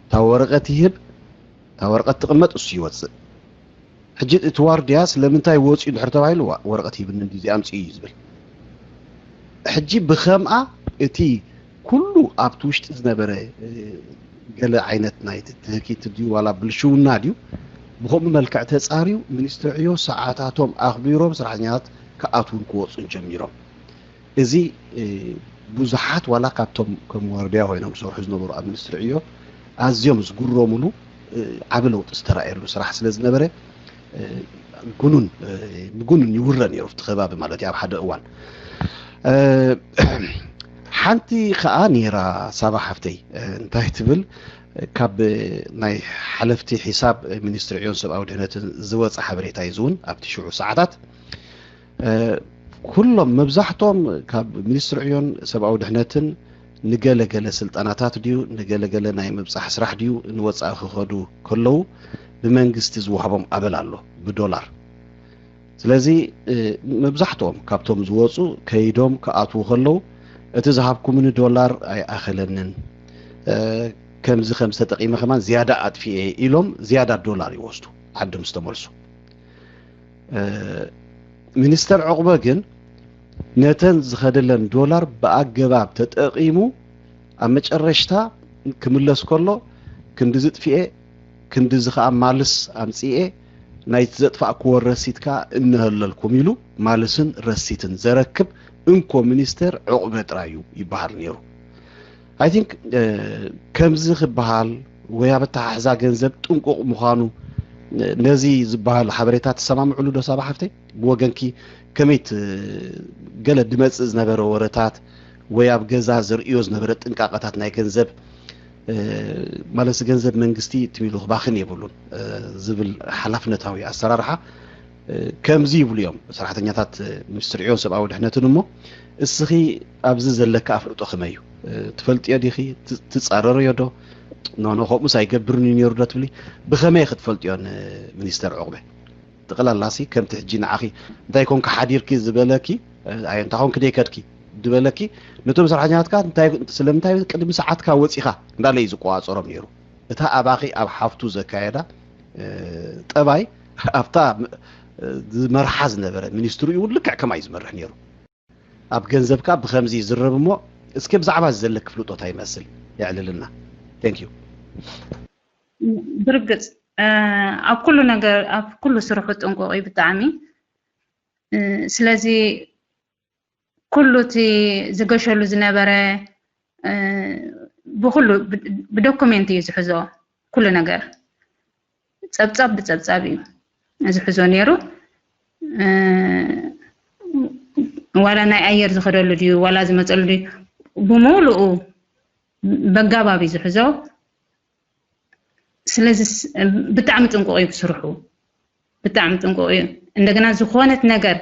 እታ ወረቐት ይህብ። እታ ወረቐት ትቕመጥ እሱ ይወፅእ። ሕጂ እቲ ዋርድያ ስለምንታይ ወፂኡ እንድሕር ተባሂሉ ዋ ወረቐት ሂብኒ እንዲ እዚኣ ኣምፅኡ እዩ ዝብል። ሕጂ ብኸምኣ እቲ ኩሉ ኣብቲ ውሽጢ ዝነበረ ገለ ዓይነት ናይ ትህኪት ድዩ ዋላ ብልሽውና ድዩ ብኸምኡ መልክዕ ተፃርዩ ሚኒስትሪ ዕዮ ሰዓታቶም ኣኽቢሮም ሰራሕተኛታት ክኣትዉን ክወፁን ጀሚሮም። እዚ ብዙሓት ዋላ ካብቶም ከም ዋርድያ ኮይኖም ዝሰርሑ ዝነበሩ ኣብ ሚኒስትሪ ዕዮ ኣዝዮም ዝጉረምሉ ዓቢ ለውጢ ዝተራእየሉ ስራሕ ስለ ዝነበረ ጉኑን ብጉኑን ይውረ ነይሩ ኣብቲ ከባቢ ማለት እዩ ኣብ ሓደ እዋን ሓንቲ ከዓ ነይራ ሳባ ሓፍተይ እንታይ ትብል ካብ ናይ ሓለፍቲ ሒሳብ ሚኒስትሪ ዕዮን ሰብኣዊ ድሕነትን ዝወፀ ሓበሬታ እዩ። እውን ኣብቲ ሽዑ ሰዓታት ኩሎም መብዛሕቶም ካብ ሚኒስትሪ ዕዮን ሰብኣዊ ድሕነትን ንገለገለ ስልጠናታት ድዩ ንገለገለ ናይ ምብፃሕ ስራሕ ድዩ ንወፃኢ ክኸዱ ከለዉ ብመንግስቲ ዝወሃቦም ኣበል ኣሎ ብዶላር። ስለዚ መብዛሕትኦም ካብቶም ዝወፁ ከይዶም ክኣትዉ ከለዉ እቲ ዝሃብኩምኒ ዶላር ኣይኣኸለንን፣ ከምዚ ከም ዝተጠቂመ ከማን ዝያዳ ኣጥፊኤ ኢሎም ዝያዳ ዶላር ይወስዱ ዓዲ ምስ ተመልሱ። ሚኒስተር ዕቑበ ግን ነተን ዝኸደለን ዶላር ብኣገባብ ተጠቒሙ ኣብ መጨረሽታ ክምለስ ከሎ ክንዲ ዝጥፍኤ ክንዲ ዝኸኣ ማልስ ኣምፅኤ ናይቲ ዘጥፋእክዎ ረሲት ከዓ እነሀለልኩም ኢሉ ማልስን ረሲትን ዘረክብ እንኮ ሚኒስተር ዕቑበ ጥራይ እዩ ይበሃል ነይሩ። I think ከምዚ ክበሃል ወይ ኣብ ኣተሓሕዛ ገንዘብ ጥንቁቕ ምዃኑ ነዚ ዝበሃል ሓበሬታ ትሰማምዕሉ ዶ ሳባ ሓፍተይ? ብወገንኪ ከመይት ገለ ድመፅእ ዝነበረ ወረታት ወይ ኣብ ገዛ ዘርእዮ ዝነበረ ጥንቃቐታት ናይ ገንዘብ ማለት ገንዘብ መንግስቲ ትሚሉ ክባኽን የብሉን ዝብል ሓላፍነታዊ ኣሰራርሓ ከምዚ ይብሉ እዮም ሰራሕተኛታት ሚኒስትሪ ዕዮን ሰብኣዊ ድሕነትን እሞ እስኺ ኣብዚ ዘለካ ኣፍልጦ ከመይ እዩ? ትፈልጥዮ ዲኺ? ትፃረርዮ ዶ? ኖኖ ከምኡስ ኣይገብርን እዩ ነይሩ ዶ ትብሊ? ብኸመይ ክትፈልጥዮ ንሚኒስተር ዕቑበ? ጠቕላላሲ ከምቲ ሕጂ ንዓኺ እንታይ ኮንካ ሓዲርኪ ዝበለኪ ኣየንታ ኮንኪ ደይከድኪ ዝበለኪ ነቶም ሰራሕተኛታትካ ስለምንታይ ቅድሚ ሰዓትካ ወፂኻ እንዳለ እዩ ዝቆፃፀሮም ነይሩ። እታ ኣባኺ ኣብ ሓፍቱ ዘካየዳ ጠባይ ኣብታ ዝመርሓ ዝነበረ ሚኒስትሪ እውን ልክዕ ከማይ ዝመርሕ ነይሩ። ኣብ ገንዘብካ ብኸምዚ ይዝረብ እሞ እስኪ ብዛዕባ እዚ ዘለክ ፍልጦት ኣይመስል የዕልልና። Thank you። ብርግፅ ኣብ ኩሉ ነገር ኣብ ኩሉ ስርሑ ጥንቁቕ እዩ ብጣዕሚ። ስለዚ ኩሉ እቲ ዝገሸሉ ዝነበረ ብኩሉ ብዶኩሜንት እዩ ዝሕዞ ኩሉ ነገር ፀብፃብ ብፀብፃብ እዩ ዝሕዞ ነይሩ። ዋላ ናይ ኣየር ዝኸደሉ ድዩ ዋላ ዝመፀሉ ድዩ ብሙሉኡ በጋባብ እዩ ዝሕዞ። ስለዚ ብጣዕሚ ጥንቁቕ እዩ ብስርሑ ብጣዕሚ ጥንቁቕ እዩ። እንደገና ዝኾነት ነገር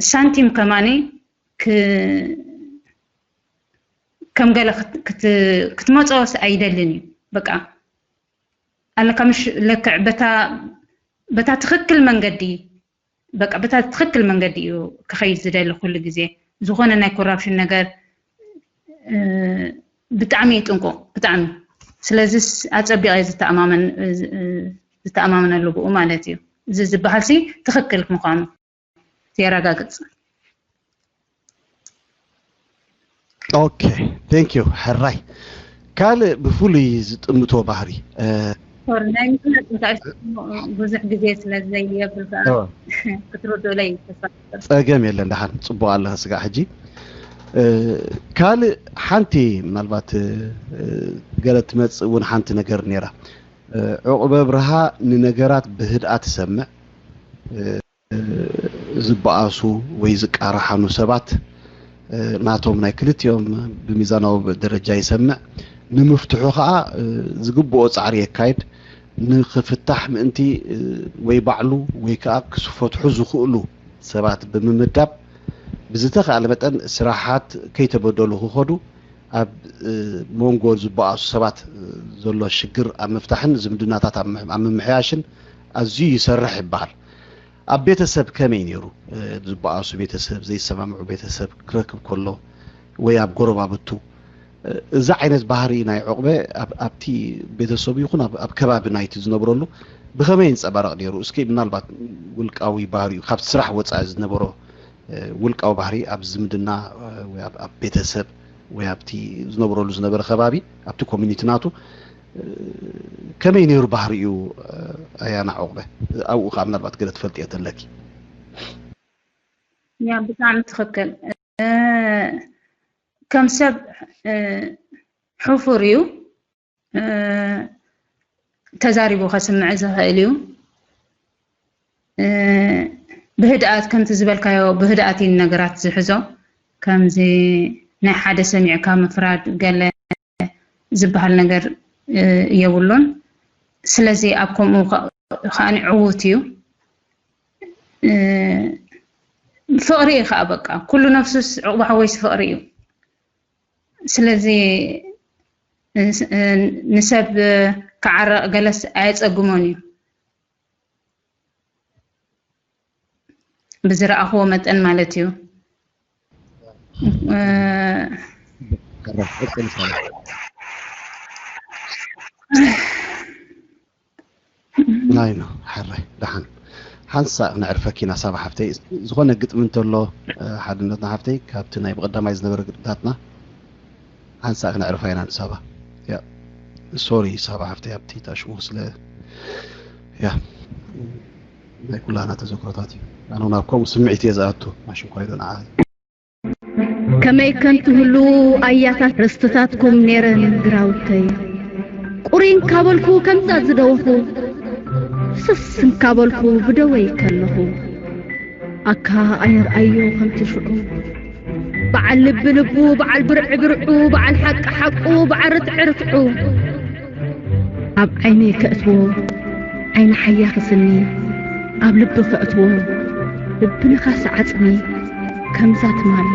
ሳንቲም ከማኒ ከም ገለ ክትመፅኦስ ኣይደልን እዩ። በቃ ኣለካ ምሽ ለክዕ በታ ትኽክል መንገዲ በቃ በታ ትኽክል መንገዲ እዩ ክኸይድ ዝደሊ ኩሉ ግዜ። ዝኾነ ናይ ኮራፕሽን ነገር ብጣዕሚ እዩ ጥንቁቕ ብጣዕሚ። ስለዚስ ኣፀቢቐ ዝተኣማመነሉ ብኡ ማለት እዩ። እዚ ዝበሃል ሲ ትኽክል ምዃኑ የረጋግፅ። ኦኬ፣ thank you። ሕራይ ካልእ ብፍሉይ ዝጥምቶ ባህሪ ናይ ምፍላጥ እንታይ ብዙሕ ግዜ ስለ ዘይብል ክትርድኡለይ ተስፋ። ጸገም የለን። ደሓን ጽቡቕ ኣለኻ ስጋዕ ሕጂ ካልእ ሓንቲ ምናልባት ገለ ትመጽእ እውን ሓንቲ ነገር ነይራ። ዕቑበ ብርሃ ንነገራት ብህድኣት ትሰምዕ ዝበኣሱ ወይ ዝቃረሓኑ ሰባት ናቶም ናይ ክልቲኦም ብሚዛናዊ ደረጃ ይሰምዕ፣ ንምፍትሑ ከዓ ዝግብኦ ፃዕሪ የካይድ። ንክፍታሕ ምእንቲ ወይ ባዕሉ ወይ ከዓ ክስፈትሑ ዝኽእሉ ሰባት ብምምዳብ ብዝተኻእለ መጠን ስራሓት ከይተበደሉ ክኸዱ ኣብ መንጎ ዝበኣሱ ሰባት ዘሎ ሽግር ኣብ ምፍታሕን ዝምድናታት ኣብ ምምሕያሽን ኣዝዩ ይሰርሕ ይበሃል። ኣብ ቤተሰብ ከመይ ነይሩ? ዝበኣሱ ቤተሰብ፣ ዘይሰማምዑ ቤተሰብ ክረክብ ከሎ ወይ ኣብ ጎረባብቱ፣ እዚ ዓይነት ባህሪ ናይ ዑቕበ ኣብቲ ቤተሰቡ ይኹን ኣብ ከባቢ ናይቲ ዝነብረሉ ብኸመይ ይንፀባረቕ ነይሩ? እስኪ ምናልባት ውልቃዊ ባህሪኡ ካብቲ ስራሕ ወፃኢ ዝነበሮ ውልቃዊ ባህሪ ኣብ ዝምድና ወይ ኣብ ቤተሰብ ወይ ኣብቲ ዝነብረሉ ዝነበረ ከባቢ ኣብቲ ኮሚኒቲ ናቱ ከመይ ነይሩ ባህሪኡ ኣያና ዑቕበ ኣብኡ ከዓ ምናልባት ገለ ትፈልጥዮ ተለኪ ያ ብጣዕሚ ትኽክል ከም ሰብ ሕፉር እዩ ተዛሪቡ ከስምዕ ዝኽእል እዩ ብህድኣት ከምቲ ዝበልካዮ ብህድኣት እዩ ነገራት ዝሕዞ ከምዚ ናይ ሓደ ሰሚዕካ ምፍራድ ገለ ዝበሃል ነገር የብሉን። ስለዚ ኣብ ከምኡ ከ-፣ ከኣ ዕዉት እዩ። ፍቕሪ እዩ ከኣ በቃ። ኩሉ ነፍሱስ ዕቑባ ሓወይስ ፍቕሪ እዩ። ስለዚ ንሰብ ክዓረቕ ገለስ ኣየጸግሞን እዩ። ብዝረኣኽዎ መጠን ማለት እዩ። እ፣ ሕራይ፣ ቀጽል ሰላም። ናይ ነው፣ ሕራይ፣ ደሓን። ሓንሳእ ክነዕርፈኪ ኢና ሳባ ሓፍተይ። ዝኾነ ግጥሚ እንተሎ፣ እ፣ ሓድነትና ሓፍተይ፣ ካብቲ ናይ ብቐዳማይ ዝነበረ ግጥምታትና ሓንሳእ ክነዕርፋ ኢና ንሳባ። ያ፣ ሶሪ ሳባ ሓፍተይ፣ ኣብቲ ታሽሙ ስለ፣ ያ፣ ናይ ኩላና ተዘክሮታት እዩ። ኣነ እውን ኣብ ከምኡ ስምዒት እየ ዝኣቱ፣ ማሽን ኳይዶ ንዓ። ከመይ ከም ትህሉ ኣያታት ርስትታትኩም ኔረን ግራውተይ። ቁሪ እንካበልኩ ከምዛ ዝደወኹ፣ ፍስስ እንካበልኩ ብደወይ ከለኹ። ኣካ ኣየርኣዮ ከምቲ ሽዑ፣ በዓል ልቢ ልቡ፣ በዓል ብርዒ ብርዑ፣ በዓል ሓቂ ሓቁ፣ በዓል ርትዒ ርትዑ። ኣብ ዓይነይ ከእትዎ ዓይኒ ሓያኺ ስኒ፣ ኣብ ልቢ ከእትዎ ልቢ ነኻሲ ዓጽሚ፣ ከምዛ ትማሊ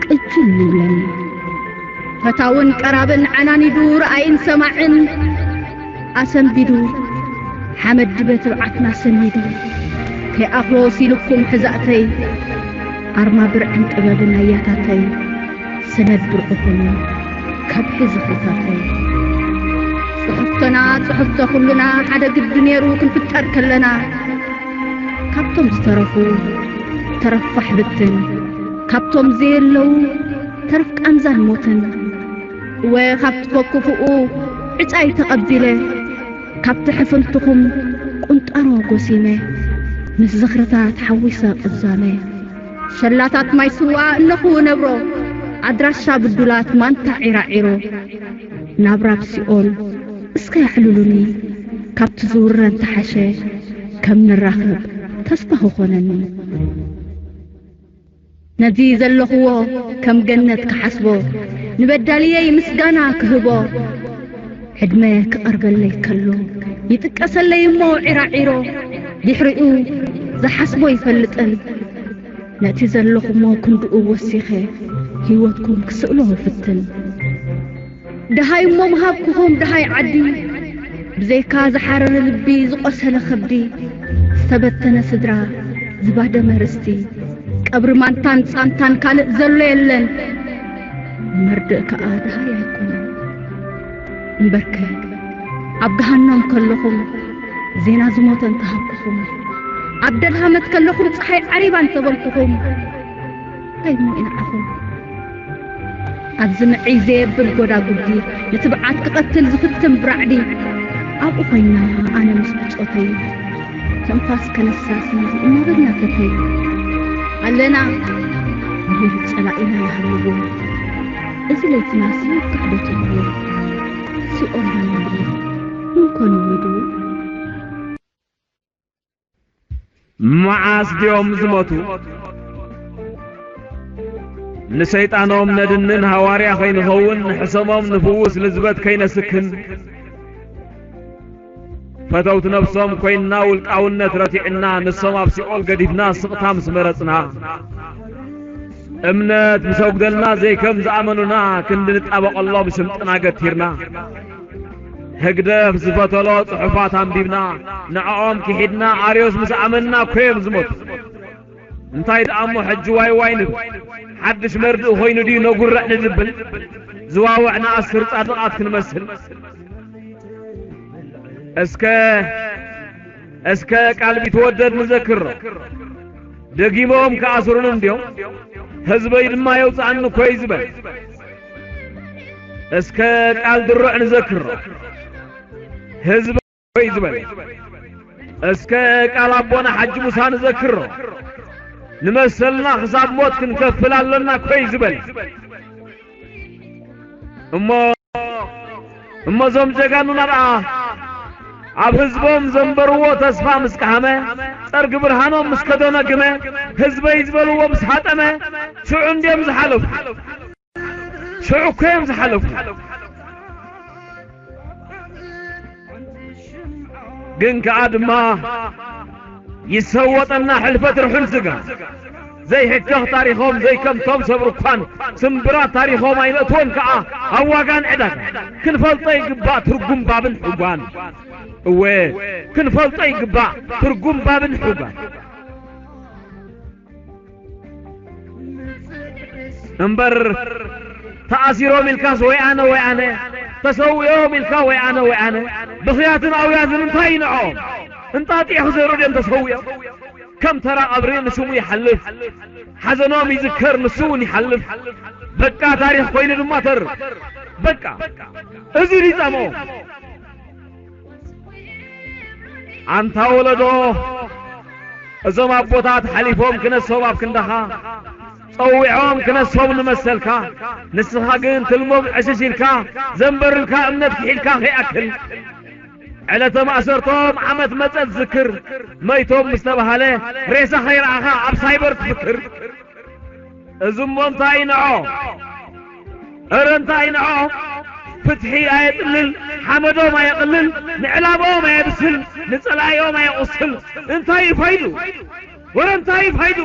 ቅጅል ይብለኒ። ፈታውን ቀራብን ዓናኒዱ፣ ረኣይን ሰማዕን ኣሰንቢዱ፣ ሓመድ ድበ ትብዓትና ሰኒዱ፣ ከይኣኽሎ ሲልኩም ሕዛእተይ፣ ኣርማ ብርዕን ጥበብን ኣያታተይ፣ ሰነድ ብርዕኹም ከብሒ ዝኽርታተይ። ጽሕፍቶና ጽሕፍቶ ኩልና ሓደ ግዲ ነይሩ ክንፍጠር ከለና፣ ካብቶም ዝተረፉ ተረፍ ፋሕ ብትን፣ ካብቶም ዘየለዉ ተረፍ ቃንዛን ሞትን። እወ፣ ካብቲ ኮኩፍኡ ዕጫይ ተቐቢለ፣ ካብቲ ሕፍንትኹም ቁንጣሮ ጎሲመ፣ ምስ ዝኽርታት ሓዊሰ ቅዛመ። ሸላታት ማይ ስዋ እነኹ ነብሮ፣ ኣድራሻ ብዱላት ማንታ ዒራዒሮ። ናብራ ኣብ ሲኦል እስከ ኣዕልሉኒ፣ ካብቲ ዝውረ እንተሓሸ ከም ንራኸብ ተስፋ ክኾነኒ። ነዚ ዘለኽዎ ከም ገነት ክሓስቦ፣ ንበዳልየይ ምስጋና ክህቦ፣ ዕድመ ክቐርበለይ ከሎ ይጥቀሰለይ እሞ ዒራዒሮ፣ ድሕሪኡ ዝሓስቦ ይፈልጥን፣ ነቲ ዘለኹሞ ክንድኡ ወሲኸ ህይወትኩም ክስእሎ እፍትን። ደሃይ እሞ ምሃብኩኹም ደሃይ ዓዲ፣ ብዘይካ ዝሓረረ ልቢ ዝቖሰለ ከብዲ፣ ዝተበተነ ስድራ ዝባደመ ርስቲ፣ ቀብሪ ማንታን ጻንታን ካልእ ዘሎ የለን። መርድእ ከኣ ደሃይ ኣይኮነን። እምበርከ ኣብ ገሃኖም ከለኹም ዜና ዝሞተ እንተሃብኩኹም፣ ኣብ ደልሃመት ከለኹም ጸሓይ ዓሪባ እንተበልኩኹም፣ እንታይ እሞ ይንዓኹም? ኣብዚ ምዕይ ዘየብል ጎዳጉዲ፣ ንትብዓት ክቐትል ዝፍትን ብራዕዲ፣ ኣብኡ ኮይና ኣነ ምስ ብጾተይ፣ ትንፋስ ከነሳሲ እናበልና ተተይ። ኣለና፣ ምሂር ጸላኢና ይሃልዎ፣ እዚ ለይትናሲ ክሕደት ይብሎ፣ ሲኦል ይብሎ፣ እንኮን ውዱ። መዓስ ድዮም ዝሞቱ? ንሰይጣኖም ነድንን ሃዋርያ ከይንኸውን፣ ንሕሰሞም ንፍውስ ልዝበት ከይነስክን፣ ፈተውቲ ነብሶም ኮይንና ውልቃውነት ረቲዕና፣ ንሶም ኣብ ሲኦል ገዲፍና ስቕታ ምስ መረጽና፣ እምነት ምስ ኣጉደልና፣ ዘይከም ዝኣመኑና ክንዲ ንጣበቐሎም ሽምጥና ገቲርና፣ ህግደፍ ዝፈተሎ ጽሑፋት ኣንቢብና፣ ንዕኦም ክሒድና፣ ኣርዮስ ምስ ኣመንና እኮ እዮም ዝሞቱ። እንታይ ደኣ እሞ ሕጂ ዋይ ዋይ ንብል? ሓድሽ መርድእ ኮይኑ ድዩ ነጉርዕ ንዝብል? ዝዋውዕ ንኣስር ጻድቓት ክንመስል? እስከ፣ እስከ ቃል ቢትወደድ ንዘክሮ። ደጊሞም ክኣስሩን እንድዮም፣ ህዝበይ ድማ የውጽኣኒ እኮ እዩ ዝበል። እስከ ቃል ድሩዕ ንዘክሮ። ህዝበይ እኮ እዩ ዝበል። እስከ ቃል ኣቦና ሓጂ ሙሳ ንዘክሮ። ንመሰልና ክሳብ ሞት ክንከፍል ኣሎና እኮ እዩ ዝበል። እሞ፣ እሞ እዞም ጀጋኑና ደኣ ኣብ ህዝቦም ዘንበርዎ ተስፋ ምስ ቀሃመ፣ ጸርጊ ብርሃኖም ምስ ከደነግመ፣ ህዝበይ ዝበልዎ ምስ ሃጠመ፣ ሽዑ እንድዮም ዝሓለፉ። ሽዑ እኮ እዮም ዝሓለፉ። ግን ከኣ ድማ ይሰወጠና ሕልፈት ርሑል ስጋ። ዘይሕከኽ ታሪኾም ዘይከምቶም ሰብ ርኳን ስምብራት ታሪኾም ኣይነእትዎን ከኣ ኣብ ዋጋን ዕዳጋ። ክንፈልጦ ይግባእ ትርጉም ባብን ሕጓን። እወ ክንፈልጦ ይግባእ ትርጉም ባብን ሕጓን። እምበር ተኣሲሮም ኢልካስ ወይ ኣነ ወይ ኣነ፣ ተሰዊኦም ኢልካ ወይ ኣነ ወይ ኣነ። ብኽያትን ኣውያትን እንታይ ይንዖም? እንጣጢዕ ክዘሩ ድዮም ተሰዊኦም? ከም ተራ ቀብሪ ንስሙ ይሓልፍ፣ ሓዘኖም ይዝከር ንሱ እውን ይሓልፍ። በቃ ታሪኽ ኮይኑ ድማ ተርፍ። በቃ እዚ ሊጻሞ ኣንታ ወለዶ፣ እዞም ኣቦታት ሓሊፎም ክነሶም ኣብ ክንዳኻ፣ ጸዊዖም ክነሶም ንመሰልካ፣ ንስኻ ግን ትልሞም ዕሽሽ ኢልካ፣ ዘንበርልካ እምነት ክሒድካ ከይኣክል፣ ዕለተ ማእሰርቶም ዓመት መጸ ትዝክር፣ መይቶም ምስ ተባሃለ ሬሳ ከይረኣኻ ኣብ ሳይበር ትፍክር። እዚ እሞ እንታይ ንዖ? እረ እንታይ ንዖ? ፍትሒ ኣየጥልል፣ ሓመዶም ኣየቕልል፣ ንዕላምኦም ኣየብስል፣ ንጸላኢኦም ኣየቑስል። እንታይ እዩ ፋይዱ? ወረ እንታይ እዩ ፋይዱ?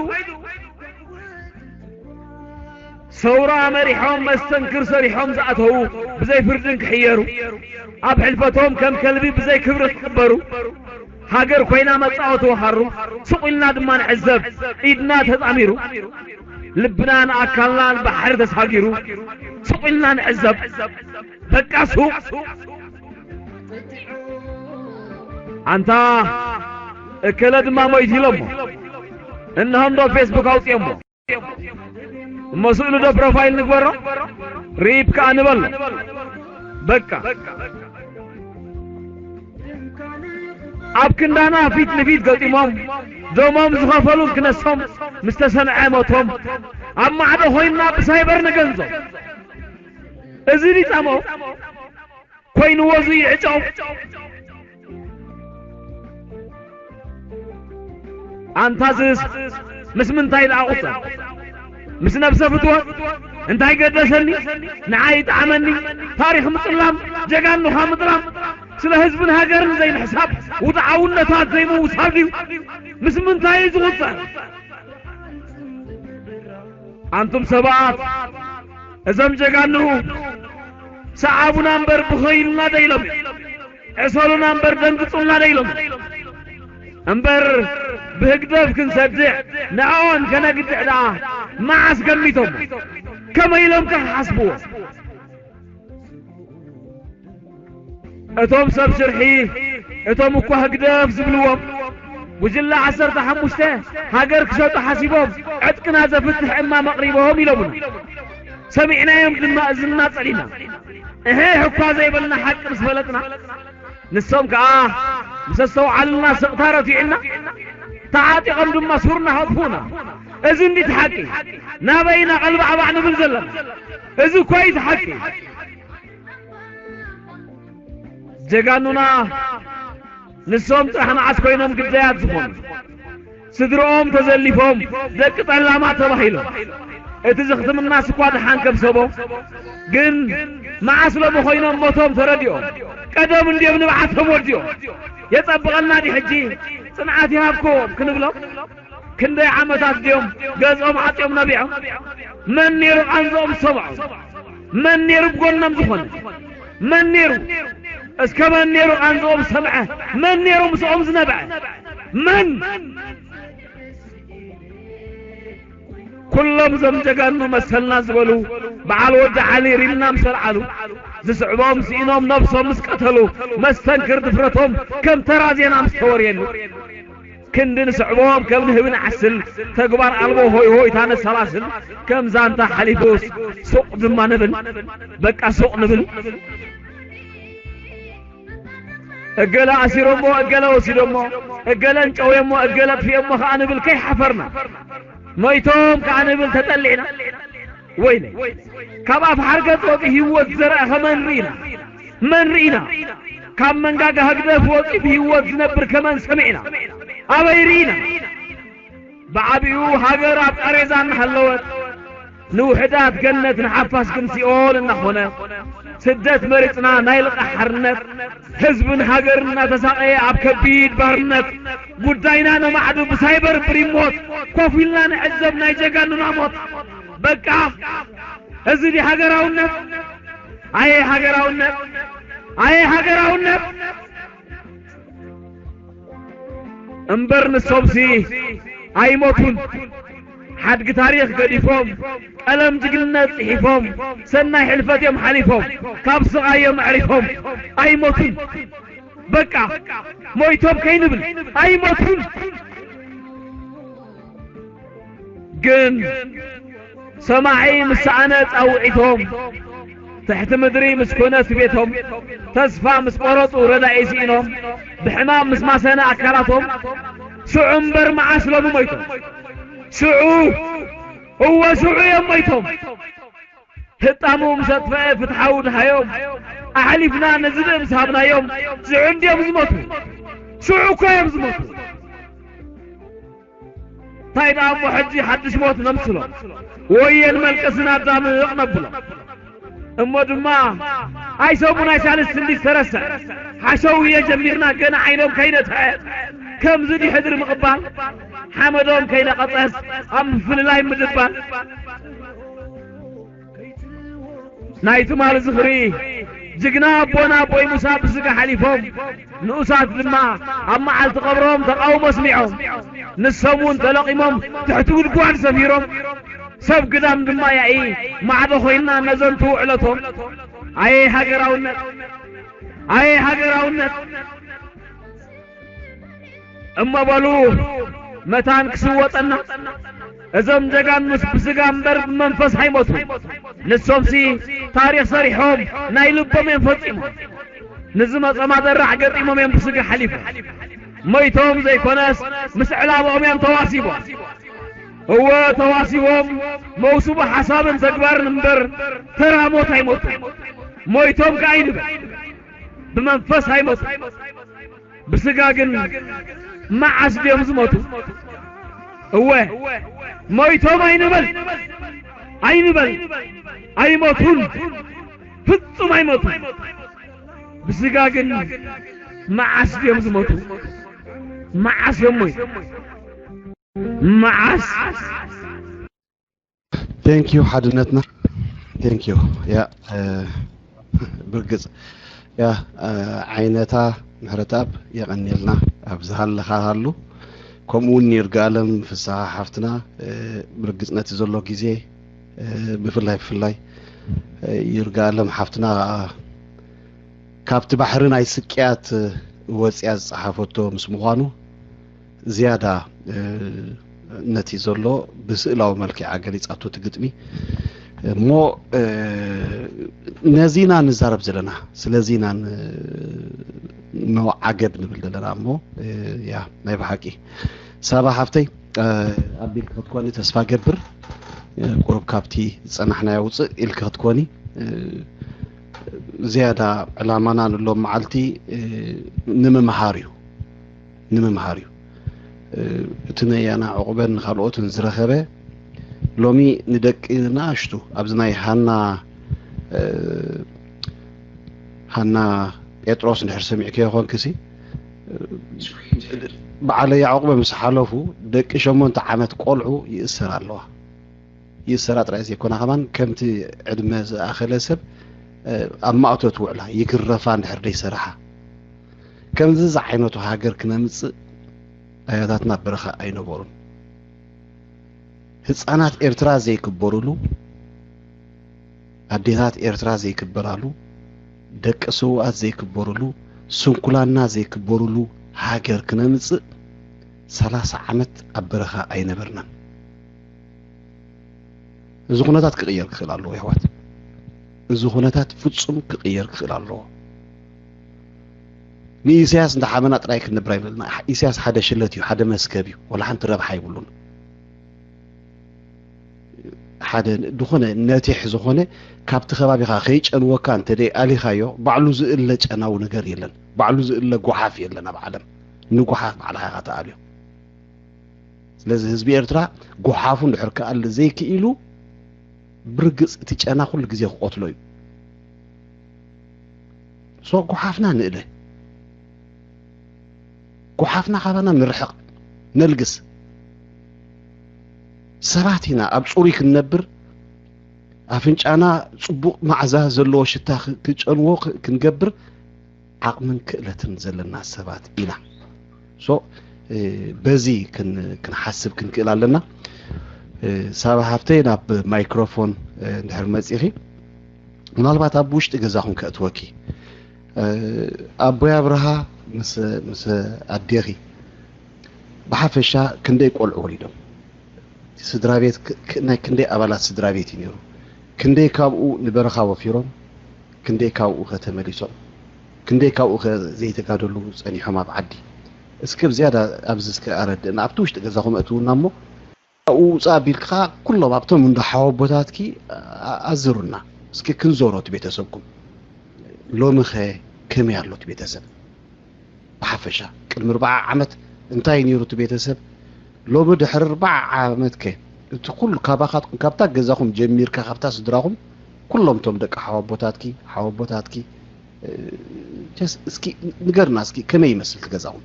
ሰውራ መሪሖም መስተንክር ሰሪሖም ዝኣተዉ ብዘይ ፍርድን ክሕየሩ፣ ኣብ ሕልፈቶም ከም ከልቢ ብዘይ ክብሪ ክቕበሩ፣ ሃገር ኮይና መጻወቲ ወኻሩ፣ ስቕ ኢልና ድማ ንዕዘብ፣ ኢድና ተጻሚሩ። ልብናን ኣካልናን ባሕሪ ተሳጊሩ፣ ስቕ ኢልና ንዕዘብ። በቃ ሱቕ። ኣንታ እከለ ድማ ሞይቱ ኢሎሞ። እንሆ እንዶ ፌስቡክ ኣውፅኦሞ። እሞ ስእሉ ዶ ፕሮፋይል ንግበሮ? ሪፕ ከኣ ንበሎ። በቃ። ኣብ ክንዳና ፊት ንፊት ገጢሞም፣ ደሞም ዝኸፈሉ ክነሶም፣ ምስ ተሰምዐ ሞቶም፣ ኣብ ማዕዶ ኮይንና ብሳይበር ንገንዞም። እዚ ሊጻሞ ኮይንዎ እዚ ይዕጨው። ኣንታዝስ ምስ ምንታይ ደኣ ቁጸር? ምስ ነብሰ ፍትወት እንታይ ገደሰኒ? ንዓይ ይጥዓመኒ። ታሪኽ ምጽላም፣ ጀጋኑኻ ምጥላም፣ ስለ ህዝብን ሃገርን ዘይምሕሳብ፣ ውድዓውነታት ዘይምውሳብ ድዩ? ምስ ምንታይ እዩ ዝቑጸር? ኣንቱም ሰባት፣ እዞም ጀጋኑ ሰዓቡና እምበር ብኸይልና ዶ ኢሎም፣ ዕሰሉና እምበር ደንግጹልና ዶ ኢሎም። እምበር ብህግደፍ ክንሰድዕ ንዕኦን ከነግድዕ ደኣ መዓስ ገሚቶም? ከመይ ኢሎም ከ ክሓስብዎ? እቶም ሰብ ሽርሒ፣ እቶም እኳ ህግደፍ ዝብልዎም፣ ጉጅለ ዓሰርተ ሓሙሽተ ሃገር ክሸጡ ሓሲቦም፣ ዕጥቅና ዘፍትሕ እማም ኣቕሪቦም ኢሎምና። ሰሚዕናዮም ድማ እዝንና ጸሊና። እሄ እኳ ዘይበልና ሓቂ ምስ ፈለጥና፣ ንሶም ከኣ ምስ ኣስተውዓሉልና ስቕታ ረቲዑና፣ ተዓጢቖም ድማ ሱርና ሃጥፉና። እዚ እንዲት ሓቂ፣ ናበይ ኢና ቀልባዕባዕ ንብል ዘለና? እዚ እኳ እዩ እቲ ሓቂ። ጀጋኑና ንሶም ጥራሕ መዓስ ኮይኖም ግዳያት ዝኾኑ? ስድርኦም ተዘሊፎም፣ ደቂ ጠላማት ተባሂሎም። እቲ ዘኽትምናስ እኳ ደሓን ከብሰቦ፣ ግን መዓስ ሎሚ ኮይኖም ሞቶም ተረዲኦም? ቀደም እንድዮም ንብዓቶም ወዲኦም። የጸብቐልና ድዩ ሕጂ? ጽንዓት ይሃብኩም ክንብሎም? ክንደይ ዓመታት ድዮም ገዝኦም ዓጽዮም ነቢዖም? መን ነይሩ ቃንዝኦም ዝሰምዖም? መን ነይሩ ብጎኖም ዝኾነ? መን ነይሩ? እስከ መን ነይሩ ቃንዝኦም ዝሰምዐ? መን ነይሩ ምስኦም ዝነበዐ? መን? ኩሎም እዞም ጀጋኑ መሰልና ዝበሉ በዓል ወዲ ዓሊ ሪምና ምስ ኣልዓሉ፣ ዝስዕቦም ስኢኖም ነብሶም ምስ ቀተሉ፣ መስተንክር ድፍረቶም ከም ተራ ዜና ምስ ተወርየሉ፣ ክንዲ ንስዕቦም ከም ንህቢ ንዓስል፣ ተግባር ኣልቦ ሆይ ሆይታ ነሰላስል፣ ከም ዛንታ ሓሊፉስ ሱቕ ድማ ንብል፣ በቃ ሱቕ ንብል። እገለ ኣሲሮሞ፣ እገለ ወሲዶሞ፣ እገለ እንጨውዮሞ፣ እገለ ኣጥፊኦሞ ከኣ ንብል ከይሓፈርና፣ ሞይቶም ከኣ ንብል ተጠሊዕና። ወይለይ፣ ካብ ኣፍ ሓርገጽ ወጺ ህይወት ዝዘርአ ከመን ርኢና? መን ርኢና? ካብ መንጋጋ ህግደፍ ወጺ ብህይወት ዝነብር ከመን ሰሚዕና? ኣበይ ርኢና? ብዓቢኡ ሃገር ኣብ ቃሬዛ እናሃለወት፣ ንውሑዳት ገነት ንሓፋሽ ግን ሲኦል እናኾነ፣ ስደት መሪጽና ናይ ልቓሕ ሓርነት፣ ህዝብን ሃገርን እናተሳቐየ ኣብ ከቢድ ባርነት፣ ጉዳይና ነማዕዱ ብሳይበር ብሪሞት፣ ኮፍ ኢልና ንዕዘብ ናይ ጀጋኑና ሞት። በቃ፣ እዚ ድዩ ሃገራውነት? ኣየ ሃገራውነት! ኣየ ሃገራውነት! እምበር ንሶምሲ ኣይሞቱን። ሓድጊ ታሪኽ ገዲፎም፣ ቀለም ጅግንነት ጽሒፎም፣ ሰናይ ሕልፈት እዮም ሓሊፎም፣ ካብ ስቓይ እዮም ኣዕሪፎም። ኣይሞቱን። በቃ፣ ሞይቶም ከይንብል፣ ኣይሞቱን። ግን ሰማዒ ምስ ሰኣነ ጻውዒቶም፣ ትሕቲ ምድሪ ምስ ኮነት ቤቶም፣ ተስፋ ምስ ቆረጹ ረዳኢ ስኢኖም፣ ብሕማም ምስ ማሰነ ኣካላቶም፣ ሽዑ እምበር መዓስ ሎሚ ሞይቶም? ሽዑ፣ እወ ሽዑ እዮም ሞይቶም። ህጣሙ ምስ ኣጥፍአ ፍትሓዊ ድሃዮም፣ ኣሕሊፍና ንዝብኢ ምስ ሃብናዮም፣ ሽዑ እንድዮም ዝሞቱ። ሽዑ እኮ እዮም ዝሞቱ። እንታይ ደኣ እሞ ሕጂ ሓድሽ ሞት ነምስሎ? ወየ ንመልቀስን ኣዳምቕ ነብሎ። እሞ ድማ ኣይሰሙን ኣይሳልስትን ድዩ ዝተረስዐ? ሓሸውየ ጀሚርና ገና ዓይኖም ከይነትሐ፣ ከምዚ ድዩ ሕድሪ ምቕባል? ሓመዶም ከይነቐጸስ ኣብ ምፍልላይ ምድባል? ናይ ትማሊ ዝኽሪ ጅግና ኣቦና ኣቦይ ሙሳ ብስጋ ሓሊፎም፣ ንኡሳት ድማ ኣብ መዓልቲ ቀብሮም ተቓውሞ ኣስሚዖም፣ ንሶም እውን ተለቒሞም ትሕቲ ጉድጓድ ሰፊሮም፣ ሰብ ግዳም ድማ ያኢ ማዕዶ ኮይና ነዘንቱ ውዕለቶም። ኣየ ሃገራውነት! ኣየ ሃገራውነት! እሞ በሉ መታን ክስወጠና፣ እዞም ጀጋኑስ ብስጋ እምበር ብመንፈስ ኣይሞቱ። ንሶምሲ ታሪኽ ሰሪሖም ናይ ልቦም እዮም ፈጺሞም። ንዝመጸ ማደራሕ ገጢሞም እዮም ብስጋ ሓሊፎም። ሞይቶም ዘይኮነስ ምስ ዕላማኦም እዮም ተዋሲቦም። እወ ተዋሲቦም መውስቦ ሓሳብን ተግባርን እምበር ተራ ሞት ኣይሞቱ። ሞይቶም ከኣ ኣይንበል፣ ብመንፈስ ኣይሞቱ። ብስጋ ግን መዓስ ድዮም ዝሞቱ? እወ ሞይቶም ኣይንበል፣ ኣይንበል፣ ኣይሞቱን፣ ፍጹም ኣይሞቱን። ብስጋ ግን መዓስ ድዮም ዝሞቱ? መዓስ እዮም ሞይቶም? መዓስ? Thank you ሓድነትና። Thank you። ያ እ፣ ብርግጽ ያ እ፣ ዓይነታ ምሕረተኣብ የቐንየልና፣ ኣብ ዝሃለኻ ሃሉ። ከምኡ እውን ይርጋለም ፍስሓ ሓፍትና እ፣ ብርግጽ ነቲ ዘሎ ግዜ እ፣ ብፍላይ ብፍላይ እ፣ ይርጋለም ሓፍትና ካብቲ ባሕሪ ናይ ስቅያት እ፣ ወጽያ ዝጸሓፈቶ ምስ ምዃኑ ዝያዳ እ፣ ነቲ ዘሎ ብስእላዊ መልክዓ ገሊጻቶ እቲ ግጥሚ እሞ እ፣ ነዚ ኢና ንዛረብ ዘለና፣ ስለዚ ኢና ን- ኖ ዓገብ ንብል ዘለና እሞ እ፣ ያ ናይ ብሓቂ ሳባ ሓፍተይ እ፣ ኣቢልኪ ክትኮኒ ተስፋ ገብር እ፣ ቁሩብ ካብቲ ዝጸናሕናዮ ውፅእ ኢልኪ ክትኮኒ እ፣ ዝያዳ ዕላማና ንሎም መዓልቲ እ፣ ንምምሃር እዩ ንምምሃር እዩ። እቲ ነያና ዕቑበን ንኻልኦትን ዝረኸበ ሎሚ ንደቂ ንኣሽቱ ኣብዚ ናይ ሃና ሃና ጴጥሮስ እንድሕር ሰሚዕክዮ ኾንክሲ በዓለ ያዕቑበ ምስ ሓለፉ ደቂ ሸሞንተ ዓመት ቆልዑ ይእሰራ ኣለዋ። ይእሰራ ጥራይ ዘይኮና ከማን ከምቲ ዕድመ ዝኣኸለ ሰብ ኣብ ማእቶት ውዕላ ይግረፋ እንድሕር ደይሰራሓ። ከምዚ ዝዓይነቱ ሃገር ክነምጽእ ኣያታትና ኣብ በረኻ ኣይነበሩን። ህጻናት ኤርትራ ዘይክበሩሉ፣ ኣዴታት ኤርትራ ዘይክበራሉ፣ ደቂ ስውኣት ዘይክበሩሉ፣ ስንኩላንና ዘይክበሩሉ ሃገር ክነምጽእ ሰላሳ ዓመት ኣብ በረኻ ኣይነበርናን። እዚ ኩነታት ክቕየር ክኽእል ኣለዎ የሕዋት። እዚ ኩነታት ፍጹም ክቕየር ክኽእል ኣለዎ። ንኢሳያስ እንዳ ሓመና ጥራይ ክንነብር ኣይብልና። ኢሳያስ ሓደ ሽለት እዩ፣ ሓደ መስከብ እዩ፣ ወላ ሓንቲ ረብሓ ኣይብሉን። ሓደ ዝኾነ ነቲሕ ዝኾነ ካብቲ ከባቢኻ ከይጨንወካ እንተ ደይ ኣሊኻዮ ባዕሉ ዝእለ ጨናዊ ነገር የለን፣ ባዕሉ ዝእለ ጓሓፍ የለን ኣብ ዓለም። ንጓሓፍ ባዕልኻ ኢኻ ተኣልዮ። ስለዚ ህዝቢ ኤርትራ ጓሓፉ እንድሕር ክኣሊ ዘይክኢሉ ብርግጽ እቲ ጨና ኩሉ ግዜ ክቆትሎ እዩ። ሶ ጎሓፍና ንእለ፣ ጎሓፍና ካባና ንርሕቕ፣ ነልግስ። ሰባት ኢና ኣብ ጽሩይ ክንነብር፣ ኣፍንጫና ጽቡቕ መዓዛ ዘለዎ ሽታ ክ- ክጨንዎ ክ- ክንገብር ዓቕምን ክእለትን ዘለና ሰባት ኢና። ሶ እ፣ በዚ ክን- ክንሓስብ ክንክእል ኣለና። እ፣ ሳባ ሃብተይ ናብ ማይክሮፎን እ፣ እንድሕር መጺኺ፣ ምናልባት ኣብ ውሽጢ ገዛኹም ከእትወኪ፣ ኣቦይ ኣብርሃ ምስ ኣዴኺ ብሓፈሻ ክንደይ ቆልዑ ወሊዶም? ስድራ ቤት ናይ ክንደይ ኣባላት ስድራ ቤት እዩ ነይሩ? ክንደይ ካብኡ ንበረኻ ወፊሮም? ክንደይ ካብኡ ከ ተመሊሶም? ክንደይ ካብኡ ከ ዘይተጋደሉ ጸኒሖም ኣብ ዓዲ? እስከ ብዝያዳ ኣብዚ እስከ ኣረድእና። ኣብቲ ውሽጢ ገዛኹም እትውና እሞ ኣብኡ ውፃእ ኣቢልካ ኩሎም ኣብቶም እንዶ ሓወቦታትኪ ኣዝሩና። እስኪ ክንዞሮ እቲ ቤተሰብኩም ሎሚ ኸ ከመይ ኣሎ እቲ ቤተሰብ? ብሓፈሻ ቅድሚ ኣርባዓ ዓመት እንታይ ነይሩ እቲ ቤተሰብ? ሎሚ ድሕሪ ኣርባዓ ዓመት ከ እቲ ኩሉ ካባኻትኩም ካብታ ገዛኹም ጀሚርካ ካብታ ስድራኹም ኩሎም እቶም ደቂ ሓወቦታትኪ ሓወቦታትኪ እስኪ ንገርና እስኪ ከመይ ይመስል እቲ ገዛኹም?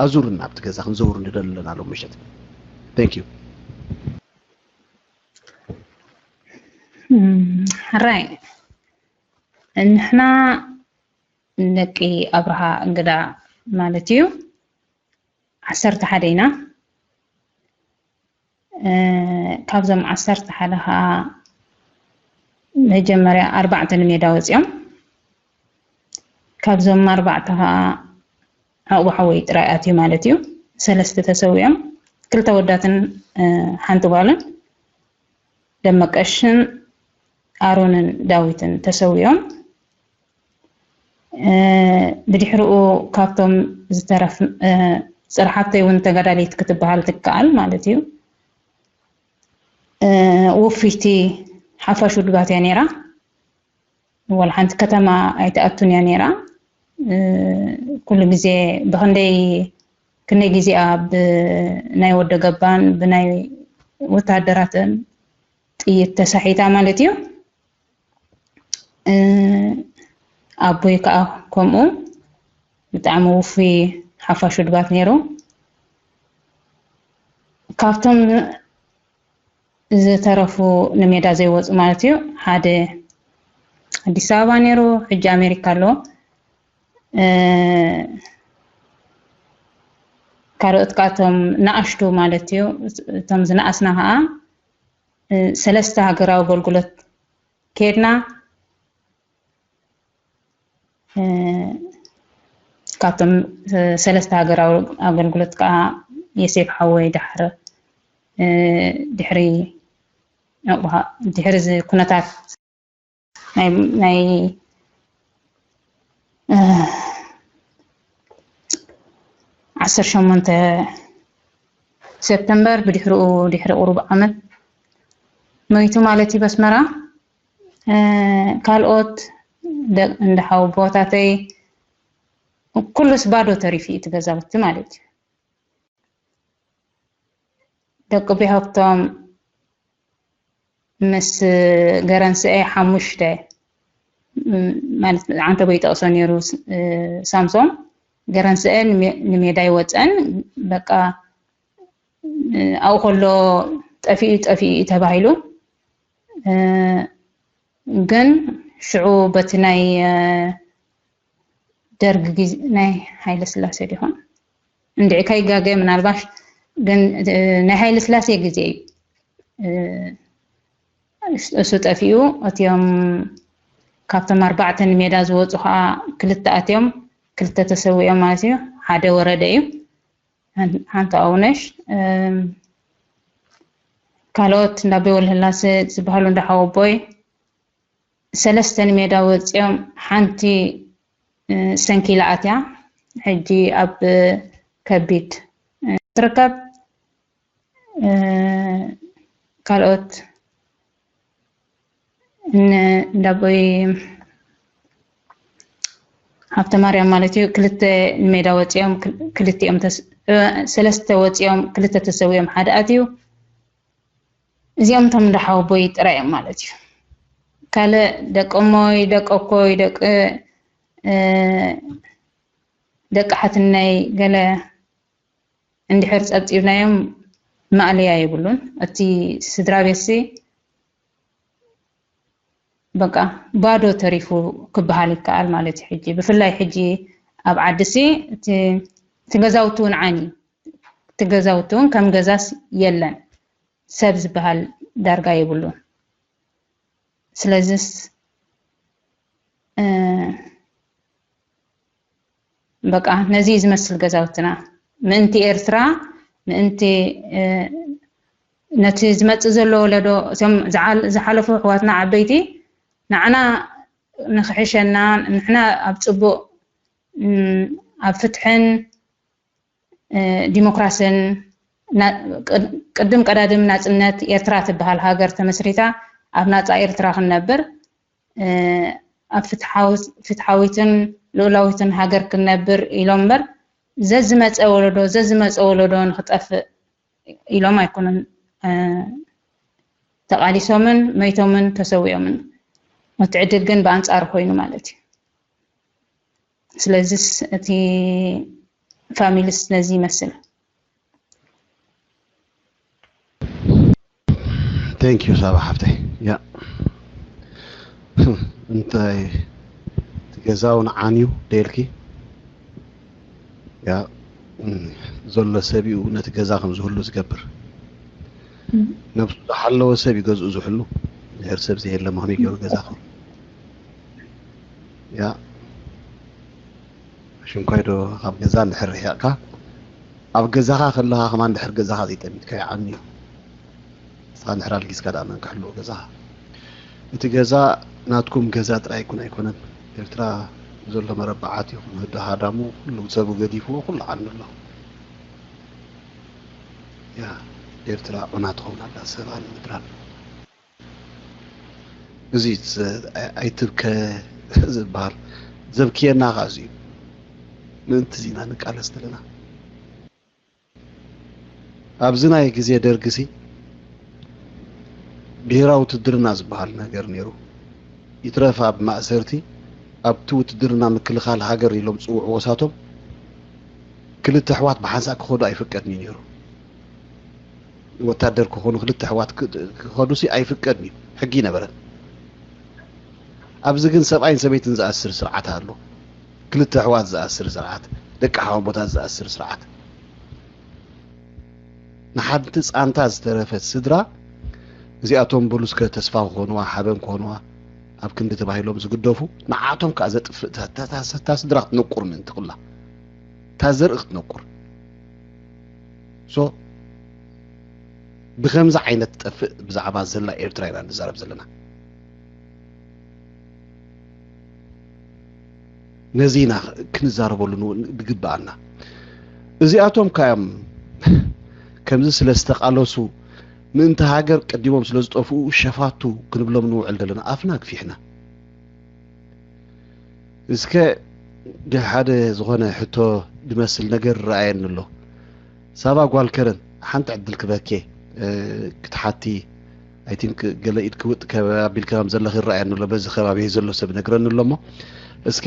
ኣዙርና ኣብቲ ገዛ ክንዘውር ንደሊ ኣለና ሎም ምሸት። Thank you። ሕራይ ንሕና ደቂ ኣብርሃ እንግዳ ማለት እዩ ዓሰርተ ሓደ ኢና። ካብዞም ዓሰርተ ሓደ ከዓ መጀመርያ ኣርባዕተ ንሜዳ ወፂኦም። ካብዞም ኣርባዕተ ከዓ ዓቕቡ ሓወይ ጥራይ ኣትዩ ማለት እዩ። ሰለስተ ተሰዊኦም፣ ክልተ ወዳትን ሓንቲ ጓልን ደመቀሽን ኣሮንን ዳዊትን ተሰዊኦም። ብድሕሪኡ ካብቶም ዝተረፍ ፅርሓተይ እውን ተጋዳሊት ክትበሃል ትከኣል ማለት እዩ። ውፍይቲ ሓፋሽ ውድባት እያ ነይራ። ወላ ሓንቲ ከተማ ኣይትኣቱን እያ ነይራ። ኩሉ ግዜ ብክንደይ ክንደይ ግዜኣ ብናይ ወደ ገባን ብናይ ወታደራትን ጥይት ተሳሒታ ማለት እዩ። ኣቦይ ከዓ ከምኡ ብጣዕሚ ውፉይ ሓፋሽ ውድባት ነይሩ። ካብቶም ዝተረፉ ንሜዳ ዘይወፁ ማለት እዩ ሓደ ኣዲስ ኣበባ ነይሩ፣ ሕጂ ኣሜሪካ ኣሎ። ካልኦት ከዓ እቶም ንኣሽቱ ማለት እዩ። እቶም ዝነኣስና ከዓ ሰለስተ ሃገራዊ ኣገልግሎት ከድና። ካብቶም ሰለስተ ሃገራዊ ኣገልግሎት ከዓ የሴፍ ሓወይ ዳሕር ድሕሪ ድሕሪ ኩነታት ናይ ዓሰርተ ሸሞንተ ሰፕተምበር ብድሕሪኡ ድሕሪ ቁሩብ ዓመት ሞይቱ ማለት እዩ በስመራ። ካልኦት እንዳ ሓወቦታተይ ኩሉስ ባዶ ተሪፉ እዩ እቲ ገዛውቲ ማለት እዩ። ደቂ ቢሃብቶም ምስ ገረንስኤ ሓሙሽተ ማለት ዓንተቦ ይጠቕሶ ነይሩ ሳምሶም። ገረንስኤ ንሜዳ ይወፀን በቃ ኣብኡ ከሎ ጠፊኡ ጠፊኡ እዩ ተባሂሉ። ግን ሽዑ በቲ ናይ ደርግ ግዜ ናይ ሃይለ ስላሴ ዲኾን እንድዒ ከይጋገ ምናልባሽ ግን ናይ ሃይለ ስላሴ ግዜ እዩ እሱ ጠፊኡ። እቲኦም ካብቶም ኣርባዕተ ንሜዳ ዝወፁ ከዓ ክልተ ኣትዮም ክልተ ተሰዊኦም ማለት እዩ። ሓደ ወረደ እዩ ሓንቲ ኣውነሽ ካልኦት እንዳበይ ወልህላሰ ዝበሃሉ እንዳሓወቦይ ሰለስተ ንሜዳ ወፂኦም ሓንቲ ሰንኪላ ኣትያ ሕጂ ኣብ ከቢድ ትርከብ። ካልኦት እንዳቦይ ሃብተ ማርያም ማለት እዩ ክልተ ንሜዳ ወፂኦም ክልቲኦም ሰለስተ ወፂኦም ክልተ ተሰዊኦም ሓደ ኣትዩ። እዚኦም እቶም እንዳሓወቦይ ጥራይ እዮም ማለት እዩ። ካልእ ደቂ እሞይ ደቂ ኣኮይ ደቂ ደቂ ሓትነይ ገለ እንድሕር ጸብጺብናዮም ማእለያ የብሉን። እቲ ስድራ ቤትሲ በቃ ባዶ ተሪፉ ክበሃል ይከኣል ማለት እዩ። ሕጂ ብፍላይ ሕጂ ኣብ ዓድሲ እቲ ገዛውቲ እውን ዓንዩ፣ እቲ ገዛውቲ እውን ከም ገዛስ የለን፣ ሰብ ዝበሃል ዳርጋ የብሉን። ስለዚስ በቃ ነዚ እዩ ዝመስል ገዛውትና። ምእንቲ ኤርትራ፣ ምእንቲ ነቲ ዝመጽእ ዘሎ ወለዶ፣ እቶም ዝሓለፉ ኣሕዋትና ዓበይቲ ንዓና ንኽሕሸና፣ ንሕና ኣብ ጽቡቕ፣ ኣብ ፍትሕን ዲሞክራስን፣ ቅድም ቀዳድም ናጽነት ኤርትራ ትበሃል ሃገር ተመስሪታ ኣብ ናጻ ኤርትራ ክንነብር፣ ኣብ ፍትሓዊትን ልኡላዊትን ሃገር ክንነብር ኢሎም እምበር፣ ዘዝመጸ ወለዶ፣ ዘዝመጸ ወለዶ ንኽጠፍእ ኢሎም ኣይኮኑን ተቓሊሶምን መይቶምን ተሰዊኦምን። እቲ ዕድል ግን ብኣንጻሩ ኮይኑ ማለት እዩ። ስለዚስ እቲ ፋሚሊስ ነዚ ይመስል። Thank you ሳባ ሓፍተይ። ያ እንታይ እቲ ገዛውን ዓንዩ ደልኪ ያ ዘሎ ሰብ እዩ ነቲ ገዛ ከም ዝህሉ ዝገብር። ነብሱ ዝሓለወ ሰብ ይገዝኡ ዝሕሉ። ድሕር ሰብ ዘየለ መኽመይ ገይሩ ገዛ ከም ያ ሽንኳይ ዶ ካብ ገዛ እንድሕር ርሒቕካ ኣብ ገዛኻ ከለኻ ከማን ድሕር ገዛኻ ዘይጠሚትካ ይዓኒ እዩ። ንስኻ እንድሕር ኣልጊስካ ደኣ መን ክሕልዎ ገዛኻ? እቲ ገዛ ናትኩም ገዛ ጥራይ ይኩን ኣይኮነን። ኤርትራ ዘሎ መረባዓት ይኹን ህዶ ሃዳሙ ኩሉ ሰቡ ገዲፍዎ ኩሉ ዓኒ ኣሎ። ያ ኤርትራ ዑና ትኸውን ኣላ ሰብኣን ምድራን። እዚ ኣይትብከ ዝበሃል ዘብክየና ኸዓ እዚ እዩ። ምእንቲ እዚ ኢና ንቃለስ ዘለና። ኣብዚ ናይ ግዜ ደርግሲ ብሄራዊ ውትድርና ዝበሃል ነገር ነይሩ። ይትረፍ ኣብ ማእሰርቲ ኣብቲ ውትድርና ምክልኻል ሃገር ኢሎም ዝፅውዕዎ ሳቶም ክልተ ኣሕዋት ብሓንሳእ ክኸዱ ኣይፍቀድን እዩ ነይሩ። ወታደር ክኾኑ ክልተ ኣሕዋት ክኸዱሲ ኣይፍቀድን እዩ፣ ሕጊ ይነበረን። ኣብዚ ግን ሰብኣይን ሰበይትን ዝኣስር ስርዓት ኣሎ። ክልተ ኣሕዋት ዝኣስር ስርዓት፣ ደቂ ሓወቦታት ዝኣስር ስርዓት። ንሓንቲ ጻንታ ዝተረፈት ስድራ እዚኣቶም በሉ እስከ ተስፋ ክኾንዋ ሓበን ክኾንዋ ኣብ ክንዲ ተባሂሎም ዝግደፉ ንዓቶም ከኣ ዘጥፍእ እታ ስድራ ክትነቁር ምእንቲ ኩላ እታ ዘርኢ ክትነቁር ሶ ብከምዚ ዓይነት ትጠፍእ ብዛዕባ ዘላ ኤርትራ ኢና ንዛረብ ዘለና። ነዚ ኢና ክንዛረበሉ ዝግብኣና። እዚኣቶም ካዮም ከምዚ ስለ ዝተቃለሱ ምእንቲ ሃገር ቀዲሞም ስለ ዝጠፍኡ ሸፋቱ ክንብሎም ንውዕል ዘለና ኣፍና ግፊሕና። እስከ ሓደ ዝኾነ ሕቶ ዝመስል ነገር ረኣየኒ ኣሎ። ሳባ ጓል ከረን ሓንቲ ዕድል ክበኬ ክትሓቲ I think ገለ ኢድ ክውጥ ኣቢልካ ከም ዘለኺ ይረኣየኒ ኣሎ። በዚ ከባቢ ዘሎ ሰብ ነግረኒ ኣሎ እሞ እስኪ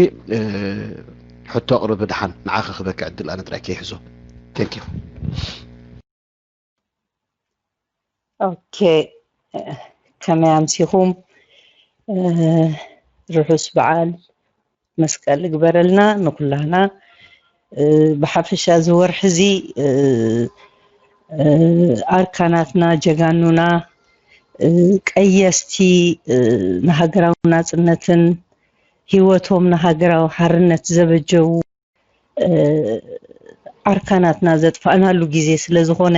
ሕቶ ኣቕርቢ ደሓን ንዓኺ ክበኪ ዕድል ኣነ ጥራይ ከይሕዞ። Thank you። ኦኬ ከመይ ኣምሲኹም? ርሑስ በዓል መስቀል ይግበረልና ንኩላህና። ብሓፈሻ እዚ ወርሒ እዚ ኣርካናትና፣ ጀጋኑና፣ ቀየስቲ ንሃገራዊ ናፅነትን ህይወቶም ንሃገራዊ ሓርነት ዘበጀዉ ኣርካናትና ዘጥፋእናሉ ግዜ ስለ ዝኾነ